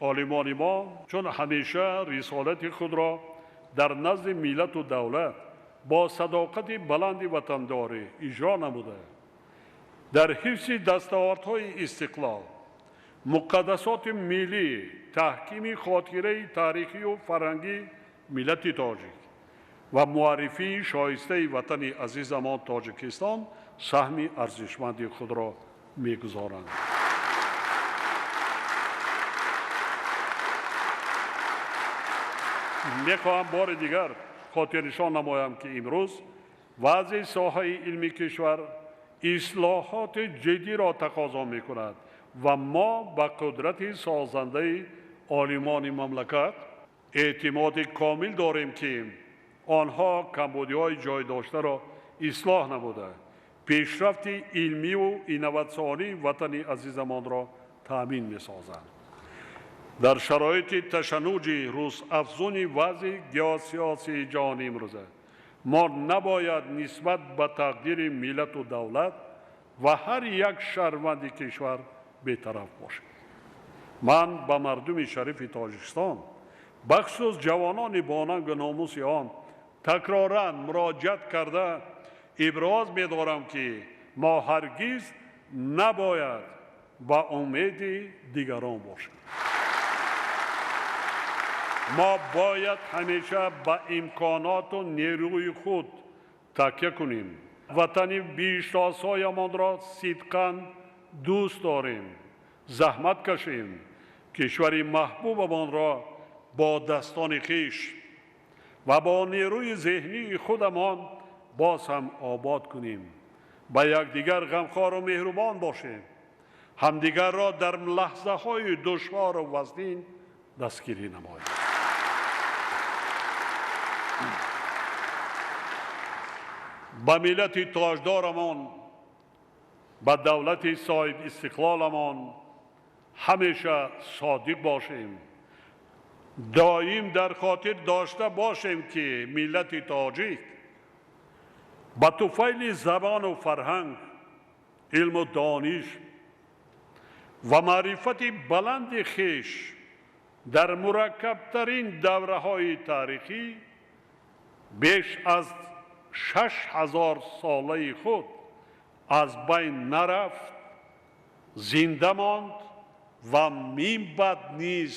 олимони мо чун ҳамеша рисолати худро дар назди миллату давлат бо садоқати баланди ватандорӣ иҷро намуда, дар ҳифзи дастовардҳои истиқлол, муқаддасоти миллӣ, таҳкими хотираи таърихию фарҳангии миллати тоҷик ва муаррифии шоистаи ватани азизамон Тоҷикистон саҳми арзишманди худро мегузоранд. Мехоҳам бори дигар хотирнишон намоям, ки имрӯз вазъи соҳаи илми кишвар ислоҳоти ҷиддиро тақозо мекунад ва мо ба қудрати созандаи олимони мамлакат эътимоди комил дорем, ки онҳо камбудиҳои ҷой доштаро ислоҳ намуда, пешрафти илмиву инноватсионии ватани азизамонро таъмин месозанд. Дар шароити ташаннуҷи рӯзафзуни вазъи геосиёсии ҷаҳони имрӯза мо набояд нисбат ба тақдири миллату давлат ва ҳар як шаҳрванди кишвар бетараф бошем. Ман ба мардуми шарифи Тоҷикистон, бахусус ҷавонони бонангу номуси он, такроран муроҷиат карда иброз медорам, ки мо ҳаргиз набояд ба умеди дигарон бошем. Мо бояд ҳамеша ба имконоту нерӯи худ такя кунем. Ватани биҳиштосоямонро сидқан дӯст дорем, заҳмат кашем, кишвари маҳбубамонро бо дастони хеш ва бо нерӯи зеҳнии худамон боз ҳам обод кунем, ба якдигар ғамхору меҳрубон бошем, ҳамдигарро дар лаҳзаҳои душвору вазнин дастгирӣ намоем. Ба миллати тоҷдорамон, ба давлати соҳибистиқлоламон ҳамеша содиқ бошем. Доим дар хотир дошта бошем, ки миллати тоҷик ба туфайли забону фарҳанг, илму дониш ва маърифати баланди хеш дар мураккабтарин давраҳои таърихӣ беш аз 6000 солаи худ аз байн нарафт, зинда монд ва минбаъд низ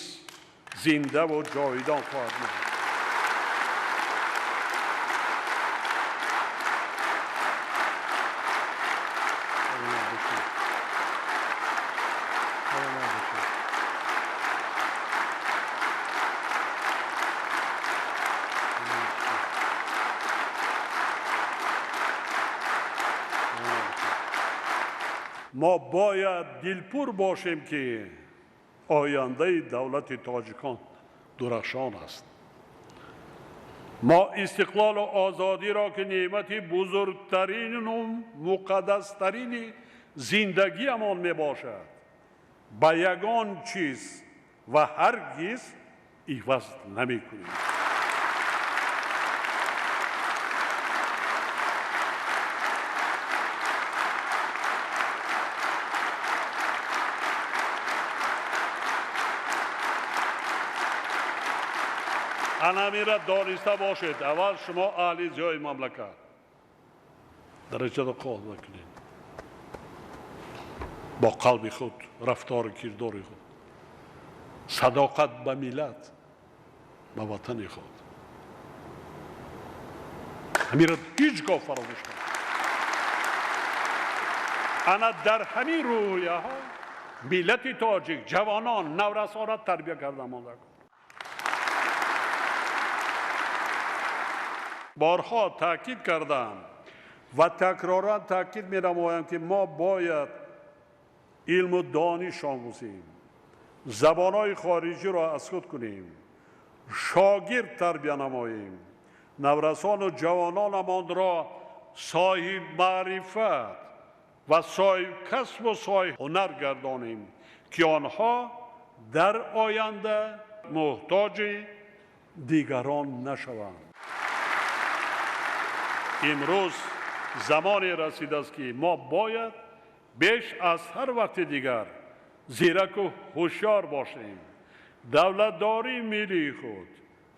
зиндаву ҷовидон хоҳад монд. Мо бояд дилпур бошем, ки ояндаи давлати тоҷикон дурахшон аст. Мо истиқлолу озодиро, ки неъмати бузургтарину муқаддастарини зиндагиамон мебошад, ба ягон чиз ва ҳаргиз иваз намекунем. Анамира дониста бошед, аввал шумо аҳли зиёи мамлакат дараҷаро қол накунед, бо қалби худ, рафтору кирдори худ, садоқат ба миллат, ба ватани худ. Ҳамира ҳеҷ гоҳ фаромӯш накунед. Ана дар ҳамин рӯҳияҳо миллати тоҷик, ҷавонон, наврасонро тарбия карда монда. Борҳо таъкид кардам ва такроран таъкид менамоям, ки мо бояд илму дониш омӯзем, забонҳои хориҷиро аз худ кунем, шогирд тарбия намоем, наврасону ҷавононамонро соҳиб маърифат ва соҳиб касбу соҳиб ҳунар гардонем, ки онҳо дар оянда муҳтоҷи дигарон нашаванд. Имрӯз замоне расидааст, ки мо бояд беш аз ҳар вақти дигар зираку ҳушёр бошем, давлатдории миллии худ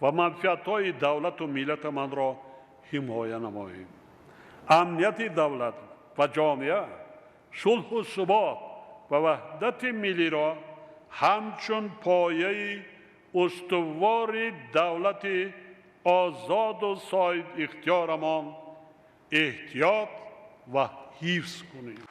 ва манфиатҳои давлату миллатамонро ҳимоя намоем. Амнияти давлат ва ҷомеа, сулҳу субот ва ваҳдати миллиро ҳамчун пояи устувори давлати озоду соҳибихтиёрамон эҳтиёт ва ҳифз кунем.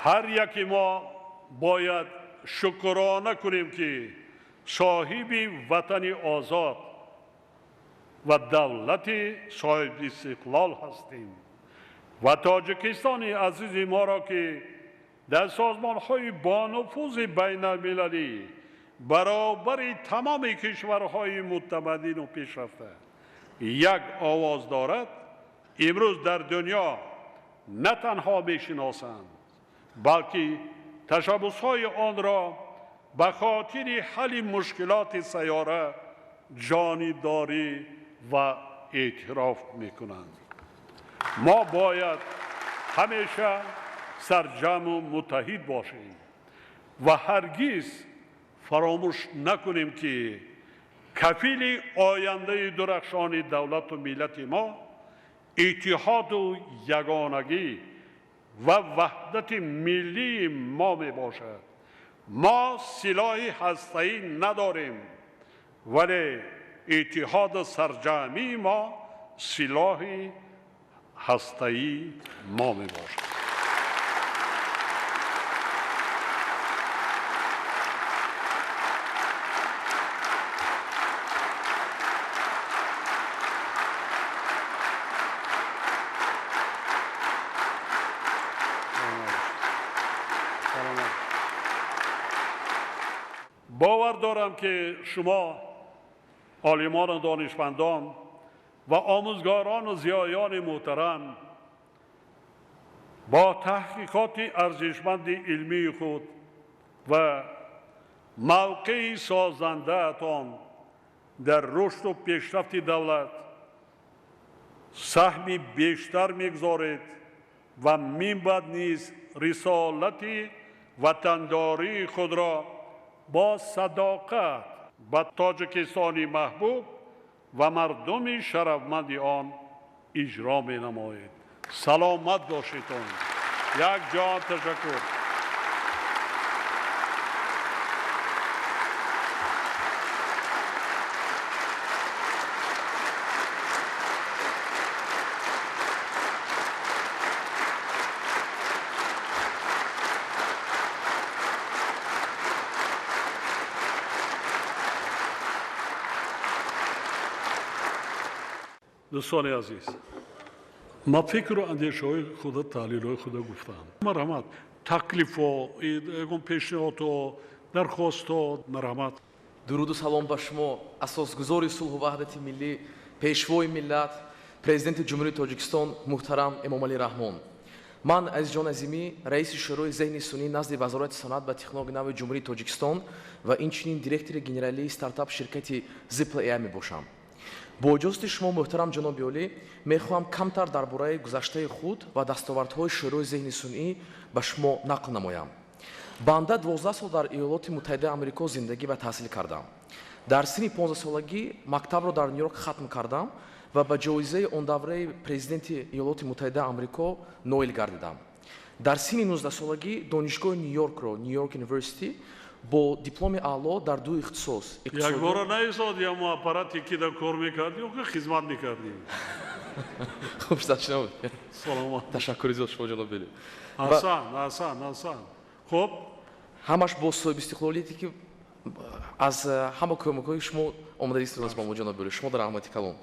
Ҳар яки мо бояд шукрона кунем, ки соҳиби ватани озод ва давлати соҳибистиқлол ҳастем ва Тоҷикистони азизи моро, ки дар созмонҳои бонуфузи байналмилалӣ баробари тамоми кишварҳои мутамаддину пешрафта як овоз дорад, имрӯз дар дунё на танҳо мешиносанд, балки ташаббусҳои онро ба хотири ҳалли мушкилоти сайёра ҷонибдорӣ ва эътироф мекунанд. Мо бояд ҳамеша сарҷамъу муттаҳид бошем ва ҳаргиз фаромӯш накунем, ки кафили ояндаи дурахшони давлату миллати мо иттиҳоду ягонагӣ ва ваҳдати миллии мо мебошад. Мо силоҳи ҳастаӣ надорем, вале иттиҳоду сарҷамъии мо силоҳи ҳастаии мо мебошад. Бовар дорам, ки шумо олимону донишмандон ва омӯзгорону зиёёни муҳтарам бо таҳқиқоти арзишманди илмии худ ва мавқеи созандаатон дар рушду пешрафти давлат саҳми бештар мегузоред ва минбаъд низ рисолати ватандории худро бо садоқат ба Тоҷикистони маҳбуб ва мардуми шарафманди он иҷро менамоед. Саломат бошедон. Як ҷон ташаккур. Дӯстони азиз, ман фикру андешаҳои худа, таҳлилҳои худа гуфтам. Марҳамат, таклифҳо, ягон пешниҳодҳо, дархостҳо, марҳамат. Дуруду салом ба шумо, асосгузори сулҳу ваҳдати миллӣ, пешвои миллат, президенти Ҷумҳурии Тоҷикистон муҳтарам Эмомалӣ Раҳмон. Ман Азизҷон Азимӣ, раиси Шӯрои зеҳни сунъӣ назди Вазорати саноат ва технологияи нави Ҷумҳурии Тоҷикистон ва инчунин директори генералии стартап ширкати Zipla AI мебошам. Бо иҷозати шумо, муҳтарам ҷаноби олӣ, мехоҳам камтар дар бораи гузаштаи худ ва дастовардҳои Шӯрои зеҳни сунъӣ ба шумо нақл намоям. Банда 12 сол дар Иёлоти Муттаҳидаи Амрико зиндагӣ ва таҳсил кардам. Дар синни 15-солагӣ мактабро дар Нью-Йорк хатм кардам ва ба ҷоизаи он давраи президенти Иёлоти Муттаҳидаи Амрико ноил гардидам. Дар синни 19-солагӣ донишгоҳи Нью-Йоркро, Нью-Йорк University, бо дипломи аъло дар ду ихтисос. Якбора наистод, я мо аппарате ки дар кор мекардӣ, ё ки хизмат мекардӣ? Хуб шуд, шино. Саломат. Ташаккури зиёд шумо, ҷаноби олӣ. Ҳасан, ҳасан, ҳасан. Хуб, ҳамаш бо соҳибистиқлолияте ки аз ҳама кӯмакҳои шумо омада истодааст ба мо, ҷаноби олӣ, шумо дар раҳмати калон.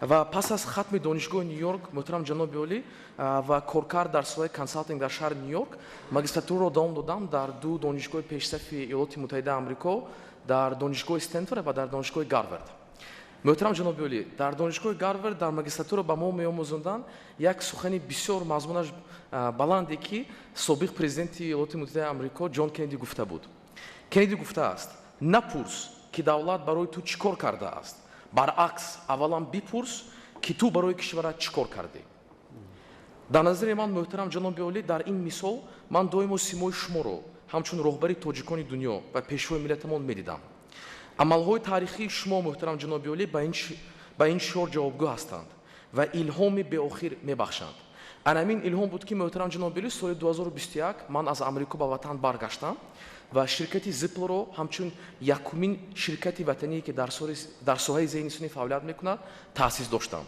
Ва пас аз хатми донишгоҳи Ню-Йорк, муҳтарам ҷаноби олӣ, ва коркард дар соҳаи консалтинг дар шаҳри Ню-Йорк, магистратураро давом додам дар ду донишгоҳи пешсафи Иёлоти Муттаҳидаи Амрико, дар донишгоҳи Стэнфорд ва дар донишгоҳи Гарвард. Муҳтарам ҷаноби олӣ, дар донишгоҳи Гарвард дар магистратура ба мо меомӯзонданд як сухани бисёр мазмунаш баланде, ки собиқ президенти Иёлоти Муттаҳидаи Амрико Ҷон Кеннеди гуфта буд. Кеннеди гуфтааст: напурс, ки давлат барои ту чӣ кор кардааст, баръакс, аввалан бипурс, ки ту барои кишварат чӣ кор кардӣ. Дар назари ман, муҳтарам ҷаноби олӣ, дар ин мисол ман доимо симои шуморо ҳамчун роҳбари тоҷикони дунё ва пешвои миллатамон медидам. Амалҳои таърихии шумо, муҳтарам ҷаноби олӣ, ба ин шиор ҷавобгӯ ҳастанд ва илҳоми беохир мебахшанд. Ана ҳамин илҳом буд, ки, муҳтарам ҷаноби олӣ, соли 2021 ман аз Амрико ба ватан баргаштам ва ширкати Зиплро ҳамчун якумин ширкати ватание, ки дар соҳаи зеҳни сунъӣ фаъолият мекунад, таъсис доштам.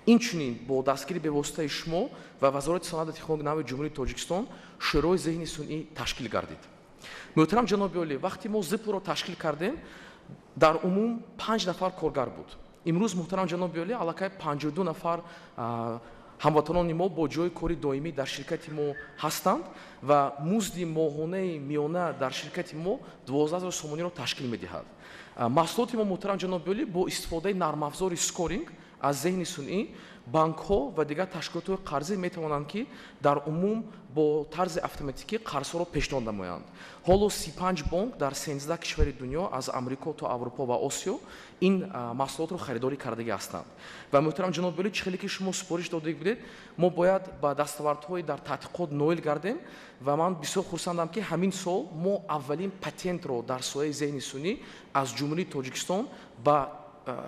Инчунин бо дастгири бевоситаи шумо ва Вазорати саноат ва технологияи нави Ҷумҳурии Тоҷикистон Шӯрои зеҳни сунъӣ ташкил гардид. Муҳтарам ҷаноби олӣ, вақте мо Зиплро ташкил кардем, дар умум 5 нафар коргар буд. Имрӯз, муҳтарам ҷаноби олӣ, аллакай 52 нафар ҳамватанони мо бо ҷойи кори доимӣ дар ширкати мо ҳастанд ва музди моҳонаи миёна дар ширкати мо 12 000 сомониро ташкил медиҳад. Маҳсулоти мо, муҳтарам ҷаноби олӣ, бо истифодаи нармафзори скоринг аз зеҳни сунъӣ банкҳо ва дигар ташкилотҳои қарзӣ метавонанд, ки дар умум бо тарзи автоматикӣ қарзҳоро пешниҳод намоянд. Ҳоло 35 бонк дар 13 кишвари дунё, аз Амрико то Аврупо ва Осиё, ин маҳсулотро харидорӣ кардагӣ ҳастанд. Ва, муҳтарам ҷаноби олӣ, чӣ хеле ки шумо супориш дода будед, мо бояд ба дастовардҳои дар таҳқиқот ноил гардем ва ман бисёр хурсандам, ки ҳамин сол мо аввалин патентро дар соҳаи зеҳни сунъӣ аз Ҷумҳурии Тоҷикистон ба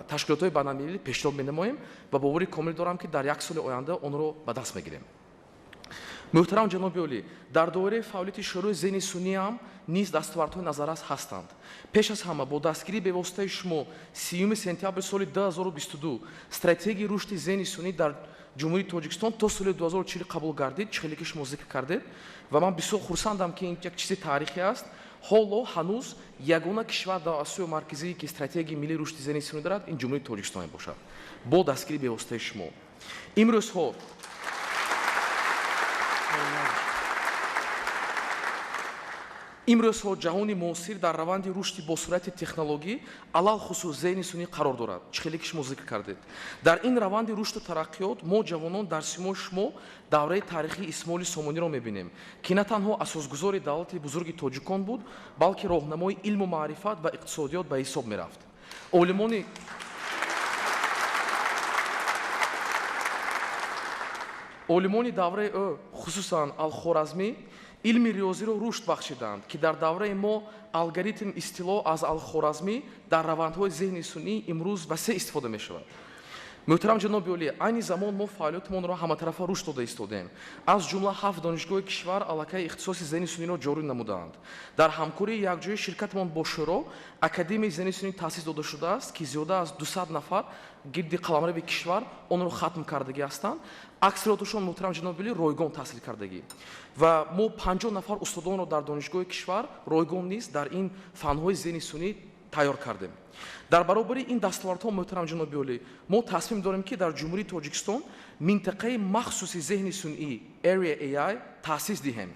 ташкилотҳои байналмилалӣ пешниҳод менамоем ва бовари комил дорам, ки дар як соли оянда онро ба даст мегирем. Муҳтарам ҷаноби олӣ, дар доираи фаъолияти Шӯрои зеҳни сунъӣ ҳам низ дастовардҳои назаррас ҳастанд. Пеш аз ҳама, бо дастгирии бевоситаи шумо 30 сентябри соли 2022 стратегияи рушди зеҳни сунъӣ дар Ҷумҳурии Тоҷикистон то соли 2040 қабул гардид, чӣ хеле ки шумо зикр кардед, ва ман бисёр хурсандам, ки ин як чизи таърихӣ аст. Ҳоло ҳанӯз ягона кишвар дар Осиёи Марказӣ, ки стратегияи миллии рушди зеҳни сунъӣ дорад, ин Ҷумҳурии Тоҷикистон мебошад, бо дастгирии бевоситаи шумо. Имрӯзҳо ҷаҳони муосир дар раванди рушди босуръати технологӣ, алалхусус зеҳни сунъӣ, қарор дорад, чӣ хеле ки шумо зикр кардед. Дар ин раванди рушду тараққиёт мо, ҷавонон, дар симои шумо давраи таърихии Исмоили Сомониро мебинем, ки на танҳо асосгузори давлати бузурги тоҷикон буд, балки роҳнамои илму маърифат ва иқтисодиёт ба ҳисоб мерафт. Олимони давраи ӯ, хусусан Алхоразмӣ, илми риёзиро рушд бахшиданд, ки дар давраи мо алгоритм истилоҳ аз Алхоразмӣ дар равандҳои зеҳни сунъӣ имрӯз васеъ истифода мешавад. Муҳтарам ҷаноби олӣ, айни замон мо фаъолиятамонро ҳаматарафа рушд дода истодем. Аз ҷумла ҳафт донишгоҳи кишвар аллакай ихтисоси зеҳни сунъиро ҷорӣ намудаанд. Дар ҳамкории якҷояи ширкатамон бо шӯро Академияи зеҳни сунъӣ таъсис дода шудааст, ки зиёда аз 200 нафар гирди қаламрави кишвар онро хатм кардагӣ ҳастанд. Аксарияташон, муҳтарам ҷаноби олӣ, ройгон таҳсил кардагӣ, ва мо 50 нафар устодонро дар донишгоҳи кишвар ройгон низ дар ин фанҳои зеҳни сунъӣ тайёр кардем. Дар баробари ин дастовардҳо, муҳтарам ҷаноби олӣ, мо тасмим дорем, ки дар Ҷумҳурии Тоҷикистон минтақаи махсуси зеҳни сунъӣ, Area AI, таъсис диҳем,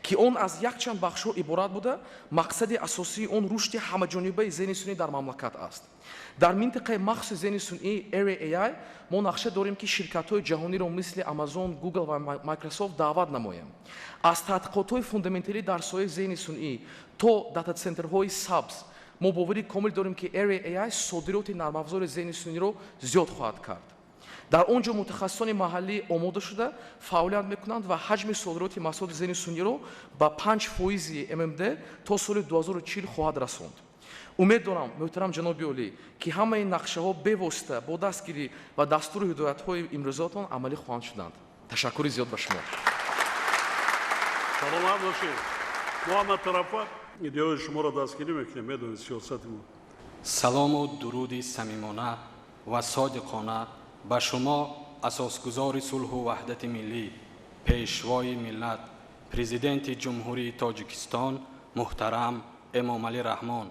ки он аз якчанд бахшҳо иборат буда, мақсади асосии он рушди ҳамаҷонибаи зеҳни сунъӣ дар мамлакат аст. Дар минтақаи махсуси зеҳни сунъӣ, Area AI, мо нақша дорем, ки ширкатҳои ҷаҳониро мисли Amazon, Google ва Microsoft даъват намоем. Аз таҳқиқотҳои фундаменталӣ дар соҳаи зеҳни сунъӣ то дата-центрҳои сабз, мо бовари комил дорем, ки Area AI содироти нармафзори зеҳни сунъиро зиёд хоҳад кард. Дар он ҷо мутахассисони маҳаллӣ омода шуда фаъолият мекунанд ва ҳаҷми содироти маҳсулоти зеҳни сунъиро ба 5 фоизи ММД то соли 2040 хоҳад расонд. Умед дорам, муҳтарам ҷаноби олӣ, ки ҳамаи нақшаҳо бевосита бо дастгирӣ ва дастуру ҳидоятҳои имрӯзаатон амалӣ хоҳанд шуданд. Ташаккури зиёд ба шумо. Саломат бошед. Мо ҳама тарафа идеяҳои шуморо дастгирӣ мекунем, медонед, сиёсати мо. Салому дуруди самимона ва содиқона ба шумо, асосгузори сулҳу ваҳдати миллӣ, пешвои миллат, Президенти Ҷумҳурии Тоҷикистон муҳтарам Эмомалӣ Раҳмон.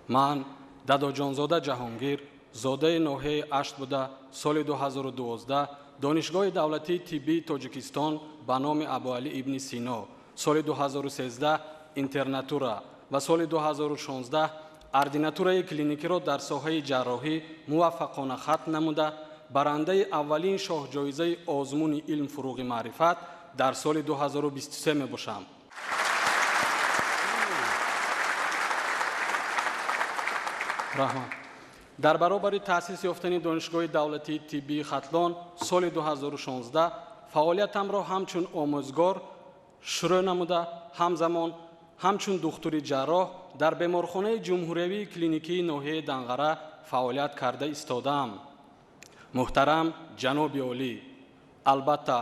Ман Дадоҷонзода Ҷаҳонгир, зодаи ноҳияи Ашт буда, соли 2012 Донишгоҳи давлатии тиббии Тоҷикистон ба номи Абуалӣ ибни Сино, соли 2013 интернатура ва соли 2016 ординатураи клиникиро дар соҳаи ҷарроҳӣ муваффақона хатм намуда, барандаи аввалин шоҳҷоизаи озмуни илм фуруғи маърифат дар соли 2023 мебошам. Раҳмат. Дар баробари таъсис ёфтани Донишгоҳи давлатии тиббии Хатлон соли 2016 фаъолиятамро ҳамчун омӯзгор шурӯъ намуда, ҳамзамон ҳамчун духтури ҷарроҳ дар беморхонаи ҷумҳуриявии клиникии ноҳияи Данғара фаъолият карда истодаам. Муҳтарам ҷаноби олӣ, албатта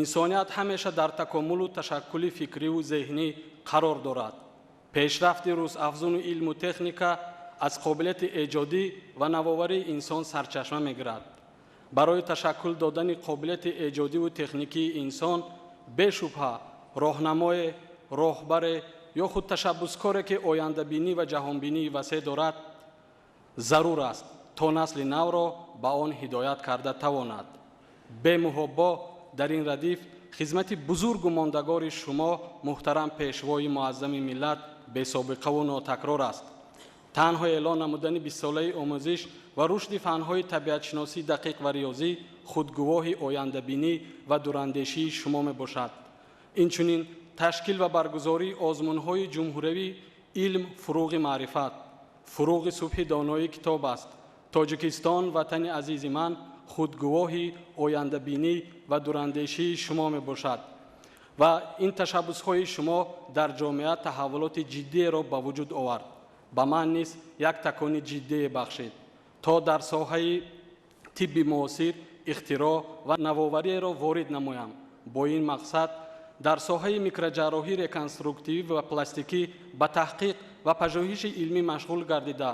инсоният ҳамеша дар такомулу ташаккули фикриву зеҳнӣ қарор дорад. Пешрафти рӯзафзуни илму техника аз қобилияти эҷодӣ ва навоварии инсон сарчашма мегирад. Барои ташаккул додани қобилияти эҷодиву техникии инсон бешубҳа роҳнамое, роҳбаре ё худ ташаббускоре, ки ояндабинӣ ва ҷаҳонбинии васеъ дорад, зарур аст, то насли навро ба он ҳидоят карда тавонад. Бемуҳобо дар ин радиф хизмати бузургу мондагори шумо, муҳтарам пешвои муаззами миллат, бесобиқаву нотакрор аст. Танҳо эълон намудани бистсолаи омӯзиш ва рушди фанҳои табиатшиносӣ дақиқ ва риёзӣ худгувоҳи ояндабинӣ ва дурандешии шумо мебошад. Инчунин ташкил ва баргузории озмунҳои ҷумҳуриявӣ илм фуруғи маърифат, фуруғи субҳи доноии китоб аст. Тоҷикистон, ватани азизи ман, худгувоҳи ояндабинӣ ва дурандешии шумо мебошад ва ин ташаббусҳои шумо дар ҷомеа таҳаввулоти ҷиддиеро ба вуҷуд овард. Ба ман низ як такони ҷиддие бахшид, то дар соҳаи тибби муосир ихтироъ ва навовариеро ворид намоям. Бо ин мақсад дар соҳаи микроҷарроҳӣ, реконструктивӣ ва пластикӣ ба таҳқиқ ва пажӯҳиши илмӣ машғул гардида,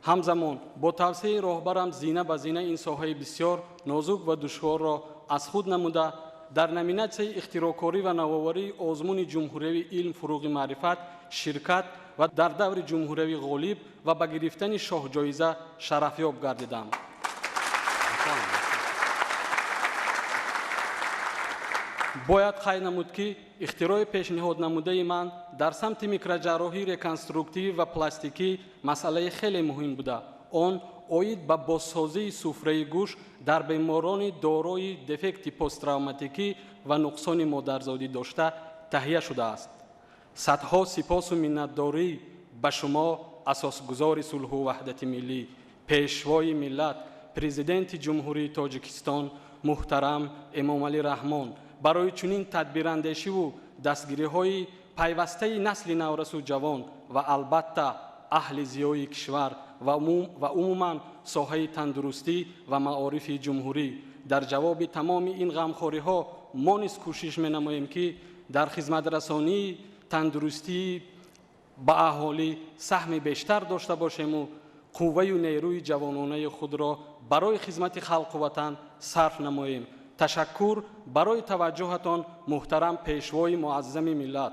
ҳамзамон бо тавсияи роҳбарам зина ба зина ин соҳаи бисёр нозук ва душворро аз худ намуда, дар номинатсияи ихтироъкорӣ ва навоварии озмуни ҷумҳуриявии илм фуруғи маърифат ширкат ва дар даври ҷумҳуриявӣ ғолиб ва ба гирифтани шоҳҷоиза шарафёб гардидам. Бояд қайд намуд, ки ихтирои пешниҳод намудаи ман дар самти микроҷарроҳӣ, реконструктивӣ ва пластикӣ масъалаи хеле муҳим буда. Он оид ба бозсозии суфраи гӯш дар беморони дорои дефекти посттравматикӣ ва нуқсони модарзодӣ дошта таҳия шудааст. Садҳо сипосу миннатдорӣ ба шумо, асосгузори сулҳу ваҳдати миллӣ, пешвои миллат, Президенти Ҷумҳурии Тоҷикистон муҳтарам Эмомалӣ Раҳмон, барои чунин тадбирандешиву дастгириҳои пайвастаи насли наврасу ҷавон ва албатта аҳли зиёи кишвар ва умуман соҳаи тандурустӣ ва маорифи ҷумҳурӣ. Дар ҷавоби тамоми ин ғамхориҳо мо низ кӯшиш менамоем, ки дар хизматрасонии тандурустӣ ба аҳолӣ саҳми бештар дошта бошему қувваю нерӯи ҷавононаи худро барои хизмати халқу ватан сарф намоем. Ташаккур барои таваҷҷӯҳатон, муҳтарам пешвои муаззами миллат.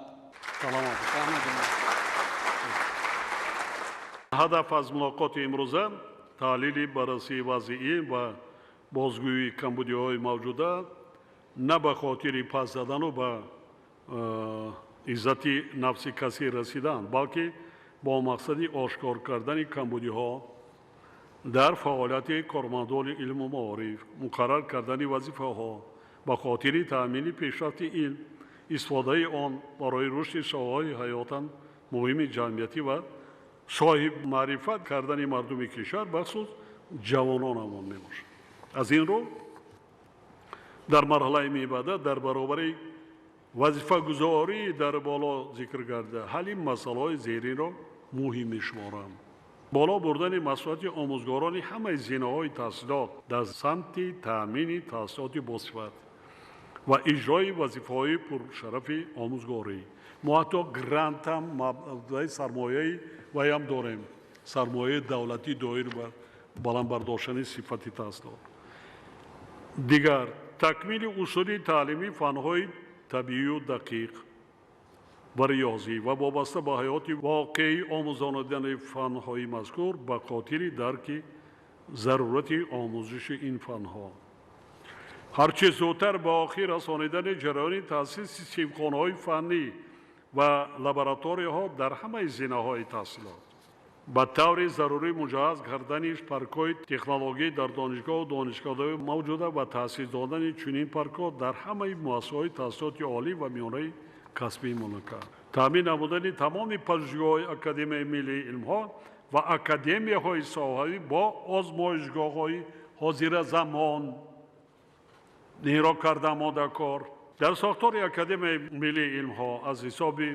Ҳадаф аз мулоқоти имрӯза таҳлили баррасии вазъи илм ва бозгӯии камбудиҳои мавҷуда на ба хотири пас задану ба иззати нафси касӣ расидан, балки бо мақсади ошкор кардани камбудиҳо дар фаъолияти кормандони илму маориф, муқаррар кардани вазифаҳо ба хотири таъмини пешрафти илм, истифодаи он барои рушди соҳаҳои ҳаётан муҳими ҷамъиятӣ ва соҳибмаърифат кардани мардуми кишвар, бахусус ҷавононамон мебошад. Аз ин рӯ дар марҳалаи мебаъда дар баробари вазифагузорӣ дар боло зикр карда ҳалли масъалаҳои зеринро муҳим мешуморам. Боло бурдани масъулияти омӯзгорони ҳамаи зинаҳои таҳсилот дар самти таъмини таҳсилоти босифат ва иҷрои вазифаҳои пуршарафи омӯзгорӣ. Мо ҳатто грантам мабдаи сармояи ваям дорем, сармояи давлатӣ доир ба баланд бардоштани сифати таҳсилот. Дигар такмили усули таълимии фанҳои табиию дақиқ ва риёзӣ ва вобаста ба ҳаёти воқеӣ омӯзонидани фанҳои мазкур ба хотири дарки зарурати омӯзиши ин фанҳо. Ҳарчи зудтар ба охир расонидани ҷараёни таъсиси синфхонаҳои фаннӣ ва лабораторияҳо дар ҳамаи зинаҳои таҳсилот. Ба таври зарурӣ муҷаҳҳаз кардани паркҳои технологӣ дар донишгоҳу донишкадаҳои мавҷуда ва таъсис додани чунин паркҳо дар ҳамаи муассисаҳои таҳсилоти олӣ ва миёнаи касбии мамлакат. Таъмин намудани тамоми пажӯҳишгоҳҳои Академияи миллии илмҳо ва академияҳои соҳавӣ бо озмоишгоҳҳои ҳозиразамон ниро карда омодакор. Дар сохтори Академияи миллии илмҳо аз ҳисоби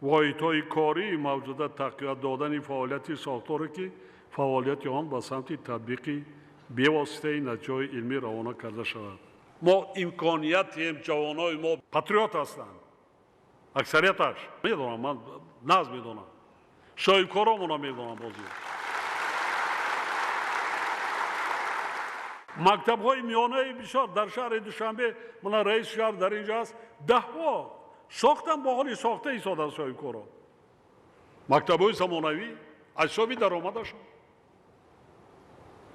воҳидҳои кории мавҷуда тақвият додани фаъолияти сохторе ки фаъолияти он ба самти татбиқи бевоситаи натиҷаҳои илмӣ равона карда шавад. Мо имкониятем, ҷавонои мо патриот ҳастанд. Аксарияташ медонам, ман наз медонам. Соҳибкоромона медонам бозӣ. Мактабҳои миёнаи бисёр дар шаҳри Душанбе, мана раиси шаҳр дар инҷо аст, даҳҳо сохтан бо ҳоли сохта истодан соҳибкорон. Мактабҳои замонавӣ аз ҳисоби даромадашон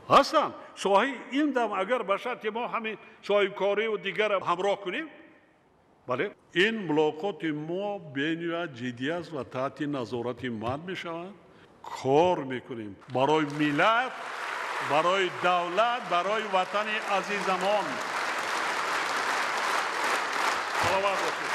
ҳастанд. Соҳаи илм дам агар ба шарти мо ҳамин соҳибкориву дигарро ҳамроҳ кунем, бале, ин мулоқоти мо бениҳоят ҷиддӣ аст ва таҳти назорати ман мешавад. Кор мекунем барои миллат, барои давлат, барои ватани азизамон. Саломат бошед.